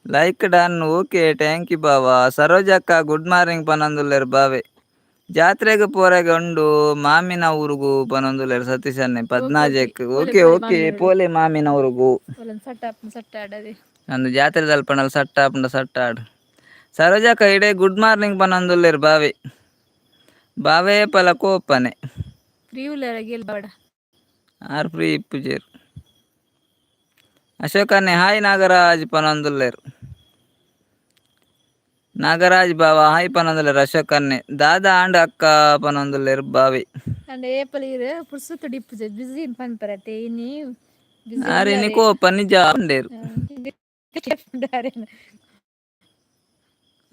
Like done, okay, thank you Bawa. ಸರೋಜಕ್ಕ good morning ಪನೊಂದುಲ್ಲೆರ್ ಬಾವೆ. ಜಾತ್ರೆಗ್ ಪೋರೆಗ್ ಉಂಡು ಮಾಮಿನ ಊರುಗು ಪನೊಂದುಲ್ಲೆರ್ ಸತೀಶ್ ಅಣ್ಣೆ. Okay okay. ಪದ್ನಾಜೆಕ್. ಪೋಲೆ ಓಕೆ. ಪೋಲೆ ಓಕೆ. ಮಾಮಿನೂರು. ಪೋಲೆ ಮಾಮಿನ ಊರುಗು. ಒಲನ್ ಸಟ್ಟ ಆಪುಂಡು ಸಟ್ಟ ಆಡದೆ. ಅಂದು ಜಾತ್ರೆ ದಲ್ಪಣಲ್ ಸಟ್ಟ ಆಪುಂಡ ಸಟ್ಟ ಆಡು. ಸರೋಜಕ್ಕ ಇಡೆ ಗುಡ್ ಮಾರ್ನಿಂಗ್ ಪನೊಂದುಲ್ಲೆರ್ ಬಾವೆ. ಬಾವೆ ಪಲ ಕೋಪನೆ. ಫ್ರೀ ಉಲ್ಲೆರ ಗೆಲ್ ಬಾಡ. ಆರ್ ಫ್ರೀ ಇಪ್ಪುಜೆರ್. ಅಶೋಕನ್ನೆ ಹಾಯ್ ನಾಗರಾಜ್ ಪನೊಂದುಲ್ಲೆರ್. ನಾಗರಾಜ್ ಬಾವ ಹಾಯ್ ಪನೊಂದುಲ್ಲೆರ್ ಅಶೋಕನ್ನೆ. ದಾದಾ ಆಂಡ್ ಅಕ್ಕ ಪನೊಂದುಲ್ಲೆರ್ ಬಾವೆ. ಅಂಡ ಏಪಲ್ ಇರ್ ಪುರ್ಸೊತ್ತು ಇಪ್ಪುಜೆ ಬಿಸಿ ಪನ್ಪರತೆ ಇನಿ ಬಿಸಿ ಆರ್ ಇನಿ ಉಲ್ಲರೆ. ಕೋಪ ನಿಜ ಪಂಡೇರ್.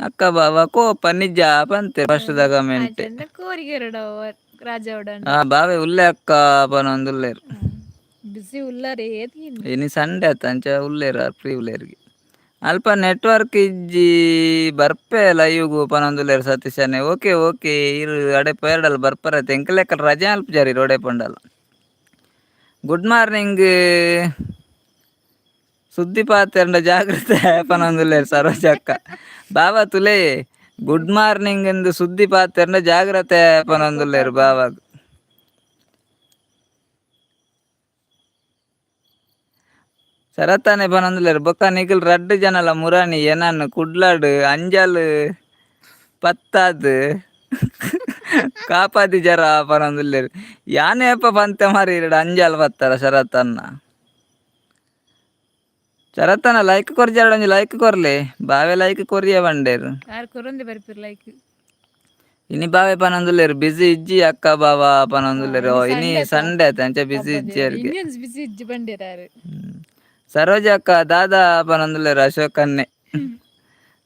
ಅಕ್ಕ ಬಾವ ಕೋಪ ನಿಜ ಪಂತೆ ಫಸ್ಟ್ ದ ಕಮೆಂಟ್. ಆಚೆಂದ ಕೋರಿಗೆರಡ ರಾಜವಡ. ಆ ಬಾವೆ ಉಲ್ಲೆ ಅಕ್ಕ ಪನೊಂದುಲ್ಲೆರ್. ಬಿಸಿ ಉಲ್ಲರೆ ಏತ್. ಇನಿ ಸಂಡೆ ಅತ್ತ, ಅಂಚ ಉಲ್ಲೆರ್ ಫ್ರೀ ಉಲ್ಲೆರ್ಗೆ. ಅಲ್ಪ ನೆಟ್ವರ್ಕ್ ಇಜ್ಜಿ, ಬರ್ಪೆ ಲೈವ್ಗು ಪನೊಂದುಲ್ಲೆರ್ ಸತೀಶ್ ಅಣ್ಣೆ. ಓಕೆ ಓಕೆ, ಇರು ಅಡೆ ಪೇರಡಲ್ ಬರ್ಪರತೆ. ಎಂಕಲೆಕ್ಕಲ್ ರಜೆ ಅಲ್ಪುಜಾರ್ ಇರ್ ಒಡೆ ಪಂಡಲ. ಗುಡ್ ಮಾರ್ನಿಂಗ್, ಸುದ್ದಿ ಪಾತೆರಂಡ ಜಾಗ್ರತೆ ಪನೊಂದುಲ್ಲೆರ್ ಸರೋಜಕ್ಕ. ಬಾಬಾ ತುಲೆ ಗುಡ್ ಮಾರ್ನಿಂಗ್ ಎಂದು ಸುದ್ದಿ ಪಾತೆರಂಡ ಜಾಗ್ರತೆ ಪನೊಂದುಲ್ಲೆರ್ ಬಾವಾಗ. ಶರತ್ತಾನೆ ಪನೊಂದುಲ್ಲೆರ್ ಬೊಕ್ಕ ನಿಕುಲ್ ರಡ್ಡ್ ಜನಲ ಮುರಾನಿ ಎನನ್ ಕುಡ್ಲಾಡ್ ಅಂಜಲ್ ಪತ್ತಾದ್ ಕಾಪಾದಿ ಜರ ಪನೊಂದುಲ್ಲೆರ್. ಯಾನೆ ಏಪ ಪಂತೆ ಮಾರಿ ಇರಡ ಅಂಜಲ್ ಪತ್ತರ ಶರತ್ತನ್ನ? ಶರತ್ತನ್ನ ಲೈಕ್ ಕೊರ್ಜಾರ, ಒಂಜಿ ಲೈಕ್ ಕೊರ್ಲೆ ಬಾವೆ. ಲೈಕ್ ಕೊರಿಯ ಬಂಡೇರು. ಆರ್ ಕೊರೊಂದೆ ಬರ್ಪಿರ್ ಲೈಕ್. ಇನಿ ಬಾವೆ ಪನೊಂದುಲ್ಲೆರ್ ಬಿಸಿ ಇಜ್ಜಿ ಅಕ್ಕ ಬಾವ ಪನೊಂದುಲ್ಲೆರ್. ಇನಿ ಇನಿ ಸಂಡೆ. ಸಂಡೆ ಆತ, ಅಂಚ ಬಿಸಿ ಇಜ್ಜಿ ಅರ್ಗೆ. ಇನ್ನೊಂದು ಬಿಸಿ ಇಜ್ಜಿ ಬಂಡೇರ್. ಸರೋಜ ಅಕ್ಕ ದಾದಾ ಪನೊಂದುಲ್ಲೆರ್ ಅಶೋಕ್ ಅಣ್ಣೆ.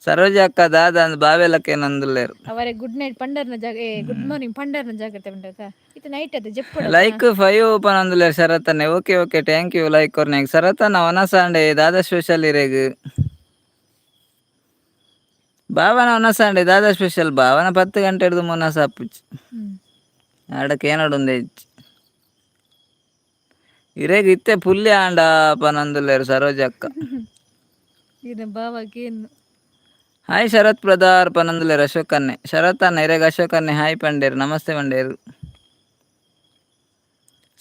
ಸರೋಜ ಅಕ್ಕ ದಾದಾ ಅಂದ್ ಬಾವೆಲಕ್ಕೇನಂದುಲ್ಲೆರ್. ಅವರೇ ಗುಡ್ ನೈಟ್ ಪಂಡರ್ನ ಜಾಗ, ಏ ಗುಡ್ ಮಾರ್ನಿಂಗ್ ಪಂಡರ್ನ ಜಾಗ್ರತೆ ಪಂಡರ್ತ. ಇತ್ತೆ ನೈಟ್ ಅದ ಜೆಪ್ಪುಡ. ಲೈಕ್ 5 ಪನೊಂದುಲ್ಲೆರ್ ಶರತ್ತನ್ನೆ. Okay okay, thank you like ಕೊರ್ನೆಗ್. ಶರತ್ತನ್ನ ವನಸಾಂಡೆ ದಾದಾ ಸ್ಪೆಷಲ್ ಇರೆಗ್? ಬಾವನ ವನಸಾಂಡೆ ದಾದಾ ಸ್ಪೆಷಲ್? ಬಾವನ 10 ಗಂಟೆ ಹಿಡ್ದು ಮುನಸ ಅಪ್ಪುಚಿ. ಆಡಕ್ಕೆ ಏನೋಡುಂದೆ ಇಜ್ಜಿ ಇರೆಗ್. ಇತ್ತೆ ಪುಲ್ಯ ಆಂಡ ಪನೊಂದುಲ್ಲೆರ್ ಸರೋಜಕ್ಕ. ಇನ್ನ ಬಾವಕೇನು. ಹಾಯ್ ಶರತ್ ಬ್ರದರ್ ಪನೊಂದುಲ್ಲೆರ್ ಅಶೋಕ್ ಅಣ್ಣೆ. ಶರತ್ ಅಣ್ಣ ಇರೆಗ್ ಅಶೋಕ್ ಅಣ್ಣೆ ಹಾಯ್ ಪಂಡೇರ್, ನಮಸ್ತೆ ಪಂಡೇರ್.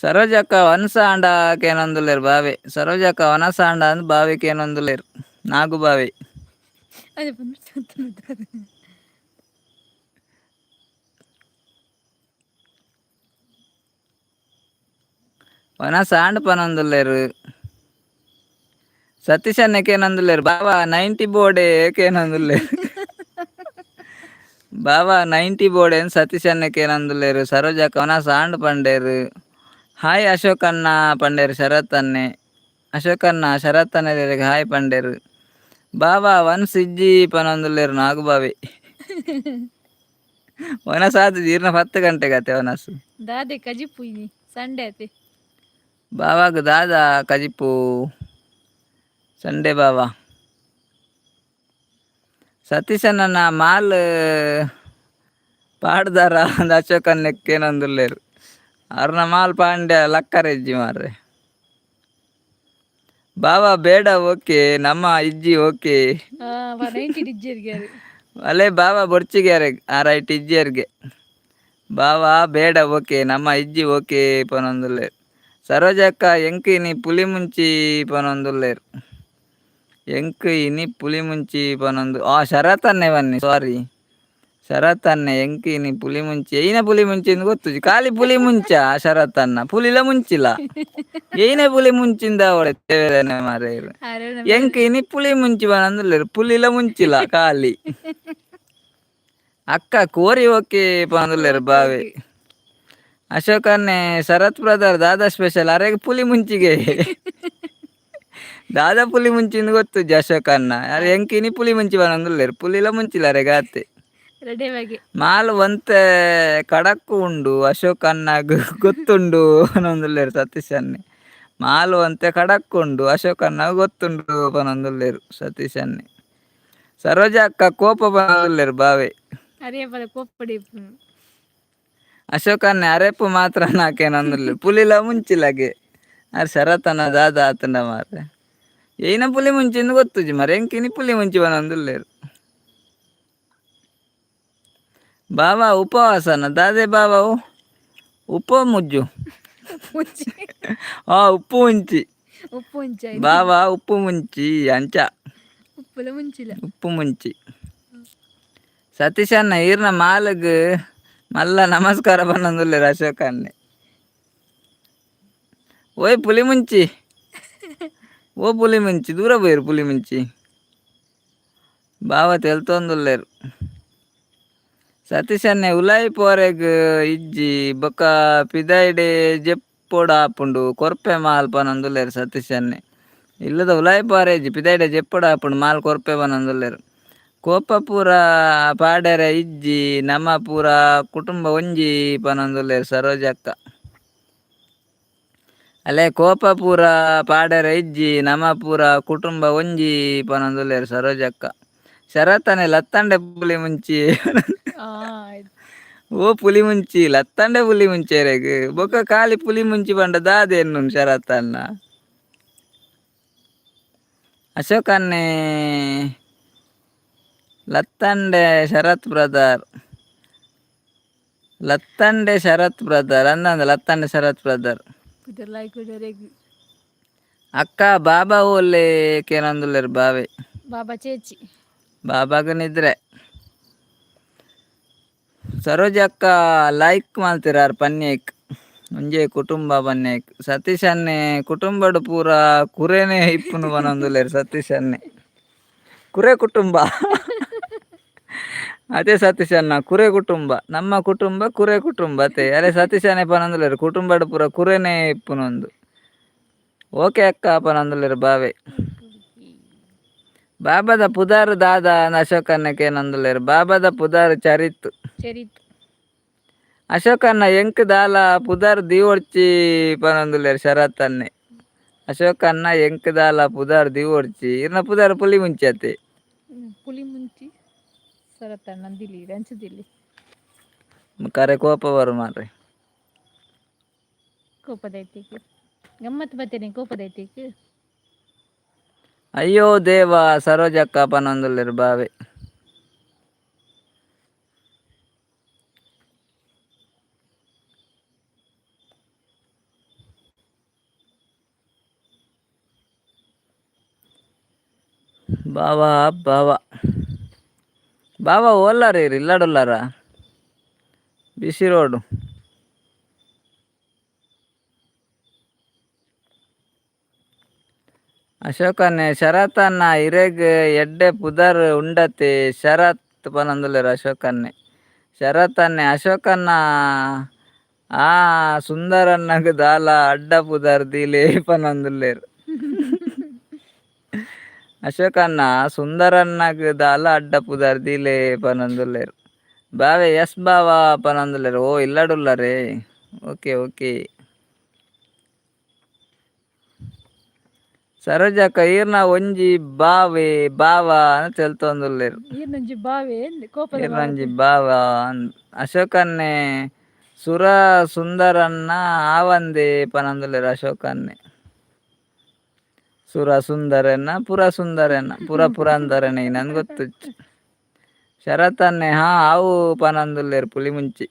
ಸರೋಜಕ್ಕ ವನಸ ಆಂಡ ಕೇನೊಂದುಲ್ಲೆರ್ ಬಾವೆ. ಸರೋಜಕ್ಕ ವನಸ ಆಂಡ ಅಂದ್ ಬಾವೆ ಕೇನೊಂದುಲ್ಲೆರ್ ನಾಗು ಬಾವೆ. ಅದೇ ಪಂಡ. ವನಸ ಆಂಡ್ ಪನೊಂದುಲ್ಲೆರ್. ಸತೀಶ್ ಅಣ್ಣೆ ಕೇನೊಂದುಲ್ಲೆರ್ ಬಾವಾ 90 ಬೋಡೆ ಕೇನೊಂದುಲ್ಲೆರ್. ಬಾವಾ 90 ಬೋಡೆ ಸತೀಶ್ ಅಣ್ಣೆ ಕೇನೊಂದುಲ್ಲೆರ್. ಸರೋಜಕ್ಕ ವನಸ ಆಂಡ್ ಪಂಡೇರ್. ಹಾಯ್ ಅಶೋಕ್ ಅಣ್ಣ ಪಂಡೇರ್ ಶರತ್ ಅಣ್ಣೆ. ಅಶೋಕ್ ಅಣ್ಣ ಶರತ್ ಅಣ್ಣೆರೆಗ್ ಹಾಯ್ ಪಂಡೇರ್. ಬಾವಾ ವನ್ಸ್ ಇಜ್ಜಿ ಪನೊಂದುಲ್ಲೆರ್ ನಾಗುಬಾವೆ. ವನಸ್ ಆತು ಜೀರ್ಣ 10 ಗಂಟೆಗೆ ಅತ್ತೆ ವನಸ್. ದಾದೆ ಕಜಿಪು ಇನಿ ಸಂಡೆ ಅತೆ? ಬಾವಾಗ ದಾದಾ ಕಜಿಪು ಸಂಡೆ ಬಾವಾ? ಸತೀಶಣ್ಣನ ಮಾಲ್ ಪಾಡ್ದಾರ ಅಂದ್ ಅಶೋಕ್ ಅಣ್ಣೆ ಕೇನೊಂದುಲ್ಲೆರ್. ಅರ್ನ ಮಾಲ್ ಪಾಂಡ್ಯ ಲಕ್ಕರೆಜ್ಜಿ ಮಾರ್ರೆ. ಬಾವಾ ಬೇಡ ಓಕೆ, ನಮ್ಮ ಇಜ್ಜಿ ಓಕೆ. 90 ಇಜ್ಜೆರ್ಗೆ. ಅಲೆ ಬಾವಾ ಬೊರ್ಚಿಗೆ ಆ ರೈಟ್ ಇಜ್ಜಿಯರ್ಗೆ. ಬಾವಾ ಬೇಡ ಓಕೆ, ನಮ್ಮ ಇಜ್ಜಿ ಓಕೆ ಪನೊಂದುಲ್ಲೆರ್. ಸರೋಜಕ್ಕ ಎಂಕ್ ಇನಿ ಪುಲಿ ಮುಂಚಿ ಪನೊಂದುಲ್ಲೆರ್. ಎಂಕ್ ಇನಿ ಪುಲಿ ಮುಂಚಿ ಪನೊಂದು ಆ ಶರತ್ ಅಣ್ಣೆ ಬನ್ನಿ, ಸಾರಿ ಶರತ್ ಅಣ್ಣೆ. ಎಂಕ್ ಇನಿ ಪುಲಿ ಮುಂಚಿ ಏನ ಪುಲಿ ಮುಂಚಿ ಇಂದ್ ಗೊತ್ತುಜಿ. ಖಾಲಿ ಪುಲಿ ಮುಂಚ ಶರತ್ ಅಣ್ಣ, ಪುಲಿಲ ಮುಂಚಿಲ ಏನೇ ಪುಲಿ ಮುಂಚಿಂದ ಅವಳೆ ಮಾರ್ರೆ. ಎಂಕ್ ಇನಿ ಪುಲಿ ಮುಂಚಿ ಪನೊಂದುಲ್ಲೆರ್, ಪುಲಿಲ ಮುಂಚಿಲ ಖಾಲಿ. ಅಕ್ಕ ಕೋರಿ ಓಕೆ ಪನೊಂದುಲ್ಲೆರ್ ಬಾವೆ. ಅಶೋಕ್ ಅಣ್ಣೆ ಶರತ್ ಬ್ರದರ್ ದಾದಾ ಸ್ಪೆಷಲ್? ಅರೆಗ್ ಪುಲಿ ಮುಂಚಿಗೆ ದಾದಾ ಪುಲಿ ಮುಂಚಿಂದ್ ಗೊತ್ತುಜಿ ಅಶೋಕ್ ಅಣ್ಣ. ಅರೆ ಎಂಕ್ ಇನಿ ಪುಲಿ ಮುಂಚಿ ಪನೊಂದುಲ್ಲೆರ್, ಪುಲಿಲ ಮುಂಚಿಲ ಅರೆಗ್ ಆತೆ. ರೆಡಿ ಆಗಿ. ಮಾಲ್ ಒಂತೆ ಕಡಕ್ಕು ಉಂಡು ಅಶೋಕ್ ಅಣ್ಣಗ್ ಗೊತ್ತುಂಡು ಪನೊಂದುಲ್ಲೆರ್ ಸತೀಶ್ ಅಣ್ಣೆ. ಮಾಲ್ ಒಂತೆ ಕಡಕ್ ಉಂಡು ಅಶೋಕ್ ಅಣ್ಣಗ್ ಗೊತ್ತುಂಡು ಪನೊಂದುಲ್ಲೆರ್ ಸತೀಶ್ ಅಣ್ಣೆ. ಸರೋಜ ಅಕ್ಕ ಕೋಪ ಪನೊಂದುಲ್ಲೆರ್ ಬಾವೆ. ಅರೇ ಪದ ಕೋಪಡಿ. ಅಶೋಕ್ ಅಣ್ಣೆ ಅರೆಪು ಮಾತ್ರ ನಾಕೇನೊಂದುಲ್ಲೆರ್, ಪುಲಿಲ ಮುಂಚಿಲಗೆ. ಅರ್ ಶರತನ ದಾದ ಆತಂಡ ಮಾರ್ರೆ. ಏನ ಪುಲಿ ಮುಂಚಿಂದು ಗೊತ್ತುಜಿ ಮರೆ, ಎಂಕಿನಿ ಪುಲಿ ಮುಂಚಿ ಬನೊಂದುಲ್ಲೇರು. ಬಾಬಾ ಉಪವಾಸನ ದಾದೆ ಬಾಬಾ ಉಪ್ಪ ಮುಜ್ಜು. ಮುಂಚಿ. ಆ ಉಪ್ಪು ಮುಂಚಿ. ಉಪ್ಪು ಮುಂಚಿ. ಬಾಬಾ ಉಪ್ಪು ಮುಂಚಿ ಅಂಚ. ಉಪ್ಪುಲ ಮುಂಚಿಲ. ಉಪ್ಪು ಮುಂಚಿ. ಸತೀಶ್ ಅಣ್ಣ ಈರ್ನ ಮಾಲಗ್ ಮಲ್ಲ ನಮಸ್ಕಾರ ಪನ್ನೊಂದುಲ್ಲೆರ್ ಅಶೋಕ್ ಅಣ್ಣೆ. ಓಯ್ ಪುಲಿ ಮುಂಚಿ, ಓ ಪುಲಿ ಮುಂಚಿ, ದೂರ ಪೋಯಿರು ಪುಲಿ ಮುಂಚಿ. ಬಾವ ತೆಲ್ತೊಂದುಲ್ಲೆರ್. ಸತೀಶ್ ಅಣ್ಣೆ ಉಲಾಯಿ ಪೋರೆಗ್ ಇಜ್ಜಿ ಬೊಕ ಪಿದಾಯ್ಡೆ ಜೆಪ್ಪೊಡು ಆಪುಂಡು ಕೊರ್ಪೆ ಮಾಲ್ ಪನೊಂದುಲ್ಲೆರ್ ಸತೀಶ್ ಅಣ್ಣೆ. ಇಲ್ಲದ ಉಲಾಯಿ ಪೋರೆ ಇಜ್ಜಿ, ಪಿದಾಯ್ಡೆ ಜೆಪ್ಪೊಡು ಆಪುಂಡು ಮಾಲ್ ಕೊರ್ಪೆ ಪನೊಂದುಲ್ಲೆರ್. ಕೋಪ ಪೂರ ಪಾಡೆರೆ ಇಜ್ಜಿ, ನಮ ಪೂರ ಕುಟುಂಬ ಒಂಜಿ ಪನೊಂದುಲ್ಲೆರ್ ಸರೋಜಕ್ಕ. ಅಲೆ ಕೋಪ ಪೂರ ಪಾಡೆರೆ ಇಜ್ಜಿ, ನಮ ಪೂರ ಕುಟುಂಬ ಒಂಜಿ ಪನೊಂದುಲ್ಲೆರ್ ಸರೋಜಕ್ಕ. ಶರತ್ತನೆ ಲತ್ತಂಡೆ ಪುಲಿ ಮುಂಚಿ. ಓ ಪುಲಿ ಮುಂಚಿ, ಲತ್ತಂಡೆ ಪುಲಿ ಮುಂಚೆರೆಗ್ ಬೊಕ ಖಾಲಿ ಪುಲಿ ಮುಂಚಿ ಪಂಡ ದಾದ ಎನ್ನುನ್ ಶರತ್ತನ್ನ. ಅಶೋಕ್ ಅಣ್ಣೆ ಲತ್ತಂಡೆ ಶರತ್ ಬ್ರದರ್, ಲತ್ತಂಡೆ ಶರತ್ ಬ್ರದರ್ ಅಂದಂದ ಲತ್ತಂಡೆ ಶರತ್ ಬ್ರದರ್. ಲೈಕ್. ಅಕ್ಕ ಬಾಬಾ ಓಲೆ ಕೇನೊಂದುಲ್ಲೆರ್ ಬಾವೆ. ಬಾಬಾ ಚೇಚಿ. ಬಾಬಾಗ ನಿದ್ರೆ. ಸರೋಜ ಅಕ್ಕ ಲೈಕ್ ಮಲ್ತಿರಾರ್ ಪನ್ಯಕ್, ಒಂಜೇ ಕುಟುಂಬ ಪನ್ಯಕ್. ಸತೀಶ್ ಅಣ್ಣೆ ಕುಟುಂಬಡ್ ಪೂರ ಕುರೇನೆ ಇಪ್ಪುನು ಪನೊಂದುಲ್ಲೆರ್ ಸತೀಶ್ ಅಣ್ಣೆ. ಕುರೆ ಕುಟುಂಬ ಅದೇ ಸತೀಶ್ ಅಣ್ಣ, ಕುರೆ ಕುಟುಂಬ, ನಮ್ಮ ಕುಟುಂಬ ಕುರೆ ಕುಟುಂಬ ಅತೆ. ಅರೆ ಸತೀಶ್ ಅಣ್ಣೆ ಪನೊಂದುಲ್ಲೆರ್ ಕುಟುಂಬಡ್ ಪೂರ ಕುರೇನೆ ಇಪ್ಪುನೊಂದು. ಓಕೆ ಅಕ್ಕ ಪನೊಂದುಲ್ಲೆರ್ ಬಾವೆ. ಬಾಬಾದ ಪುದಾರ್ ದಾದ ಅಶೋಕ್ ಅಣ್ಣ ಕೇನೊಂದುಲ್ಲೆರ್. ಬಾಬಾದ ಪುದಾರ್ ಚರಿತ್. ಚರಿತ್. ಅಶೋಕಣ್ಣ ಎಂಕ್ ದಾಲ ಪುದರ್ ದೀವೊಡ್ಚಿ ಪನೊಂದುಲ್ಲೆರ್ ಶರತ್ ಅಣ್ಣೆ. ಅಶೋಕಣ್ಣ ಎಂಕ್ ದಾಲ ಪುದರ್ ದೀವೊಡ್ಚಿ, ಇರ್ನ ಪುದರ್ ಪುಲಿ ಮುಂಚಿ ಅತೆ. ಪುಲಿ ಮುಂಚಿ ಶರತ್ ಅಣ್ಣ ದಿಲಿ ರಂಚ ದಿಲಿ. ಕರೆ ಕೋಪ ಬರು ಮಾರ್ರೆ. ಕೋಪದೈತಿಕ್ ಗಮ್ಮತ್ ಬತ್ತೇನೆ ಕೋಪದೈತಿಕ್. ಅಯ್ಯೋ ದೇವ ಸರೋಜಕ್ಕ ಪನೊಂದುಲ್ಲೆರ್ ಬಾವೆ. ಬಾವಾ ಬಾವಾ ಬಾವಾ ಓಲ್ಲಾರ ಇಲ್ಲಾಡುಲ್ಲಾರ ಬಿಸಿ ರೋಡು. ಅಶೋಕನ್ನೆ ಶರತನ್ನ ಇರೆಗ್ ಎಡ್ಡೆ ಪುದರ್ ಉಂಡತೆ ಶರತ್ ಪನೊಂದುಲ್ಲೆರ್ ಅಶೋಕನ್ನೆ. ಶರತನ್ನೆ ಅಶೋಕನ್ನ ಆ ಸುಂದರಣ್ಣಗ್ ದಾಲ ಅಡ್ಡ ಪುದರ್ ದೀಲೆ ಪನೊಂದುಲ್ಲೆರ್. ಅಶೋಕಣ್ಣ ಸುಂದರಣ್ಣಗ್ ದಾಲ ಅಡ್ಡ ಪುದರ್ ದೀಲೆ ಪನೊಂದುಲ್ಲೆರ್. ಬಾವೆ ಎಸ್ ಬಾವಾ ಪನೊಂದುಲ್ಲೆರ್. ಓ ಇಲ್ಲಡುಲ್ಲರೇ, ಓಕೆ ಓಕೆ. ಸರೋಜಕ್ಕ ಈರ್ನ ಒಂಜಿ ಬಾವೆ ಬಾವ ಅಂತ ತೆಲ್ತೊಂದುಲ್ಲೆರ್. ಈರ್ನೊಂಜಿ ಬಾವೆ ಕೋಪದ. ಈರ್ನೊಂಜಿ ಬಾವ. ಅಶೋಕನ್ನೆ ಸುರ ಸುಂದರಣ್ಣ ಆವಂದೆ ಪನೊಂದುಲ್ಲೆರ್ ಅಶೋಕನ್ನೆ. ಸುರ ಸುಂದರನ್ನ ಪುರ ಸುಂದರನ್ನ ಪುರ ಪುರಂದರನ ನನ್ಗೆ ಗೊತ್ತುಜ್ಜಿ. ಶರತನ್ನೆ ಹಾ ಆವು ಪನೊಂದುಲ್ಲೆರ್ ಪುಲಿ ಮುಂಚಿ.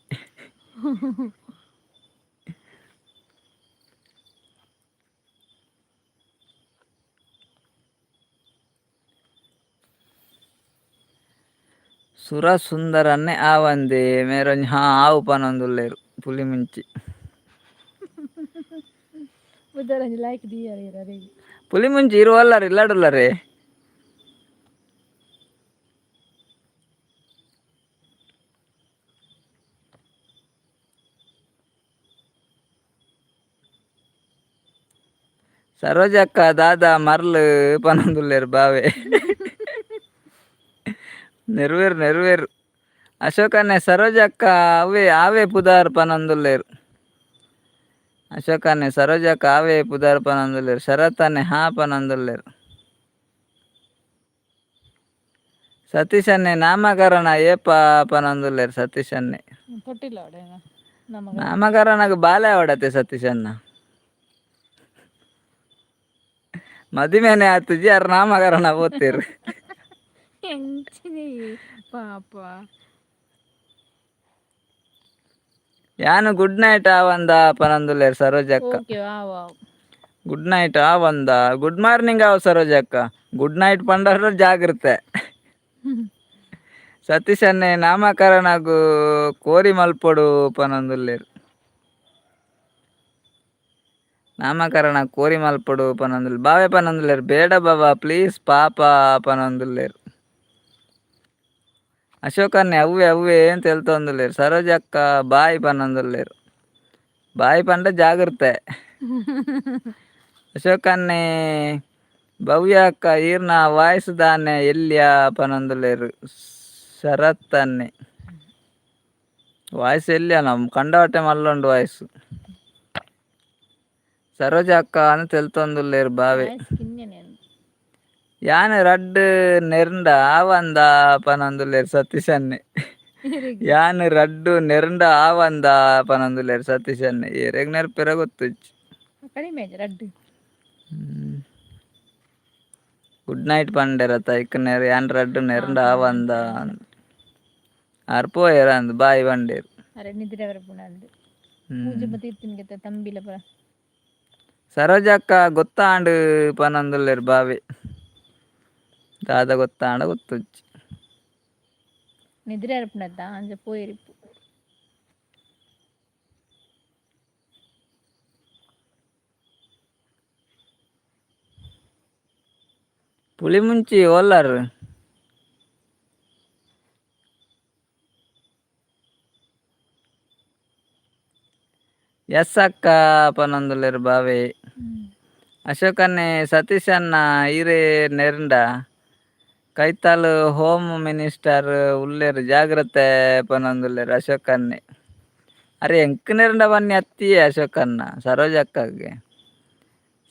ಸುರ ಸುಂದರನ್ನೇ ಆವಂದೆ ಮೇರೊಂಜಿ ಹಾ ಆವು ಪನೊಂದುಲ್ಲೆರ್ ಪುಲಿ ಮುಂಚಿ. ಪುದರಂಜಿ ಲೈಕ್ ದೀಯರ್. ಪುಲಿ ಮುಂಚಿ ಇರುವಲ್ಲಾರ ಇಲ್ಲಾಡುಲ್ಲಾರೆ. ಸರೋಜಕ್ಕ ದಾದಾ ಮರ್ಲು ಪನೊಂದುಲ್ಲೆರ್ ಬಾವೆ. ನೆರವೇರು ನೆರವೇರು. ಅಶೋಕನ್ನೆ ಸರೋಜಕ್ಕ ಅವೇ ಆವೇ ಪುದಾರ್ ಪನೊಂದುಲ್ಲೆರ್. ಅಶೋಕನ್ನೆ ಸರೋಜಕ್ಕ ಆವೇ ಪುದಾರ್ ಪನೊಂದುಲ್ಲೆರ್. ಶರತನ್ನೆ ಹಾ ಪನೊಂದುಲ್ಲೆರ್. ಸತೀಶನ್ನೆ ನಾಮಕರಣ ಏಪ ಪನೊಂದುಲ್ಲೆರ್ ಸತೀಶನ್ನೆ. ನಾಮಕರಣಗ್ ಬಾಲೆ ಆವಡತೆ ಸತೀಶನ್ನ. ಮದಿಮೆನೆ ಆತುಜಿ ಅರ್ ನಾಮಕರಣ ಪೋತೇರು. ಎಂಚಿನಿ ಪಾಪ. ಯಾನು ಗುಡ್ ನೈಟ್ ಆವಂದ ಪನೊಂದುಲ್ಲೆರ್ ಸರೋಜಕ್ಕ. ಓಕೆ ಆವ್ ಆವ್. ಗುಡ್ ನೈಟ್ ಆವಂದ, ಗುಡ್ ಮಾರ್ನಿಂಗ್ ಆವ್ ಸರೋಜಕ್ಕ. ಗುಡ್ ನೈಟ್ ಪಂಡರ ಜಾಗ್ರತೆ. ಸತೀಶ್ ಅಣ್ಣೆ ನಾಮಕರಣಗು ಕೋರಿ ಮಲ್ಪೊಡು ಪನೊಂದುಲ್ಲೆರ್. ನಾಮಕರಣ ಕೋರಿ ಮಲ್ಪೊಡು ಪನೊಂದುಲ್ಲೆರ್. ಬಾವೆ ಪನೊಂದುಲ್ಲೆರ್ ಬೇಡ ಬಾಬಾ ಪ್ಲೀಸ್ ಪಾಪ ಪನೊಂದುಲ್ಲೆರ್. ಅಶೋಕನ್ನೆ ಅವ್ವೆ ಅವ್ವೆ ಅಂತ ತೆಲ್ತೊಂದುಲ್ಲೆರ್. ಸರೋಜಕ್ಕ ಬಾಯ್ ಪನೊಂದುಲ್ಲೆರ್. ಬಾಯ್ ಪಂಡ ಜಾಗ್ರತೆ. ಅಶೋಕನ್ನೆ ಭವ್ಯ ಅಕ್ಕ ಈರ್ನ ವಾಯ್ಸ್ ದಾನೆ ಎಲ್ಯ ಪನೊಂದುಲ್ಲೆರ್. ಶರತ್ ಅನ್ನೆ ವಾಯ್ಸ್ ಎಲ್ಯನ ಕಂಡವಟೆ ಮಲ್ಲೊಂಡು ವಾಯ್ಸ್. ಸರೋಜ ಅಕ್ಕ ಅಂದ್ ತೆಲ್ತೊಂದುಲ್ಲೆರ್ ಬಾವೆ. ವಾಯ್ಸ್ ಕಿನ್ಯನೆ. ಯಾನ್ ರಡ್ಡ್ ನೆರ್ಂಡ ಆವಂದ ಪನೊಂದುಲ್ಲೆರ್ ಸತೀಶ್ ಅಣ್ಣೆ. ಯಾನ್ ರಡ್ಡ್ ನೆರ್ಂಡ ಆವಂದ ಪನೊಂದುಲ್ಲೆರ್ ಸತೀಶ್ ಅಣ್ಣೆ. ಏರೆಗ್ ನೆರ್ಪೆರ ಗೊತ್ತುಜ್ಜಿ. ಕಡಿಮೆ ರಡ್ಡ್. ಗುಡ್ ನೈಟ್ ಪಂಡೆರತ ಇಕ್ ನೆರ್ ಯಾನ್ ರಡ್ಡ್ ನೆರ್ಂಡ ಆವಂದ ಆರ್ ಪೋಯೆರ್ ಅಂದ್ ಬಾಯ್ ಪಂಡೆರ್. ಅರೆ ನಿದ್ರೆ ಬರ್ಪುಂಡು ಪೂಜೆ ಬತ್ತಿ ತಂಬಿಲ ಪೂರ. ಸರೋಜಕ್ಕ ಗೊತ್ತಾಂಡ್ ಪನೊಂದುಲ್ಲೆರ್ ಬಾವೆ. ದಾದ ಗೊತ್ತಾಂಡ ಗೊತ್ತುಜ್ಜಿ. ನಿದ್ರೆ ಬರ್ಪುಂಡತ್ತ ಅಂಚ ಪೋಯೆರಿಪ್ಪು. ಪುಳಿ ಮುಂಚಿ ಓಲಾರ್. ಎಸ್ ಅಕ್ಕ ಪನೊಂದುಲ್ಲೆರ್ ಬಾವೆ. ಅಶೋಕನ್ನೆ ಸತೀಶ್ ಅಣ್ಣ ಈರೇ ನೆರ್ಂಡ ಕೈತಲ್ ಹೋಮ್ ಮಿನಿಸ್ಟರ್ ಉಲ್ಲೆರ್ ಜಾಗ್ರತೆ ಪನೊಂದುಲ್ಲೆರ್ ಅಶೋಕನ್ನೆ. ಅರೆ ಎಂಕ್ ನೆರ್ಂಡ ಬನ್ನಿ ಅತ್ತಿಯೇ ಅಶೋಕಣ್ಣ ಸರೋಜಕ್ಕಗ್.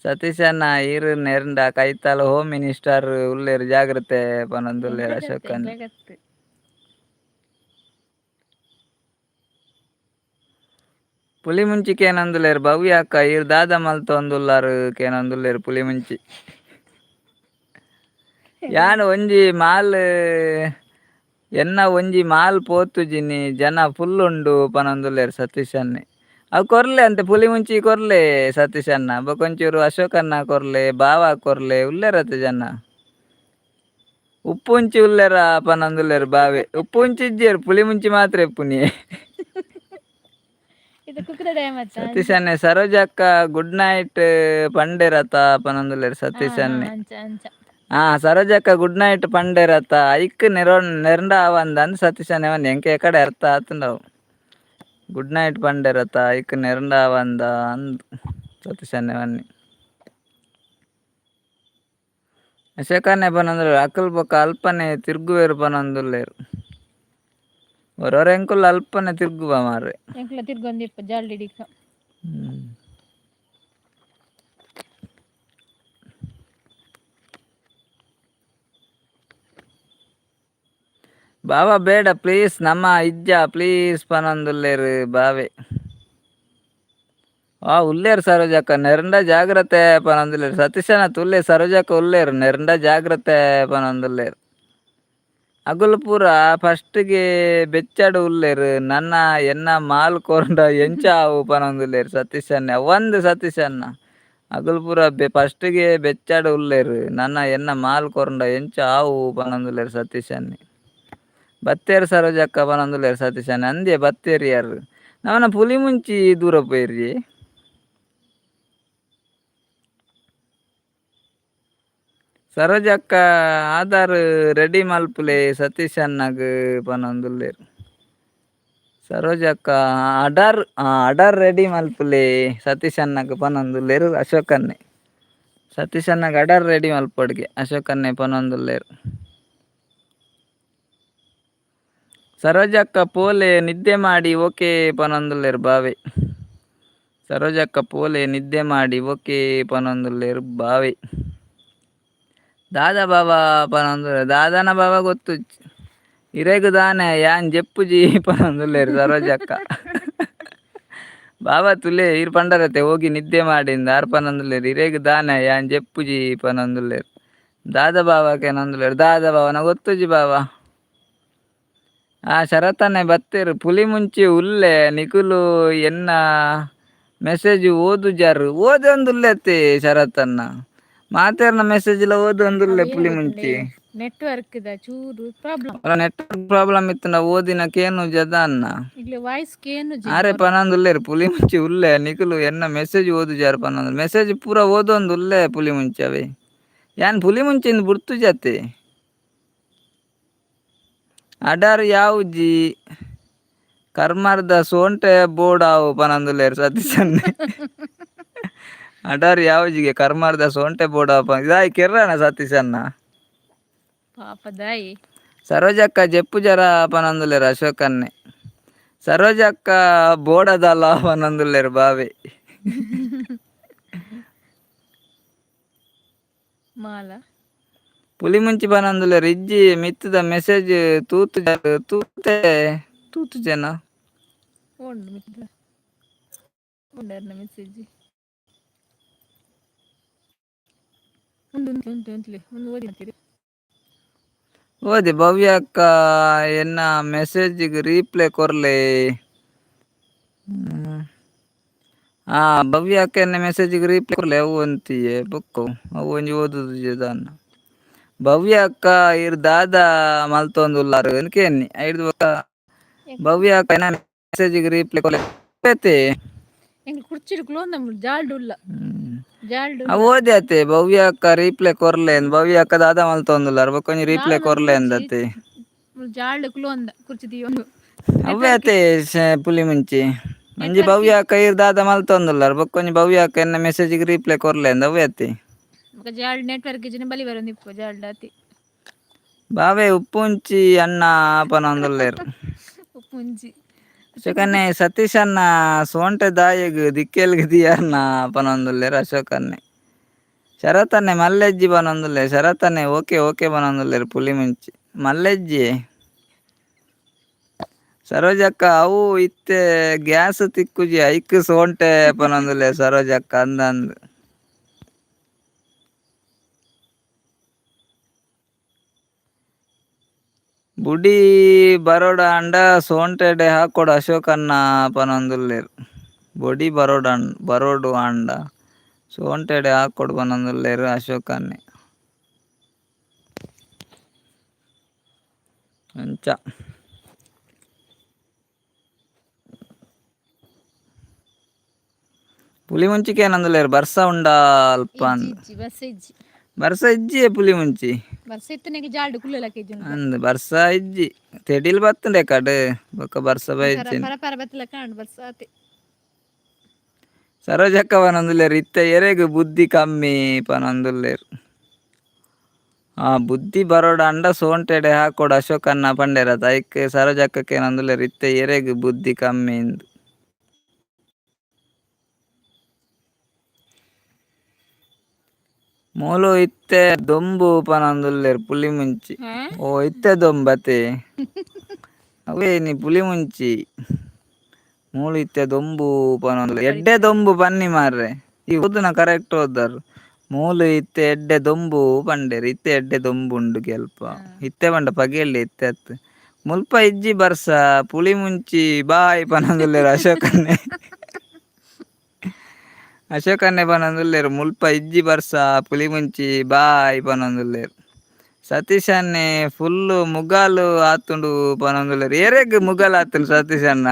ಸತೀಶ್ ಅಣ್ಣ ಈರ್ ನೆರ್ಂಡ ಕೈತಲ್ ಹೋಮ್ ಮಿನಿಸ್ಟರ್ ಉಲ್ಲೆರ್ ಜಾಗ್ರತೆ ಪನೊಂದುಲ್ಲೆರ್ ಅಶೋಕನ್ನೆ. ಪುಳಿ ಮುಂಚಿ ಕೇನೊಂದುಲ್ಲೆರ್ ಭವ್ಯ ಅಕ್ಕ ಈರ್ ದಾದ ಮಲ್ತೊಂದುಲ್ಲಾರ್ ಕೇನೊಂದುಲ್ಲೆರ್ ಪುಳಿ ಮುಂಚಿ. ಯಾನ್ ಒಂಜಿ ಮಾಲ್ ಎನ್ನ ಒಂಜಿ ಮಾಲ್ ಪೋತುಜಿನಿ ಜನ ಫುಲ್ ಉಂಡು ಪನೊಂದುಲ್ಲೆರ್ ಸತೀಶ್ ಅಣ್ಣೆ. ಅವು ಕೊರ್ಲೆ ಅಂತೆ ಪುಳಿ ಮುಂಚಿ ಕೊರ್ಲೆ ಸತೀಶ್ ಅಣ್ಣ. ಬೊಕೊಂಚೂರು ಅಶೋಕಣ್ಣ ಕೊರ್ಲೆ ಬಾವ ಕೊರ್ಲೆ ಉಲ್ಲೆರತೆ ಜನ. ಉಪ್ಪುಂಚಿ ಉಲ್ಲೆರ ಪನೊಂದುಲ್ಲೆರ್ ಬಾವೆ. ಉಪ್ಪುಂಚಿ ಇಜ್ಜೆರ್ ಪುಳಿ ಮುಂಚಿ ಮಾತ್ರ ಇಪ್ಪುನಿ. ಸತೀಶ್ ಅಣ್ಣೆ ಸರೋಜಕ್ಕ ಗುಡ್ ನೈಟ್ ಪಂಡೆರತ ಪನೊಂದುಲ್ಲೆರ್ ಸತೀಶ್ ಅಣ್ಣೆ. ಹಾ ಸರೋಜಕ್ಕ ಗುಡ್ ನೈಟ್ ಪಂಡೆರತ ಐಕ್ ನೆರಂಡ ಆವಂದ ಅಂದ್ ಸತೀಶ್ ಅಣ್ಣೆ ಪನ್ನೆ ಎಂಕ್ ಎಕಡೆ ಅರ್ಥ ಆತುಂಡವು. ಗುಡ್ ನೈಟ್ ಪಂಡೆರತ ಐಕ್ ನೆರಂಡ ಆವಂದ ಅಂದ್ ಸತೀಶ್ ಅಣ್ಣೆ ಪನ್ನೆ. ಅಶೋಕನ್ನೆ ಪನೊಂದುಲ್ಲೆರ್ ಅಕುಲು ಬೊಕ ಅಲ್ಪನೆ ತಿರ್ಗುವೆರ್ ಪನೊಂದುಲ್ಲೆರ್. ಒರೊರ ಎಂಕುಲು ಅಲ್ಪನೆ ತಿರ್ಗುವ ಮಾರ್ರೆ. ಎಂಕ್ಲ ತಿರ್ಗೊಂದಿಪ್ಪ ಜಾಲ್ಡಿಡಿಕ. ಬಾವ ಬೇಡ ಪ್ಲೀಸ್ ನಮ್ಮ ಇಜ್ಜ ಪ್ಲೀಸ್ ಪನೊಂದುಲ್ಲೆರ್ ಬಾವೆ. ಆ ಉಲ್ಲೇರ್ ಸರೋಜಕ್ಕ ನೆರಂಡ ಜಾಗ್ರತೆ ಪನೊಂದುಲ್ಲೆರ್. ಸತೀಶನ ತುಲ್ಲೆ ಸರೋಜಕ್ಕ ಉಲ್ಲೇರ್ ನೆರಂಡ ಜಾಗ್ರತೆ ಪನೊಂದುಲ್ಲೆರ್. ಅಗುಲು ಪೂರ ಫಸ್ಟ್ಗೆ ಬೆಚ್ಚಡ್ ಉಲ್ಲೆರ್ ನನ ಎನ್ನ ಮಾಲ್ ಕೊರ್ಂಡ ಎಂಚ ಆವು ಪನೊಂದುಲ್ಲೆರ್ ಸತೀಶ್ ಅಣ್ಣೆ. ಅವಂದ್ ಸತೀಶ್ ಅಣ್ಣ ಅಗುಲು ಪೂರ ಫಸ್ಟ್ಗೆ ಬೆಚ್ಚಡ್ ಉಲ್ಲೆರ್ ನನ ಎನ್ನ ಮಾಲ್ ಕೊರ್ಂಡ ಎಂಚ ಆವು ಪನೊಂದುಲ್ಲೆರ್ ಸತೀಶ್ ಅಣ್ಣೆ. ಬತ್ತೇರ್ ಸರೋಜಕ್ಕ ಪನೊಂದುಲ್ಲೆರ್ ಸತೀಶ್ ಅಣ್ಣೆ. ಅಂದ್ಯೆ ಬತ್ತೇರ್ ಯಾರ್ ನಮನ ಪುಳಿ ಮುಂಚಿ ದೂರ ಪೋಯಿರಿ. ಸರೋಜಕ್ಕ ಆಧಾರ್ ರೆಡಿ ಮಲ್ಪುಲೆ ಸತೀಶ್ ಅಣ್ಣಗ್ ಪನೊಂದುಲ್ಲೆರ್. ಸರೋಜಕ್ಕ ಆಧಾರ್ ಆಧಾರ್ ರೆಡಿ ಮಲ್ಪುಲೆ ಸತೀಶ್ ಅಣ್ಣಗ್ ಪನೊಂದುಲ್ಲೆರ್ ಅಶೋಕನ್ನೆ. ಸತೀಶ್ ಅಣ್ಣಗ್ ಆಧಾರ್ ರೆಡಿ ಮಲ್ಪೊಡ್ಗೆ ಅಶೋಕನ್ನೆ ಪನೊಂದುಲ್ಲೆರ್. ಸರೋಜಕ್ಕ ಪೋಲೆ ನಿದ್ದೆ ಮಾಡಿ ಓಕೆ ಪನೊಂದುಲ್ಲೆರ್ ಬಾವೆ. ಸರೋಜಕ್ಕ ಪೋಲೆ ನಿದ್ದೆ ಮಾಡಿ ಓಕೆ ಪನೊಂದುಲ್ಲೆರ್ ಬಾವೆ. ದಾದಾ ಬಾಬಾ ಪನೊಂದುಲ್ಲೆರ್. ದಾದನ ಬಾಬಾ ಗೊತ್ತುಜ್ಜಿ. ಇರೆಗ್ ದಾನೆ ಯಾನ್ ಜೆಪ್ಪುಜಿ ಪನೊಂದುಲ್ಲೆರ್ ಸರೋಜಕ್ಕ. ಬಾಬಾ ತುಲೆ ಇರ್ ಪಂಡರತೆ ಹೋಗಿ ನಿದ್ದೆ ಮಾಡಿಂದ ಆರ್ ಪನೊಂದುಲ್ಲೆರ್ ಇರೆಗ್ ದಾನೆ ಯಾನ್ ಜೆಪ್ಪುಜಿ ಪನೊಂದುಲ್ಲೆರ್. ದಾದ ಬಾವ ಕೇನೊಂದುಲ್ಲೆರ್ ದಾದ ಬಾವನ ಗೊತ್ತುಜಿ ಬಾವ. ಆ ಶರತನೆ ಬತ್ತೆರ್ ಪುಲಿ ಮುಂಚಿ ಉಲ್ಲೆ ನಿಕುಲು ಎನ್ನ ಮೆಸೇಜ್ ಓದುಜಾರ್ ಓದೊಂದುಲ್ಲೆತೆ ಶರತನ್ನ ಮಾತೆರ್ನ ಮೆಸೇಜ್ ಲ ಓದೊಂದುಲ್ಲೆ ಪುಲಿ ಮುಂಚಿ. ನೆಟ್ವರ್ಕ್ ದ ಚೂರು problem. Network problem ಇತ್ತುಂಡ ಓದಿನ ಕೇನುಜ ದಾನ್ನ. ಇಗ್ಲೆ ವಾಯ್ಸ್ ಕೇನುಜಿ. ಆರೆ ಪನೊಂದುಲ್ಲೆರ್ ಪುಲಿ ಮುಂಚಿ ಉಲ್ಲೆ ನಿಕುಲು ಎನ್ನ ಮೆಸೇಜ್ ಓದುಜಾರ್ ಪನೊಂದು ಮೆಸೇಜ್ ಪೂರ ಓದೊಂದುಲ್ಲೆ ಪುಲಿ ಮುಂಚಿ ಅವೇ ಯಾನ್ ಪುಲಿ ಮುಂಚಿಂದ್ ಬುಡ್ತುಜತೆ. ಅಡರ್ ಯಾವುಜಿ ಕರ್ಮರ್ದ ಸೋಂಟೆ ಬೋಡಾವು ಪನೊಂದುಲ್ಲೆರ್ ಸತೀಶನ್ನೆ. ಅಡರ್ ಯಾವುಜಿಗೆ ಕರ್ಮರ್ದ ಸೋಂಟೆ ಬೋಡಾವು ಪನ ಇದಾಯ್ ಕೆರ್ರನ ಸತೀಶನ್ನ. ಪಾಪ ದಾಯಿ. ಸರೋಜಕ್ಕ ಜೆಪ್ಪು ಜರ ಪನೊಂದುಲ್ಲೆರ್ ಅಶೋಕನ್ನೆ. ಸರೋಜಕ್ಕ ಬೋಡದಲ್ಲ ಪನೊಂದುಲ್ಲೆರ್ ಬಾವೆ. ಮಾಲ. ಪುಲಿ ಮುಂಚಿ ಪನೊಂದುಲ್ಲೆರ್ ಇಜ್ಜಿ ಮಿತ್ತುದ ಮೆಸೇಜ್ ತೂತು ತೂತೆ ತೂತುಜೆನ. ಉಂಡು ಮಿತ್ತ ಉಂಡರ್ನ ಮೆಸೇಜ್. ಉಂದು ಉಂತು ಉಂತು ಉಂತ್ಲೆ ಒಂದು ಓದಿ ಅಂತೀರಿ. ಓದಿ ಭವ್ಯ ಅಕ್ಕ ಎನ್ನ ಮೆಸೇಜ್ಗ್ ರೀಪ್ಲೈ ಕೊರ್ಲೆ. ಆ ಭವ್ಯ ಅಕ್ಕ ಎನ್ನ ಮೆಸೇಜ್ಗ್ ರೀಪ್ಲೈ ಕೊರ್ಲೆ ಅವು ಅಂತಿಯೇ ಬೊಕ್ಕ ಅವು ಒಂಜಿ ಓದುದು ದಾನ್ನ. ಭವ್ಯ ಅಕ್ಕ ಇರ್ ದಾದ ಮಲ್ತೊಂದುಲ್ಲಾರ್ ಕೇನ್ನಿ ಐಡ್ದ್ ಬೊಕ್ಕ ಭವ್ಯ ಅಕ್ಕ ಎನ್ನ ಮೆಸೇಜ್ಗ್ ರೀಪ್ಲೈ ಕೊರ್ಲೆ ಐತೆ. ಎಂಕ್ ಕುರ್ಚಿಡ್ ಕುಲೋಂದ ಜಾಲ್ಡ್ ಉಲ್ಲ. ಜಾಲ್ಡ್. ಅವು ಓದಿ ಅತ್ತೆ ಭವ್ಯ ಅಕ್ಕ ರೀಪ್ಲೈ ಕೊರ್ಲೆ ಭವ್ಯ ಅಕ್ಕ ದಾದ ಮಲ್ತೊಂದುಲ್ಲಾರ್ ಬೊಕ್ಕ ಒಂಜಿ ರೀಪ್ಲೈ ಕೊರ್ಲೆ ಅಂದತ್ತೆ. ಜಾಲ್ಡ್ ಕುಲೋಂದ ಕುರ್ಚಿ ದಿಯೊಂದು. ಅವ್ವೇ ಅತ್ತೆ ಪುಲಿ ಮುಂಚಿ ಒಂಜಿ ಭವ್ಯ ಅಕ್ಕ ಇರ್ ದಾದ ಮಲ್ತೊಂದುಲ್ಲಾರ್ ಬೊಕ್ಕ ಒಂಜಿ ಭವ್ಯ ಅಕ್ಕ ಎನ್ನ ಮೆಸೇಜ್ಗ್ ರೀಪ್ಲೈ ಕೊರ್ಲೆ ಅಂದ್ ಅವ್ವೇ ಅತ್ತೆ. ಬೊಕ ಜಾಲ್ಡ್ ನೆಟ್ವರ್ಕ್ ಇಜ್ಜಿನ ಬಲಿ ಬರೊಂದಿಪ್ಪು ಜಾಲ್ಡ್ ಅತಿ. ಬಾವೆ ಉಪ್ಪುಂಚಿ ಅಣ್ಣ ಪನೊಂದುಲ್ಲೆರ್. ಉಪ್ಪುಂಚಿ. ಅಶೋಕನ್ನೆ ಸತೀಶ್ ಅಣ್ಣ ಸೋಂಟೆ ದಾಯೆಗ್ ದಿಕ್ಕೆಲ್ಗ್ ದಿಯರ್ನ ಪನೊಂದುಲ್ಲೆರ್ ಅಶೋಕನ್ನೆ. ಶರತನ್ನೆ ಮಲ್ಲೆಜ್ಜಿ ಪನೊಂದುಲ್ಲೆ ಶರತನ್ನೆ ಓಕೆ ಓಕೆ ಪನೊಂದುಲ್ಲೆರ್ ಪುಲಿ ಮುಂಚಿ ಮಲ್ಲೆಜ್ಜಿ. ಸರೋಜಕ್ಕ ಅವು ಇತ್ತೆ ಗ್ಯಾಸ್ ತಿಕ್ಕುಜಿ ಐಕ್ ಸೋಂಟೆ ಪನೊಂದುಲ್ಲೆ ಸರೋಜಕ್ಕ ಅಂದಂದ್. ಬುಡಿ ಬರೋಡ ಆಂಡ ಸೋಂಟೆಡೆ ಹಾಕೊಡು ಅಶೋಕಣ್ಣ ಪನೊಂದುಲ್ಲೆರ್. ಬೊಡಿ ಬರೋಡ ಬರೋಡು ಆಂಡ ಸೋಂಟೆಡೆ ಹಾಕೊಡು ಪನೊಂದುಲ್ಲೆರ್ ಅಶೋಕನ್ನೆ. ಅಂಚ ಪುಲಿ ಮುಂಚಿಕೆ ಏನಂದುಲ್ಲೆರ್ ಬರ್ಸ ಉಂಡಾ ಅಲ್ಪ ಇಜ್ಜಿ ಇಜ್ಜಿ ಬರ್ಸ ಇಜ್ಜಿ. ಬರ್ಸ ಇಜ್ಜಿಯೇ ಪುಲಿ ಮುಂಚಿ. ಬರ್ಸ ಇತ್ತನೆಗೆ ಜಾಲ್ಡ್ ಕುಲ್ಲಲಕ ಇಜ್ಜಿ. ಅಂದ್ ಬರ್ಸ ಇಜ್ಜಿ ತೆಡಿಲ್ ಬತ್ತುಂಡೆ ಕಡ್ ಬೊಕ್ಕ ಬರ್ಸ ಬೈಜ್ಜಿ. ಪರ ಪರ ಬತ್ತಲಕ ಆಂಡ್ ಬರ್ಸ ಆತೆ. ಸರೋಜಕ್ಕ ಪನೊಂದುಲ್ಲೆರ್ ಇತ್ತೆ ಎರೆಗ್ ಬುದ್ಧಿ ಕಮ್ಮಿ ಪನೊಂದುಲ್ಲೆರ್. ಆ ಬುದ್ಧಿ ಬರೋಡ ಅಂಡ ಸೋಂಟೆಡೆ ಹಾಕೊಡು ಅಶೋಕಣ್ಣ ಪಂಡೆರತ ಐಕ್ ಸರೋಜಕ್ಕಕ್ಕೆ ಏನಂದುಲ್ಲೆರ್ ಇತ್ತೆ ಎರೆಗ್ ಬುದ್ಧಿ ಕಮ್ಮಿ ಇಂದ್. ಮೂಲು ಇತ್ತೆ ದೊಂಬು ಪನೊಂದುಲ್ಲೆರ್ ಪುಲಿ ಮುಂಚಿ. ಓ ಇತ್ತೆ ದೊಂಬತೆ ಅವೇ ನೀ ಪುಲಿ ಮುಂಚಿ ಮೂಲು ಇತ್ತೆ ದೊಂಬು ಪನೊಂದುಲ್ಲೆರ್ ಎಡ್ಡೆ ದೊಂಬು ಪನ್ನಿ ಮಾರ್ರೆ ಈ ಓದುನ ಕರೆಕ್ಟ್ ಓದಾರ್ ಮೂಲು ಇತ್ತೆ ಎಡ್ಡೆ ದೊಂಬು ಪಂಡೆರ್ ಇತ್ತೆ ಎಡ್ಡೆ ದೊಂಬು ಉಂಡು ಕೆಲ್ಪ ಇತ್ತೆ ಪಂಡ ಪಗೆಲ್ಡೆ ಇತ್ತೆ ಅತ್ ಮುಲ್ಪ ಇಜ್ಜಿ ಬರ್ಸ ಪುಲಿ ಮುಂಚಿ ಬಾಯ್ ಪನೊಂದುಲ್ಲೆರ್ ಅಶೋಕನ್ನೆ. ಅಶೋಕನ್ನೆ ಪನೊಂದುಲ್ಲೆರ್ ಮುಲ್ಪ ಇಜ್ಜಿ ಬರ್ಸ ಪುಲಿ ಮುಂಚಿ ಬಾಯ್ ಪನೊಂದುಲ್ಲೆರ್. ಸತೀಶನ್ನೆ ಫುಲ್ಲು ಮುಗಾಲು ಆತುಂಡು ಪನೊಂದುಲ್ಲೆರ್ ಏರೆಗ್ ಮುಗಾಲ್ ಆತುಂಡು ಸತೀಶಣ್ಣ.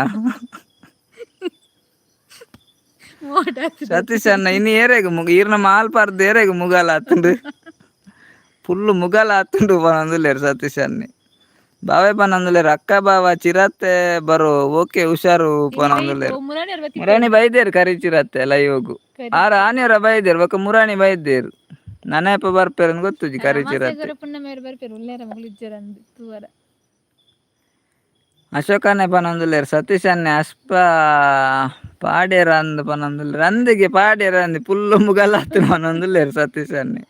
ಸತೀಶ್ ಅಣ್ಣ ಇನ್ನು ಏರೆಗ್ ಮುಗ ಈರ್ನ ಮಾಲ್ ಪಾರ್ದ್ ಏರೆಗ್ ಮುಗಾಲ್ ಆತುಂಡು ಫುಲ್ಲು ಮುಗಾಲ್ ಆತುಂಡು ಪನೊಂದುಲ್ಲೆರ್ ಸತೀಶ್ ಅಣ್ಣೆ. ಬಾವೆ ಪನೊಂದುಲ್ಲೆರ್ ಅಕ್ಕ ಬಾವ ಚಿರತೆ ಬರೋ ಓಕೆ ಹುಷಾರು ಪನೊಂದುಲ್ಲೆರ್. ಮುರಾಣಿ ಬೈದೇರ್ ಕರಿ ಚಿರತೆ ಲೈವ್ಗು ಆರ್ ಆನೆರ ಬೈದೇರ್ ಬೊಕ್ಕ ಮುರಾಣಿ ಬೈದೇರ್ ನನೇಪ ಬರ್ಪೇರ್ ಗೊತ್ತುಜಿ ಕರಿ ಚಿರತೆ. ಅಶೋಕನ್ನೆ ಪನೊಂದುಲ್ಲೆರ್ ಸತೀಶ್ ಅಣ್ಣೆ ಅಸ್ಪ ಪಾಡ್ಯರ ಅಂದ್ ಪನೊಂದುಲ್ಲೆರ್ ಅಂದಿಗೆ ಪಾಡ್ಯರ ಅಂದ್ ಪುಲ್ಲು ಮುಗಲಾತ್ ಪನೊಂದುಲ್ಲೆರ್ ಸತೀಶ್ ಅಣ್ಣೆ.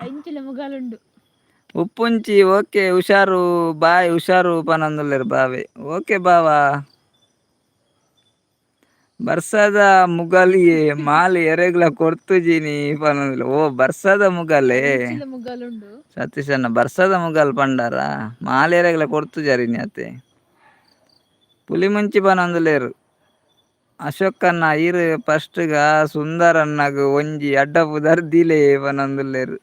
ಅಂಚಿನ ಮುಗಲುಂಡು. ಉಪ್ಪುಂಚಿ ಓಕೆ ಹುಷಾರು ಬಾಯ್ ಹುಷಾರು ಪನೊಂದುಲ್ಲೆರ್ ಬಾವೆ ಓಕೆ ಬಾವಾ. ಬರ್ಸದ ಮುಗಲಿಯೇ ಮಾಲ್ ಎರೆಗ್ಲ ಕೊರ್ತುಜಿನಿ ಪನೊಂದುಲ್ಲೆ. ಓ ಬರ್ಸದ ಮುಗಲೇ. ಮುಂಚಿದ ಮುಗಲುಂಡು. ಸತೀಶಣ್ಣ ಬರ್ಸದ ಮುಗಲ್ ಪಂಡಾರ, ಮಾಲ್ ಎರೆಗ್ಲ ಕೊರ್ತುಜರಿನಿ ಅತೆ. ಪುಲಿ ಮುಂಚಿ ಪನೊಂದುಲ್ಲೆರ್. ಅಶೋಕಣ್ಣ ಈರ್ ಫಸ್ಟ್ ಗ ಸುಂದರಣ್ಣಗ್ ಒಂಜಿ ಅಡ್ಡ ಪುದರ್ ದೀಲೆ ಪನೊಂದುಲ್ಲೆರ್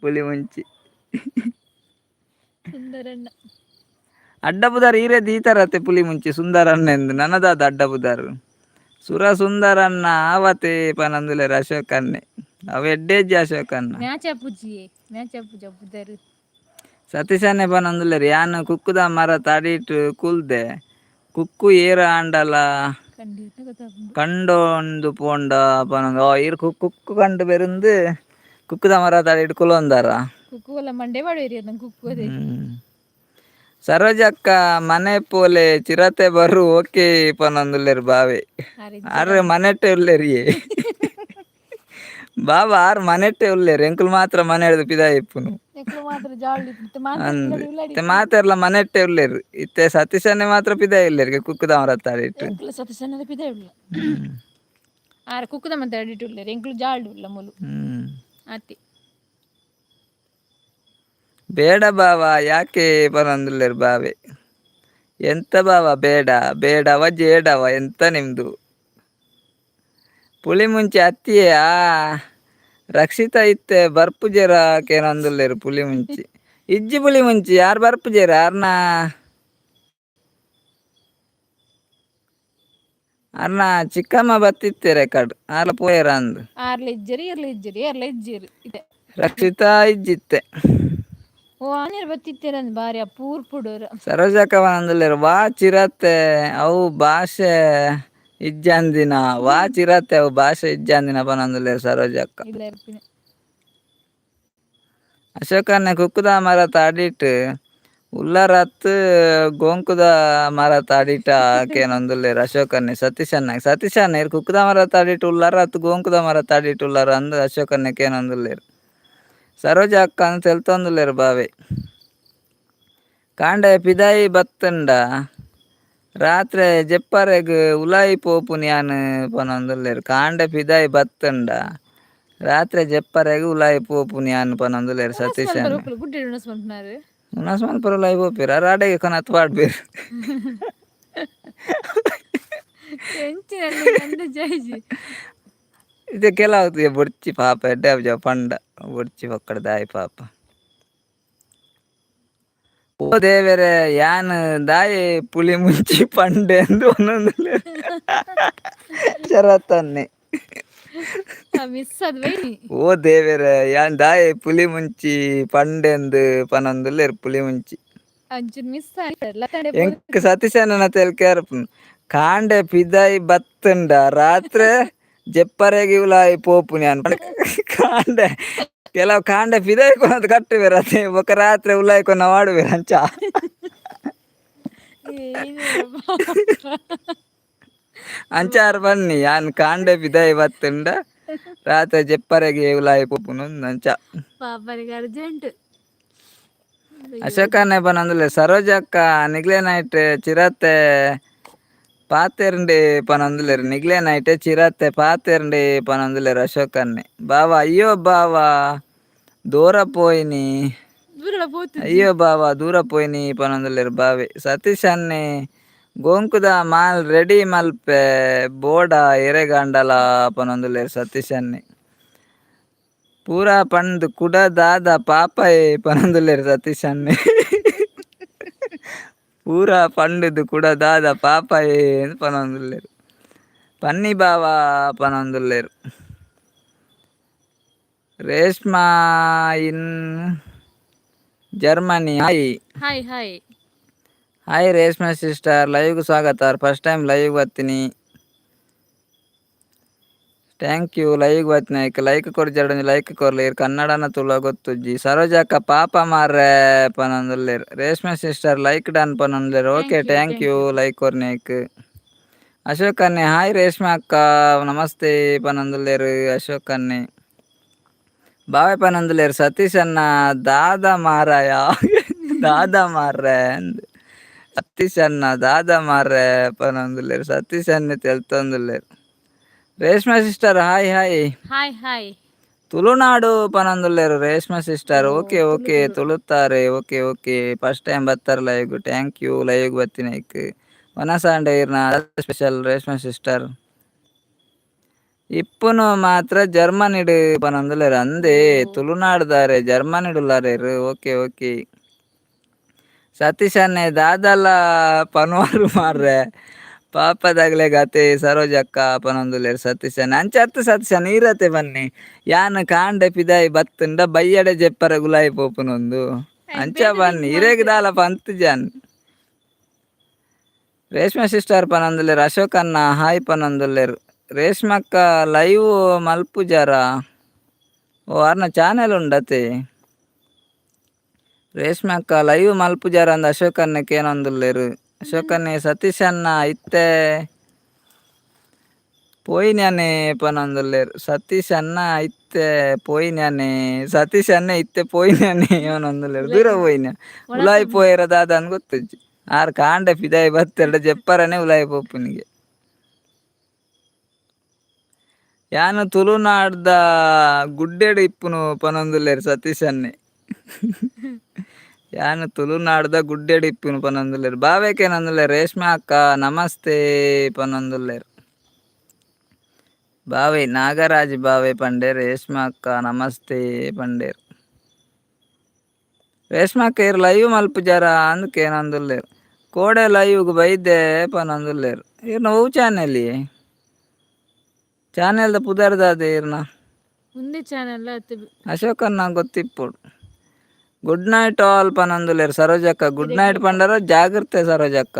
ಪುಲಿ ಮುಂಚಿ. ಸುಂದರಣ್ಣ. ಅಡ್ಡ ಪುದರ್ ಈರೇ ದೀತಾರತೆ ಪುಲಿ ಮುಂಚಿ ಸುಂದರಣ್ಣ ಎಂದು ನನದಾದ ಅಡ್ಡ ಪುದರ್. ಸುರ ಸುಂದರಣ್ಣ ಆವತೆ ಪನೊಂದುಲ್ಲೆರ್ ಅಶೋಕಣ್ಣೆ. ಅವು ಎಡ್ಡೆಜ್ಜಿ ಅಶೋಕಣ್ಣ. ಮ್ಯಾಚ್ ಆಪುಜಿ, ಮ್ಯಾಚ್ ಆಪುಜಿ ಪುದರ್. ಸತೀಶಣ್ಣೆ ಪನೊಂದುಲ್ಲೆರ್ ಯಾನ್ ಕುಕ್ಕುದ ಮರ ತಡಿಟ್ ಕುಲ್ದೆ ಕುಕ್ಕು ಏರ್ ಆಂಡಲ ಖಂಡಿತ ಗೊತ್ತಾಪುಂಡು. ಕಂಡೊಂದು ಪೋಂಡ ಪನೊಂದು. ಓ ಈರ್ ಕುಕ್ಕು ಕಂಡು ಬೆರಿಂದು ಕುಕ್ಕುದ ಮರ ತಡಿಟ್ ಕುಲೊಂದಾರ. ಕುಕ್ಕು ಒಲ್ಲ ಮಂಡೆ ಪಾಡುವೆರ್ ನಂಗೆ ಕುಕ್ಕು ಅದೇ. ಸರೋಜಕ್ಕ ಮನೆ ಪೋಲೆ ಚಿರತೆ ಬರು ಓಕೆ ಪನೊಂದುಲ್ಲೆರ್ ಬಾವೆ. ಆರ್ ಮನೆಟ್ಟೆ ಉಲ್ಲೆರಿಯೇ ಬಾಬಾ, ಆರ್ ಮನೆಟ್ಟೆ ಉಲ್ಲೆರ್, ಎಂಕುಲು ಮಾತ್ರ ಮನೆ ಹಿಡ್ದು ಪಿದಾಯಿ ಇಪ್ಪುನು. ಎಂಕುಲು ಮಾತ್ರ ಜಾಲಿ. ಅಂದ್ ಇತ್ತೆ ಮಾತೆರ್ಲ ಮನೆಟ್ಟೆ ಉಲ್ಲೆರ್. ಇತ್ತೆ ಸತೀಶನ್ನೇ ಮಾತ್ರ ಪಿದಾಯಿ ಉಲ್ಲೆರ್ ಕುಕ್ಕುದ ಮರತ ಅಡಿಟ್. ಎಂಕುಲು ಸತೀಶಣ್ಣದ ಪಿದಾಯಿ ಉಲ್ಲ. ಆರ್ ಕುಕ್ಕುದ ಮಂತೆ ಅಡಿಟ್ ಉಲ್ಲೆರ್, ಎಂಕುಲು ಜಾಲ್ಡ್ ಉಲ್ಲ ಮೂಲು. ಅತಿ. ಬೇಡ ಬಾವ ಯಾಕೆ ಪನೊಂದುಲ್ಲೆರ್ ಬಾವೆ. ಎಂತ ಬಾವ ಬೇಡ ಬೇಡವ ಜೇಡವ ಎಂತ ನಿಮ್ದು. ಪುಳಿ ಮುಂಚಿ ಅತ್ತಿಯೇ ಆ ರಕ್ಷಿತ ಇತ್ತೆ ಬರ್ಪುಜೆರ ಕೇನೊಂದುಲ್ಲೆರ್ ಪುಲಿ ಮುಂಚಿ. ಇಜ್ಜಿ ಪುಲಿ ಮುಂಚಿ, ಯಾರ್ ಬರ್ಪುಜೆರ್. ಆರ್ನ ಆರ್ನ ಚಿಕ್ಕಮ್ಮ ಬತ್ತಿತ್ತೆರೆ ಕಡ್ ಆರ್ಲ ಪೋಯೆರ ಅಂದ್. ಆರ್ಲ ಇಜ್ಜೆರ್, ಇರ್ಲ ಇಜ್ಜೆರ್, ಏರ್ಲ ಇಜ್ಜೆರ್ ಇತ್ತೆ. ರಕ್ಷಿತಾ ಇಜ್ಜಿತ್ತೆ. ಓ ಆನೇರ್ ಬತ್ತಿತ್ತೆರಂದ್ ಬಾರಿ ಅಪೂರ್ಪುಡು. ಸರೋಜಕ್ಕ ಪನೊಂದುಲ್ಲೆರ್ ವಾ ಚಿರತೆ ಅವು ಭಾಷೆ ಇಜ್ಜಂದಿನ, ವಾ ಚಿರತೆ ಅವು ಭಾಷೆ ಇಜ್ಜಂದಿನ ಪನೊಂದುಲ್ಲೆರ್ ಸರೋಜಕ್ಕ. ಇಲ್ಲ ಇರ್ಪಿನ. ಅಶೋಕಣ್ಣೆ ಕುಕ್ಕುದ ಮರತ ಅಡಿಟ್ ಉಲ್ಲರತ್ ಗೋಂಕುದ ಮರತ ಅಡಿಟ ಕೇನೊಂದುಲ್ಲೆರ್ ಅಶೋಕಣ್ಣೆ ಸತೀಶಣ್ಣ. ಸತೀಶಣ್ಣ ಇರ್ ಕುಕ್ಕುದ ಮರತ ಅಡಿಟ್ ಉಲ್ಲರತ್ ಗೋಂಕುದ ಮರತ ಅಡಿಟ್ ಉಲ್ಲರ ಅಂದ್ ಅಶೋಕಣ್ಣೆ ಕೇನೊಂದುಲ್ಲೆರ್. ಸರೋಜ ಅಕ್ಕ ಅಂದ್ ತೆಲ್ತೊಂದುಲ್ಲೆರ್ ಬಾವೆ. ಕಾಂಡೆ ಪಿದಾಯಿ ಬತ್ತುಂಡ ರಾತ್ರೆ ಜೆಪ್ಪರೆಗ್ ಉಲಾಯಿ ಪೋಪುನಿ ಯಾನ್ ಪನೊಂದುಲ್ಲೆರ್. ಕಾಂಡೆ ಪಿದಾಯಿ ಬತ್ತುಂಡ ರಾತ್ರೆ ಜೆಪ್ಪರೆಗ್ ಉಲಾಯಿ ಪೋಪುನಿ ಯಾನ್ ಪನೊಂದುಲ್ಲೆರ್ ಸತೀಶಣ್ಣ. ಗುಡ್ಡೆ ಉಣಸ್ ಮಲ್ಪುನಾರ್. ಉಣಸ್ ಮಲ್ಪರೆ ಉಲಾಯಿ ಪೋಪೆರ್ ಆರ್, ಆಡೆಗೆ ಕೊನತ್ ಪಾಡ್ಬೆರ್. ಎಂಚಿನ ಅಂದಾಜಾಯಿಜಿ. ಇದು ಕೆಲವು ಬೊಡ್ಚಿ ಪಾಪ ಎಡ್ಡೆ ಆಪುಜಿ ಅವು ಪಂಡ ಬೊಡ್ಚಿ ಪೊಕ್ಕಡೆ ದಾಯಿ ಪಾಪ. ಓ ದೇವೆರೆ ಯಾನ್ ದಾಯೆ ಪುಲಿ ಮುಂಚಿ ಪಂಡೆ ಅಂದ್ ಪನೊಂದುಲ್ಲೆರ್ ಶರತ್ತನ್ನೆ. ಮಿಸ್ ಅದ್ ಬೈನಿ. ಓ ದೇವೆರೆ ಯಾನ್ ದಾಯೆ ಪುಲಿ ಮುಂಚಿ ಪಂಡೆಂದು ಪನೊಂದುಲ್ಲೆರ್ ಪುಲಿ ಮುಂಚಿ. ಅಂಚುನ್ ಮಿಸ್. ಎಂಕ್ ಸತೀಶಣ್ಣನ ತೆಲ್ಕೆ ಬರ್ಪುಂಡು. ಕಾಂಡೆ ಪಿದಾಯಿ ಬತ್ತುಂಡ ರಾತ್ರೆ ಜೆಪ್ಪರೆಗ್ ಉಲಾಯಿ ಪೋಪುನಿ ಯಾನ್. ಕಾಂಡೆ ಕೆಲವು ಕಾಂಡೆ ಪಿದಾಯಿ ಕೊನೊದು ಕಟ್ಟುವೆರ್ ಅತೆ, ಬೊಕ ರಾತ್ರೆ ಉಲಾಯಿ ಕೊನ ವಾಡುವೆರ್ ಅಂಚ. ಅಂಚಾರ್ ಬನ್ನಿ ಯಾನ್ ಕಾಂಡೆ ಪಿದಾಯಿ ಬತ್ತುಂಡ ರಾತ್ರೆ ಜೆಪ್ಪರೆಗ್ ಉಲಾಯಿ ಪೋಪುನು ಅಂಚ. ಪಾಪರಿಗೆ ಅರ್ಜೆಂಟ್. ಅಶೋಕಣ್ಣೆ ಪನೊಂದುಲ್ಲೆ ಸರೋಜಕ್ಕ ನಿಗ್ಲೆ ನೈಟ್ ಚಿರತೆ ಪಾತೆರ್ಂಡೆ ಪನೊಂದುಲ್ಲೆರ್. ನಿಗ್ಲೆ ನೈಟ್ ಚಿರತೆ ಪಾತೆರ್ಂಡೆ ಪನೊಂದುಲ್ಲೆರ್ ಅಶೋಕಣ್ಣೆ. ಬಾವ ಅಯ್ಯೋ ಬಾವ ದೂರ ಪೋಯಿನಿ, ಅಯ್ಯೋ ಬಾವ ದೂರ ಪೋಯಿನಿ ಪನೊಂದುಲ್ಲೆರ್ ಬಾವೆ. ಸತೀಶ್ ಅಣ್ಣೆ ಗೋಂಕುದ ಮಾಲ್ ರೆಡಿ ಮಲ್ಪೆ ಬೋಡ ಎರೆಗಾಂಡಲ ಪನೊಂದುಲ್ಲೆರ್ ಸತೀಶ್ ಅಣ್ಣೆ. ಪೂರಾ ಪಂದ್ ಕುಡ ದಾದ ಪಾಪಯೆ ಪನೊಂದುಲ್ಲೆರ್ ಸತೀಶ್ ಅಣ್ಣೆ. ಪೂರಾ ಪಂಡುದು ಕುಡ ದಾದ ಪಾಪಯೆ ಪನೊಂದುಲ್ಲೆರ್. ಪನ್ನಿ ಬಾವ ಪನೊಂದುಲ್ಲೆರ್. Reshma in Germany hi. Hi hi. Hi Reshma sister, ಲೈವ್ಗೆ ಸ್ವಾಗತ. First time live ಬರ್ತೀನಿ, thank you. Live ಬರ್ತೀನಿ, ಲೈಕ್ ಕೊರ್ಜಾಡ ಲೈಕ್ ಕೊರ್ಲಿ. ಕನ್ನಡನ ತುಳು ಗೊತ್ತುಜ್ಜಿ. ಸರೋಜಕ್ಕ ಪಾಪ ಮಾರ್ರೆ ಪನೊಂದುಲ್ಲೆರ್. ರೇಷ್ಮಾ sister like done ಪನೊಂದುಲ್ಲೆರ್. Okay. Thank you. Thank you like ಕೊರ್ನೇಕ್. ಅಶೋಕ್ ಅಣ್ಣೆ ಹಾಯ್ ರೇಷ್ಮಾ ಅಕ್ಕ ನಮಸ್ತೆ ಪನೊಂದುಲ್ಲೆರ್ ಅಶೋಕ್ ಅಣ್ಣೆ. ಬಾವೆ ಪನೊಂದುಲ್ಲೆರ್ ಸತೀಶ್ ಅಣ್ಣ ದಾದ ಮಾರಾಯ ದಾದ ಮಾರ್ರೆ ಅಂದ್. Satish ಅಣ್ಣ ದಾದ ಮಾರ್ರೆ ಪನೊಂದುಲ್ಲೆರ್ Satish ಅಣ್ಣೆ ತೆಲ್ತೊಂದುಲ್ಲೆರ್. Reshma sister hi hi. Hi hi. Tulunadu ಪನೊಂದುಲ್ಲೆರ್ Reshma sister. Oh okay Tulu okay. Tulu. ತುಳುತ್ತಾರೆ. Okay okay. First time ಬತ್ತರ live. Thank you live ಬತ್ತಿನೈಕ್. ವನಸಾಂಡ ಇರ್ನ ಸ್ಪೆಷಲ್ ರೇಷ್ಮಾ ಸಿಸ್ಟರ್. ಇಪ್ಪುನು ಮಾತ್ರ ಜರ್ಮನಿಡ್ ಪನೊಂದುಲ್ಲೆರ್. ಓ ಅಂದೇ ತುಳುನಾಡ್ದಾರೆ ಜರ್ಮನಿಡ್ ಉಲ್ಲಾರೇರ್. Okay okay. Satish ಅಣ್ಣೆ ದಾದಲ ಪನುವಾರು ಮಾರ್ರೆ ಪಾಪದಗ್ಲೆಗ್ ಅತೆ ಸರೋಜಕ್ಕ ಪನೊಂದುಲ್ಲೆರ್ ಸತೀಶ್ ಅಣ್ಣೆ. ಅಂಚ ಅತ್ತ್ ಸತೀಶ್ ಅಣ್ಣ ಈರತೆ ಬನ್ನಿ ಯಾನ್ ಕಾಂಡೆ ಪಿದಾಯಿ ಬತ್ತುಂಡ ಬಯ್ಯಡೆ ಜೆಪ್ಪರೆ ಗುಲಾಯಿ ಪೋಪುನೊಂದು. ಐನ್ ಅಂಚ ಬೇತೆ ಬನ್ನಿ ಥಿಂಕ್ ಇರೆಗ್ ಮಲ್ತೆ. ದಾಲ ಪಂತುಜಾನ್. ರೇಷ್ಮಾ ಸಿಸ್ಟರ್ ಪನೊಂದುಲ್ಲೆರ್. ಅಶೋಕ್ ಅಣ್ಣ ಹಾಯ್ ಪನೊಂದುಲ್ಲೆರ್. ರೇಷ್ಮಕ್ಕ ಲೈವ್ ಮಲ್ಪುಜಾರ? ಓ ಅರ್ನ ಚಾನೆಲ್ ಉಂಡತೆ. ರೇಷ್ಮಕ್ಕ ಲೈವ್ ಮಲ್ಪುಜಾರ ಅಂದ್ ಅಶೋಕ್ ಅಣ್ಣೆ ಕೇನೊಂದುಲ್ಲೆರ್. ಅಶೋಕ್ ಅಣ್ಣೆ ಸತೀಶ್ ಅಣ್ಣ ಇತ್ತೆ ಪೋಯಿನಾನೆ ಪನೊಂದುಲ್ಲೆರ್. ಸತೀಶ್ ಅಣ್ಣ ಇತ್ತೆ ಪೋಯಿನಾನೆ ಸತೀಶ್ ಅಣ್ಣೆ ಇತ್ತೆ ಪೋಯಿನಾನೆ ಪನೊಂದುಲ್ಲೆರ್. ದೂರ ಪೋಯಿನ ಉಲಾಯಿ ಪೋಯೆರ ದಾದ ಅಂದ್ ಗೊತ್ತುಜ್ಜಿ. ಆರ್ ಕಾಂಡೆ ಪಿದಾಯಿ ಬತ್ತೆರ್ಡ ಜೆಪ್ಪರನೆ ಉಲಾಯಿ ಪೋಪುನಿಗೆ. ಯಾನ್ ತುಳುನಾಡ್ದ ಗುಡ್ಡೆಡ್ ಇಪ್ಪುನು ಪನೊಂದುಲ್ಲೆರ್ ಸತೀಶ್ ಅಣ್ಣೆ. ಯಾನ್ ತುಳುನಾಡ್ದ ಗುಡ್ಡೆಡ್ ಇಪ್ಪುನು ಪನೊಂದುಲ್ಲೆರ್. ಬಾವೆಕೇನೊಂದುಲ್ಲೆರ್ ರೇಷ್ಮಾ ಅಕ್ಕ ನಮಸ್ತೆ ಪನೊಂದುಲ್ಲೆರ್. ಬಾವೆ ನಾಗರಾಜ್ ಬಾವೆ ಪಂಡೆರ್ ರೇಷ್ಮಾ ಅಕ್ಕ ನಮಸ್ತೆ ಪಂಡೆರ್. ರೇಷ್ಮಾ ಅಕ್ಕ ಇರ್ ಲೈವ್ ಮಲ್ಪುಜಾರ ಅಂದ್ ಕೇನೊಂದುಲ್ಲೆರ್. ಕೋಡೆ ಲೈವ್ ಬೈದೆ ಪನೊಂದುಲ್ಲೆರ್. ಇರ್ನ ಒವು ಚಾನೆಲ್ ಚಾನೆಲ್ ದ ಪುದರ್ ದಾದ ಇರ್ನ? ಉಂದೇ ಚಾನೆಲ್ ಅತ್. ಅಶೋಕ್ ಅಣ್ಣ ಗೊತ್ತಿಪ್ಪೊಡು. Good night all ಪನೊಂದುಲ್ಲೆರ್ ಸರೋಜಕ್ಕ. Good night ಪಂಡರ ಜಾಗ್ರತೆ ಸರೋಜಕ್ಕ.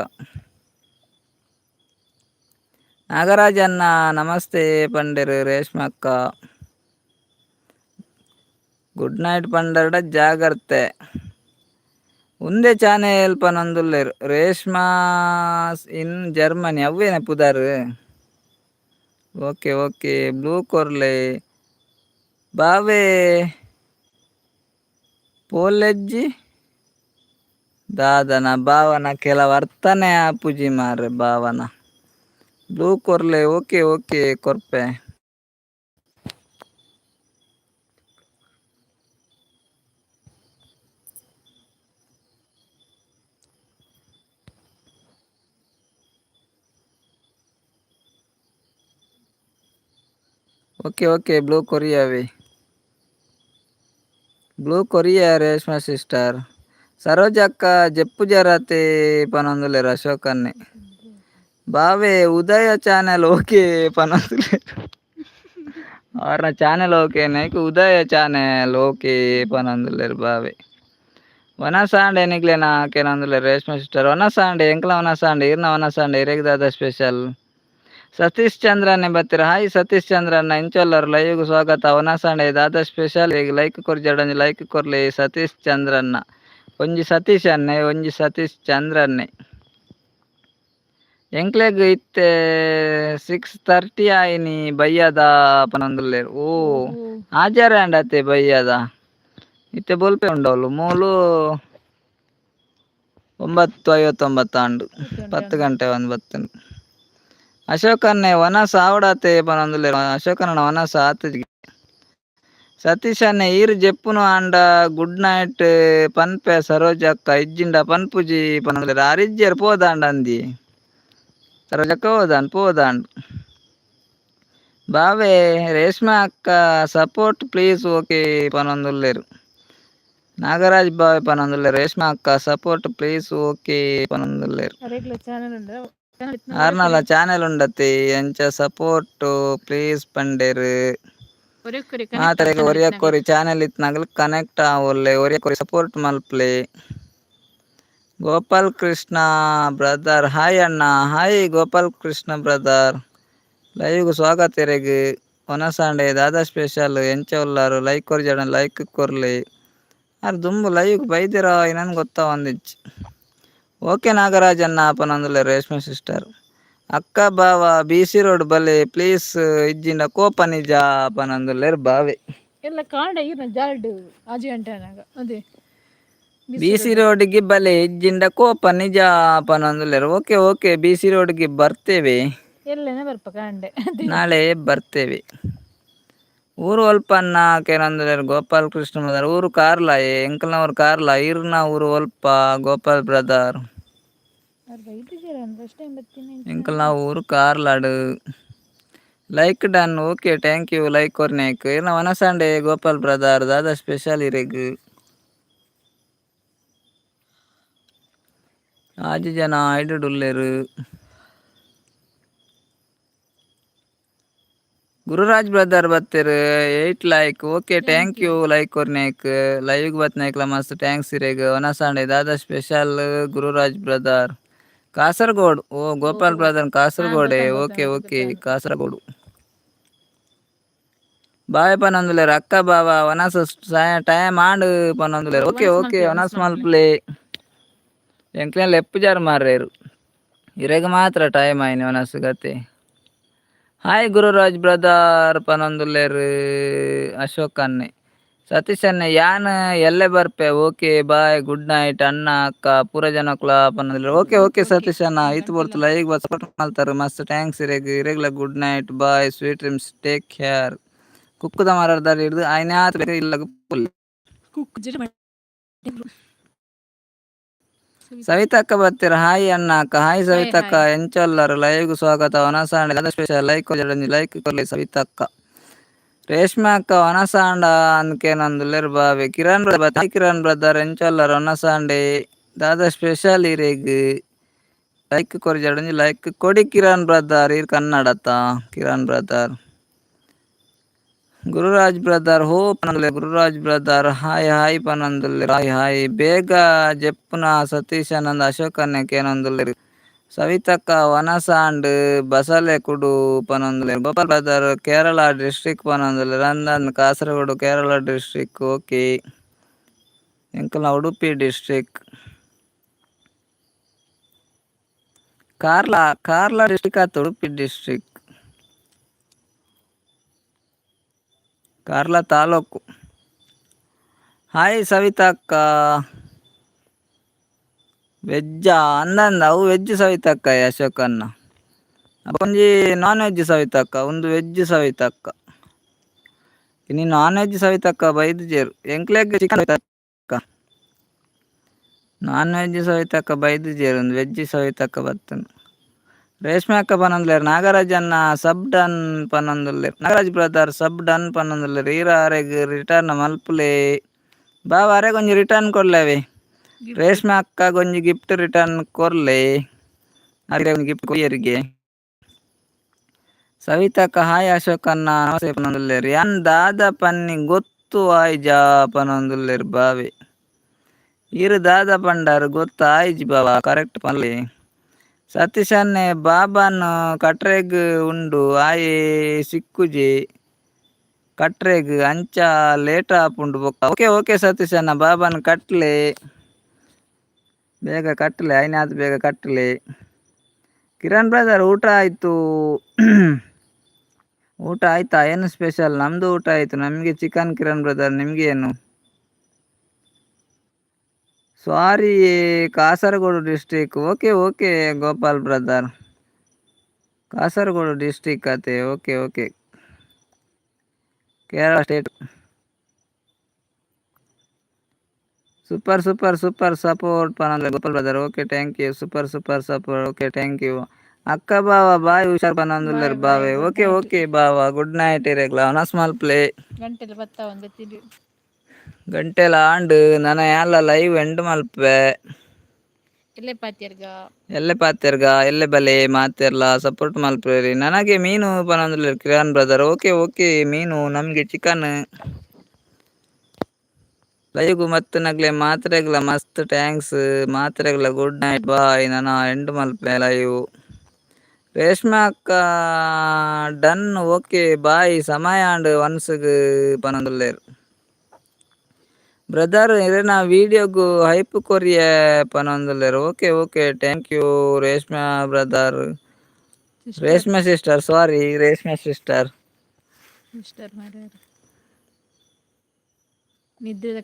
ನಾಗರಾಜ್ ಅಣ್ಣ ನಮಸ್ತೆ ಪಂಡೆರ್ ರೇಷ್ಮಾ ಅಕ್ಕ. ಗುಡ್ ನೈಟ್ ಪಂಡರ್ಡ ಜಾಗ್ರತೆ. ಉಂದೇ ಚಾನೆಲ್ ಪನೊಂದುಲ್ಲೆರ್. ರೇಷ್ಮಾ ಇನ್ ಜರ್ಮನಿ ಅವ್ವೇನೆ ಪುದರ್? Okay okay blue ಕೊರ್ಲೆ. ಬಾವೆ ಪೋಲೆಜ್ಜಿ ದಾದನ ಭಾವನ ಕೆಲವು ಅರ್ಥನೆ ಆಪುಜಿ ಮಾರ್ರೆ ಭಾವನ. ಬ್ಲೂ ಕೊರ್ಲೆ ಓಕೆ ಓಕೆ ಕೊರ್ಪೆ. Okay okay blue ಕೊರಿಯಾವೆ. Blue Korea Reshma sister. ಸರೋಜಕ್ಕ ಜೆಪ್ಪುಜರತೆ ಪನೊಂದುಲ್ಲೆರ್ ಅಶೋಕ್ ಅಣ್ಣೆ. ಬಾವೆ ಉದಯ ಚಾನೆಲ್ ಓಕೆ ಪನೊಂದುಲ್ಲೆರ್. ಆರ್ನ ಚಾನೆಲ್ ಓಕೆ ನೈಕ್ ಉದಯ ಚಾನೆಲ್ ಓಕೆ ಪನೊಂದುಲ್ಲೆರ್ ಬಾವೆ. ವನಸಾಂಡೆ ನಿಕ್ಲೆನ ಕೇನೊಂದುಲ್ಲೆರ್ ರೇಷ್ಮಾ ಸಿಸ್ಟರ್. ವನಸಾಂಡೆ ಎಂಕ್ಲ ವನಸಾಂಡೆ ಇರ್ನ ವನಸಾಂಡೆ ಇರೆಗ್ ದಾದ ಸ್ಪೆಷಲ್? ಸತೀಶ್ ಚಂದ್ರನ್ನೇ ಬತ್ತೆರ್. ಹಾಯ್ ಸತೀಶ್ ಚಂದ್ರಣ್ಣ ಇಂಚೊಲ್ಲರ್ ಲೈವ್ ಸ್ವಾಗತ. ವನಸಾಂಡೆ ದಾದ ಸ್ಪೆಷಲ್? ಲೈಕ್ ಕೊರ್ಜಡ ಒಂಜಿ ಲೈಕ್ ಕೊರ್ಲೆ ಸತೀಶ್ ಚಂದ್ರಣ್ಣ. ಒಂಜಿ ಸತೀಶ್ ಅಣ್ಣೆ ಒಂಜಿ ಸತೀಶ್ ಚಂದ್ರನ್ನೇ. ಎಂಕ್ಲೆಗ್ ಇತ್ತೆ 6:30 ಆಯಿನಿ ಬಯ್ಯದ ಪನೊಂದುಲ್ಲೆರ್. ಓ ಆಜಾರೆ ಆಂಡ್ ಅತೆ ಬಯ್ಯದ. ಇತ್ತೆ ಬೊಲ್ಪೆ ಉಂಡವ್ಲು ಮೂಲು 9:59 ಆಂಡ್. 10 ಗಂಟೆ ಒಂದ್ ಬತ್ತುಂಡು. ಅಶೋಕ್ ಅಣ್ಣೆ ವನಸ್ ಆವಡಾತೆ ಪನೊಂದುಲ್ಲೆರ್. ಅಶೋಕಣ್ಣನ ವನಸ್ ಆತುಜಿ. ಸತೀಶ್ ಅಣ್ಣೆ ಈರ್ ಜೆಪ್ಪುನು ಆಂಡ ಗುಡ್ ನೈಟ್ ಪನ್ಪೆ ಸರೋಜಕ್ಕ ಇಜ್ಜಿಂಡ ಪನ್ಪುಜಿ ಪನೊಂದುಲ್ಲೆರ್. ಆರ್ ಇಜ್ಜೆರ್ ಪೋದಾಂಡ ಅಂದಿ. ಸರೋಜಕ್ಕ ಹೋದಾಂಡ್ ಪೋದಾಂಡ್. ಬಾವೆ ರೇಷ್ಮಾ ಅಕ್ಕ support please okay ಪನೊಂದುಲ್ಲೆರ್. ನಾಗರಾಜ್ ಬಾವೆ ಪನೊಂದುಲ್ಲೆರ್ ರೇಷ್ಮಾ ಅಕ್ಕ support please okay ಪನೊಂದುಲ್ಲೆರ್. ಅರೆಗ್ಲ channel ಉಂಡು. ಆರ್ನಲ ಚಾನೆಲ್ ಉಂಡತೆ ಅಂಚ ಸಪೋರ್ಟ್ ಪ್ಲೀಸ್ ಪಂಡೆರ್. ಮಾತೆರೆಗ್ ಒರಿಯಕ್ಕೊರಿ ಚಾನೆಲ್ ಇತ್ತ್ನಗಲ್ ಕನೆಕ್ಟ್ ಆವೊಲ್ಲೆ ಒರಿಯಕ್ಕೊರಿ ಸಪೋರ್ಟ್ ಮಲ್ಪುಲೆ. ಗೋಪಾಲ್ ಕೃಷ್ಣ ಬ್ರದರ್ ಹಾಯ್ ಅಣ್ಣ. Hi Gopal Krishna brother. ಲೈವ್ಗ್ ಸ್ವಾಗತ ಇರೆಗ್. ವನಸಾಂಡೆ ದಾದಾ ಸ್ಪೆಷಲ್ ಎಂಚ ಉಲ್ಲಾರ್ ಲೈಕ್ ಕೊರ್ಜಡ ಲೈಕ್ ಕೊರ್ಲೆ. ಆರ್ ದುಂಬು ಲೈವ್ ಬೈದೆರ ಇನನ್ ಗೊತ್ತಾವಂದಿಜ್ಜಿ. ಓಕೆ ನಾಗರಾಜ್ ಅಣ್ಣ ಪನೊಂದುಲ್ಲೆರ್ ರೇಷ್ಮಾ ಸಿಸ್ಟರ್. ಅಕ್ಕ ಬಾವ ಬಿಸಿ ರೋಡ್ ಬಲೆ ಪ್ಲೀಸ್ ಇಜ್ಜಿಂಡ ಕೋಪ ನಿಜ ಪನೊಂದುಲ್ಲೆರ್ ಬಾವೆ. ಎಲ್ಲ ಕಾಂಡ ಈರ್ನ ಜಾಲ್ಡ್ 6 ಗಂಟೆ ಆನಾಗ ಅದೇ. ಬಿ ಸಿ ರೋಡ್ಗೆ ಬಲೆ ಇಜ್ಜಿಂಡ ಕೋಪ ನಿಜ ಪನೊಂದುಲ್ಲೆರ್. ಓಕೆ ಓಕೆ, ಬಿ ಸಿ ರೋಡ್ಗೆ ಬರ್ತೇವೆ. ಎಲ್ಲೇನ ಬರ್ಪ ಕಾಂಡೆ. ನಾಳೆ ಬರ್ತೇವೆ. ಊರು ಒಲ್ಪನ್ನ ಕೇನೊಂದುಲ್ಲೆರ್ ಗೋಪಾಲ್ ಕೃಷ್ಣ ಬ್ರದರ್. ಊರು ಕಾರ್ಲ, ಎಂಕಲ್ನ ಊರು ಕಾರ್ಲ. ಇರ್ನ ಊರು ಒಲ್ಪ ಗೋಪಾಲ್ ಬ್ರದರ್? ಅವ್ರು ಬೈದಿದ್ದೀರ, ಫಸ್ಟ್ ಟೈಮ್ ಬರ್ತೀನಿ. ಎಂಕಲ್ನ ಊರು Karlad. Like done, okay, thank you like ಕೊರ್ನೇಕ್. ಇರ್ನ ವನಸಾಂಡೆ ಗೋಪಾಲ್ ಬ್ರದರ್? ದಾದಾ ಸ್ಪೆಷಲ್ ಇರೆಗ್? ಆಜಿ ಜನ ಐಡುಡುಲ್ಲೆರ್. ಗುರುರಾಜ್ ಬ್ರದರ್ ಬತ್ತೆರ್, 8 like. Okay, thank you like ಕೊರ್ನೇಕ್. ಲೈವ್ಗೆ ಬತ್ನೇಕ್ಲ ಮಸ್ತ್ thanks ಇರೆಗ್. ವನಸಾಂಡೆ ದಾದಾ ಸ್ಪೆಷಲ್ ಗುರುರಾಜ್ ಬ್ರದರ್? ಕಾಸರಗೋಡ್. ಓ ಗೋಪಾಲ್ ಬ್ರದರ್ ಕಾಸರಗೋಡೆ. Okay okay, Kasaragod. ಬಾಯ್ ಪನೊಂದುಲ್ಲೆರ್ ಅಕ್ಕ ಬಾವ. ವನಸ್ ಟೈಮ್ ಆಂಡ್ ಪನೊಂದುಲ್ಲೆರ್. ಓಕೆ ಓಕೆ, ವನಸ್ ಮಲ್ಪುಲೆ. ಎಂಕ್ಲೆನ ಲೆಪ್ಪುಜಾರ್ ಮಾರ್ರೇರು, ಇರೆಗ್ ಮಾತ್ರ ಟೈಮ್ ಆಯ್ನಿ ವನಸ್ ಗತೆ. ಹಾಯ್ ಗುರುರಾಜ್ ಬ್ರದರ್ ಪನೊಂದುಲ್ಲೆರ್ ಅಶೋಕ್ ಅಣ್ಣೆ. ಸತೀಶ್ ಅಣ್ಣೆ ಯಾನ್ ಎಲ್ಲೆ ಬರ್ಪೆ. ಓಕೆ, ಬಾಯ್, ಗುಡ್ ನೈಟ್ ಅಣ್ಣ ಅಕ್ಕ ಪೂರ ಜನಕ್ಲ ಪನೊಂದುಲ್ಲೆರ್. ಓಕೆ ಓಕೆ ಸತೀಶ್ ಅಣ್ಣ, ಈತ್ ಪೊರ್ತು ಲೈವ್ ಸಪೋರ್ಟ್ ಮಲ್ತಾರ, ಮಸ್ತ್ thanks ಇರೆಗ್. ಇರೆಗ್ಲ good night, bye, sweet dreams, take care. ಕುಕ್ಕುದ ಮರದಾರ್ ಹಿಡ್ದು ಆಯ್ನಾತ್ ಬೇಗ ಇಲ್ಲಗ್ ಪುಲ್. ಕುಕ್. ಸವಿತಕ್ಕ ಬತ್ತೆರ್. ಹಾಯ್ ಅಣ್ಣ ಅಕ್ಕ. ಹಾಯ್ ಸವಿತಕ್ಕ, ಎಂಚೊಲ್ಲರ್? ಲೈವ್ ಸ್ವಾಗತ. ವನಸಾಂಡ ಸ್ಪೆಷಲ್? ಲೈಕ್ ಲೈಕ್ ಕೊರ್ಲೆ ಸವಿತಕ್ಕ. ರೇಷ್ಮಾ ಅಕ್ಕ ವನಸಾಂಡ ಅಂದ್ಕೇನೊಂದುಲ್ಲೆರ್ ಬಾವೆ. Kiran brother, hi Kiran brother, ಎಂಚೊಲ್ಲರ್? ವನಸಾಂಡೆ ದಾದಾ ಸ್ಪೆಷಲ್ ಇರೆಗ್? ಲೈಕ್ ಕೊರ್ಜಾಡ, ಲೈಕ್ ಕೊಡಿ ಕಿರಣ್ ಬ್ರದರ್. ಇರ್ ಕನ್ನಡತ ಕಿರಣ್ ಬ್ರದರ್? ಗುರುರಾಜ್ ಬ್ರದರ್ ಹೋ ಪನೊಂದುಲ್ಲೆರ್. ಗುರುರಾಜ್ ಬ್ರದರ್ ಹಾಯ್ ಹಾಯ್ ಪನೊಂದುಲ್ಲೆರ್. Hi hi. ಬೇಗ ಜೆಪ್ಪುನ ಸತೀಶ್ ಆನಂದ್ ಅಶೋಕ್ ಅಣ್ಣೆ ಕೇನೊಂದುಲ್ಲೆರ್. ಸವಿತಕ್ಕ ವನಸಾಂಡ್ ಬಸಲೆ ಕುಡು ಪನೊಂದುಲ್ಲೆರ್. ಗೋಪಾಲ್ ಬ್ರದರ್ ಕೇರಳ ಡಿಸ್ಟ್ರಿಕ್ಟ್ ಪನೊಂದುಲ್ಲೆರ್. ಅಂದಂದ್ ಕಾಸರಗೋಡು ಕೇರಳ ಡಿಸ್ಟ್ರಿಕ್ಟ್. ಓಕೆ, ಎಂಕಲ್ನ ಉಡುಪಿ ಡಿಸ್ಟ್ರಿಕ್ಟ್. ಕಾರ್ಲ, ಕಾರ್ಲ ಡಿಸ್ಟ್ರಿಕ್ಟ್ ಆತ ಉಡುಪಿ ಡಿಸ್ಟ್ರಿಕ್ಟ್, ಕಾರ್ಲ ತಾಲೂಕು. ಹಾಯ್ ಸವಿತಕ್ಕ. ವೆಜ್ಜಾ ಅಂದಂದ ಅವು ವೆಜ್ ಸವಿತಕ್ಕ ಅಶೋಕನ್ನ. ಒಂಜಿ ನಾನ್ ವೆಜ್ ಸವಿತಕ್ಕ, ಒಂದು ವೆಜ್ ಸವಿತಕ್ಕ. ಇನಿ ನಾನ್ ವೆಜ್ ಸವಿತಕ್ಕ ಬೈದಿಜೆರ್ ಎಂಕ್ಲೆಗ್. ಚಿಕನ್ ಸವಿತಕ್ಕ, ನಾನ್ ವೆಜ್ ಸವಿತಕ್ಕ ಬೈದಿಜೆರ್, ಒಂದು ವೆಜ್ ಸವಿತಕ್ಕ ಬತ್ತುಂಡು. ರೇಷ್ಮೆ ಅಕ್ಕ ಪನೊಂದುಲ್ಲೆರ್. ನಾಗರಾಜ್ ಅಣ್ಣ ಸಬ್ ಡನ್ ಪನೊಂದುಲ್ಲೆರ್. ನಾಗರಾಜ್ ಬ್ರದರ್ ಸಬ್ ಡನ್ ಪನೊಂದುಲ್ಲೆರ್. ಈರ ಆರೆಗ್ ರಿಟರ್ನ್ ಮಲ್ಪುಲೆ ಬಾವ. ಅರೆಗ್ ಒಂಜಿ ರಿಟರ್ನ್ ಕೊರ್ಲೆವೆ. ರೇಷ್ಮೆ ಅಕ್ಕಗ್ ಒಂಜಿ ಗಿಫ್ಟ್ ರಿಟರ್ನ್ ಕೊರ್ಲೆ. ಅರೆಗ್ ಒಂಜಿ ಗಿಫ್ಟ್ ಕೊರಿಯರಿಗೆ. ಸವಿತಕ್ಕ ಹಾಯ್ ಅಶೋಕ್ ಅಣ್ಣ ನಮಸ್ತೆ ಪನೊಂದುಲ್ಲೆರ್. ಯಾನ್ ದಾದ ಪನ್ನಿ ಗೊತ್ತು ಆಯ್ಜ ಪನೊಂದುಲ್ಲೆರ್ ಬಾವೆ. ಈರ್ ದಾದ ಪಂಡರ್ ಗೊತ್ತ ಆಯ್ಜಿ ಬಾವ, ಕರೆಕ್ಟ್ ಪನ್ಲೆ. ಸತೀಶ್ ಅಣ್ಣೆ ಬಾಬಾನ್ ಕಟ್ರೆಗ್ ಉಂಡು, ಆಯೆ ಸಿಕ್ಕುಜೆ ಕಟ್ರೆಗ್, ಅಂಚ ಲೇಟ್ ಆಪುಂಡು ಬೊಕ್ಕ. ಓಕೆ ಓಕೆ ಸತೀಶ್ ಅಣ್ಣ, ಬಾಬಾನ್ ಕಟ್ಲೆ, ಬೇಗ ಕಟ್ಲೆ, ಆಯ್ನಾತ್ ಬೇಗ ಕಟ್ಲೆ. ಕಿರಣ್ ಬ್ರದರ್ ಊಟ ಆಯ್ತು? ಊಟ ಆಯ್ತಾ? ಏನು ಸ್ಪೆಷಲ್? ನಮ್ದು ಊಟ ಆಯ್ತು, ನಮಗೆ ಚಿಕನ್ ಕಿರಣ್ ಬ್ರದರ್, ನಿಮ್ಗೆ ಏನು? Sorry, Kasaragod district. Okay okay Gopal brother, Kasaragod district ಅತೆ. Okay okay, Kerala state. Super super super support ಪನಂದ್ರೆ Gopal brother. Okay, thank you. Super super support. Okay, thank you. ಅಕ್ಕ ಬಾವ boy, ಹುಷಾರ್ ಪನೊಂದುಲ್ಲೆರ್ ಬಾವೆ. Okay okay ಬಾವ, good night ಇರೆಗ್ಲ. ವನಸ್ ಮಲ್ಪುಲೆ. ಗಂಟೆಲ ಬತ್ತ ಒಂದು ತಿಳಿ. ಗಂಟೆಲ ಆಂಡ್, ನನ ಯಾನ್ಲ ಲೈವ್ ಎಂಡ್ ಮಲ್ಪೆ. ಎಲ್ಲೆ ಪಾತೆರ್ಗ. ಎಲ್ಲೆ ಪಾತೆರ್ಗ, ಎಲ್ಲೆ ಬಲೆ. ಮಾತೆರ್ಲ ಸಪೋರ್ಟ್ ಮಲ್ಪುವೆರಿ. ನನಗೆ ಮೀನು ಪನೊಂದುಲ್ಲೆರ್ ಕಿರಣ್ ಬ್ರದರ್. ಓಕೆ ಓಕೆ, ಮೀನು, ನಮ್ಗೆ ಚಿಕನ್. ಲೈವ್ ಮತ್ತನಗ್ಲೆ ಮಾತ್ರೆಗ್ಲ ಮಸ್ತ್ thanks. ಮಾತ್ರೆಗ್ಲ ಗುಡ್ ನೈಟ್, ಬಾಯ್. ನನ ಎಂಡ್ ಮಲ್ಪೆ ಲೈವ್. ರೇಷ್ಮಾ ಅಕ್ಕ ಡನ್, ಓಕೆ ಬಾಯ್, ಸಮಯ ಆಂಡ್ ವನಸ್ಗ್ ಪನೊಂದುಲ್ಲೆರ್. ಬ್ರದರ್ ಇರೆನ ವಿಡಿಯೋಗು hype ಕೊರಿಯೆ ಪನೊಂದುಲ್ಲೆರ್. Okay okay, thank you Reshma brother. Reshma sister, sorry, Reshma sister. Sister ಮಾರ್ಯಾರ. ನಿದ್ರೆ.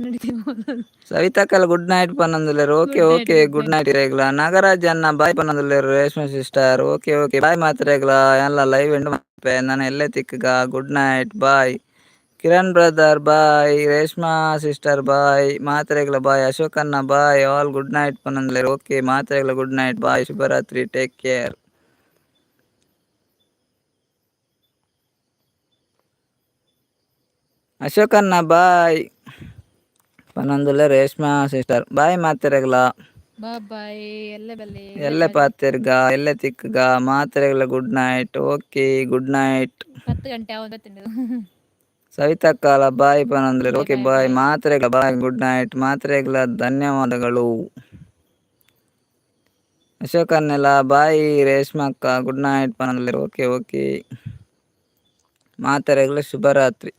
ಸವಿತಕ್ಕಲ ಗುಡ್ ನೈಟ್ ಪನ್ನೊಂದುಲ್ಲೆರ್. Okay. Good night. Okay. Good good night. Night ಇರೆಗ್ಲ. ನಾಗರಾಜ್ ಅಣ್ಣ ಬಾಯ್ ಪನ್ನೊಂದುಲ್ಲೆರ್. Reshma sister, okay okay, bye ಮಾತ್ರೆಗ್ಲ. ಎಲ್ಲ ಲೈವ್ ಎಂಡ್ ಮಲ್ಪೆ, ನನ ಎಲ್ಲೆ ತಿಕ್ಕುಗ. Good night, bye. Kiran brother bye. Reshma sister bye. ಮಾತ್ರೆಗ್ಲ ಬಾಯ್. ಅಶೋಕ್ ಅಣ್ಣ ಬಾಯ್. ಆಲ್ ಗುಡ್ ನೈಟ್ ಪನ್ನೊಂದುಲ್ಲೆರ್. ಓಕೆ, ಮಾತ್ರೆಗ್ಲ ಗುಡ್ ನೈಟ್, ಬಾಯ್, ಶುಭರಾತ್ರಿ, ಟೇಕ್ ಕೇರ್. ಅಶೋಕ್ ಅಣ್ಣ ಬಾಯ್ ಪನ್ನೊಂದುಲ್ಲೆ ರೇಷ್ಮಾ ಸಿಸ್ಟರ್. ಬಾಯ್ ಮಾತೆರೆಗ್ಲ. ಬಾಯ್, ಎಲ್ಲೆ ಬಲ್ಲೆ. ಎಲ್ಲೆ ಪಾತೆರ್ಗ, ಎಲ್ಲೆ ತಿಕ್ಕುಗ. ಮಾತೆರೆಗ್ಲ good night. Okay, good night. 10 ಗಂಟೆ ಆವೊಂದು. ಸವಿತಕ್ಕಲ ಬಾಯ್ ಪನ್ನೊಂದುಲ್ಲೆರ್. Bye. Okay. Bye. Bye. Bye. ಮಾತ್ರೆಗ್ಲ ಬಾಯ್, ಗುಡ್ ನೈಟ್. ಮಾತ್ರೆಗ್ಲ ಧನ್ಯವಾದಗಳು. ಅಶೋಕ್ ಅಣ್ಣೆಲ ಬಾಯ್. ರೇಷ್ಮಕ್ಕ ಗುಡ್ ನೈಟ್ ಪನ್ನೊಂದುಲ್ಲೆರ್. ಓಕೆ ಓಕೆ, ಮಾತೆರೆಗ್ಲ ಶುಭರಾತ್ರಿ.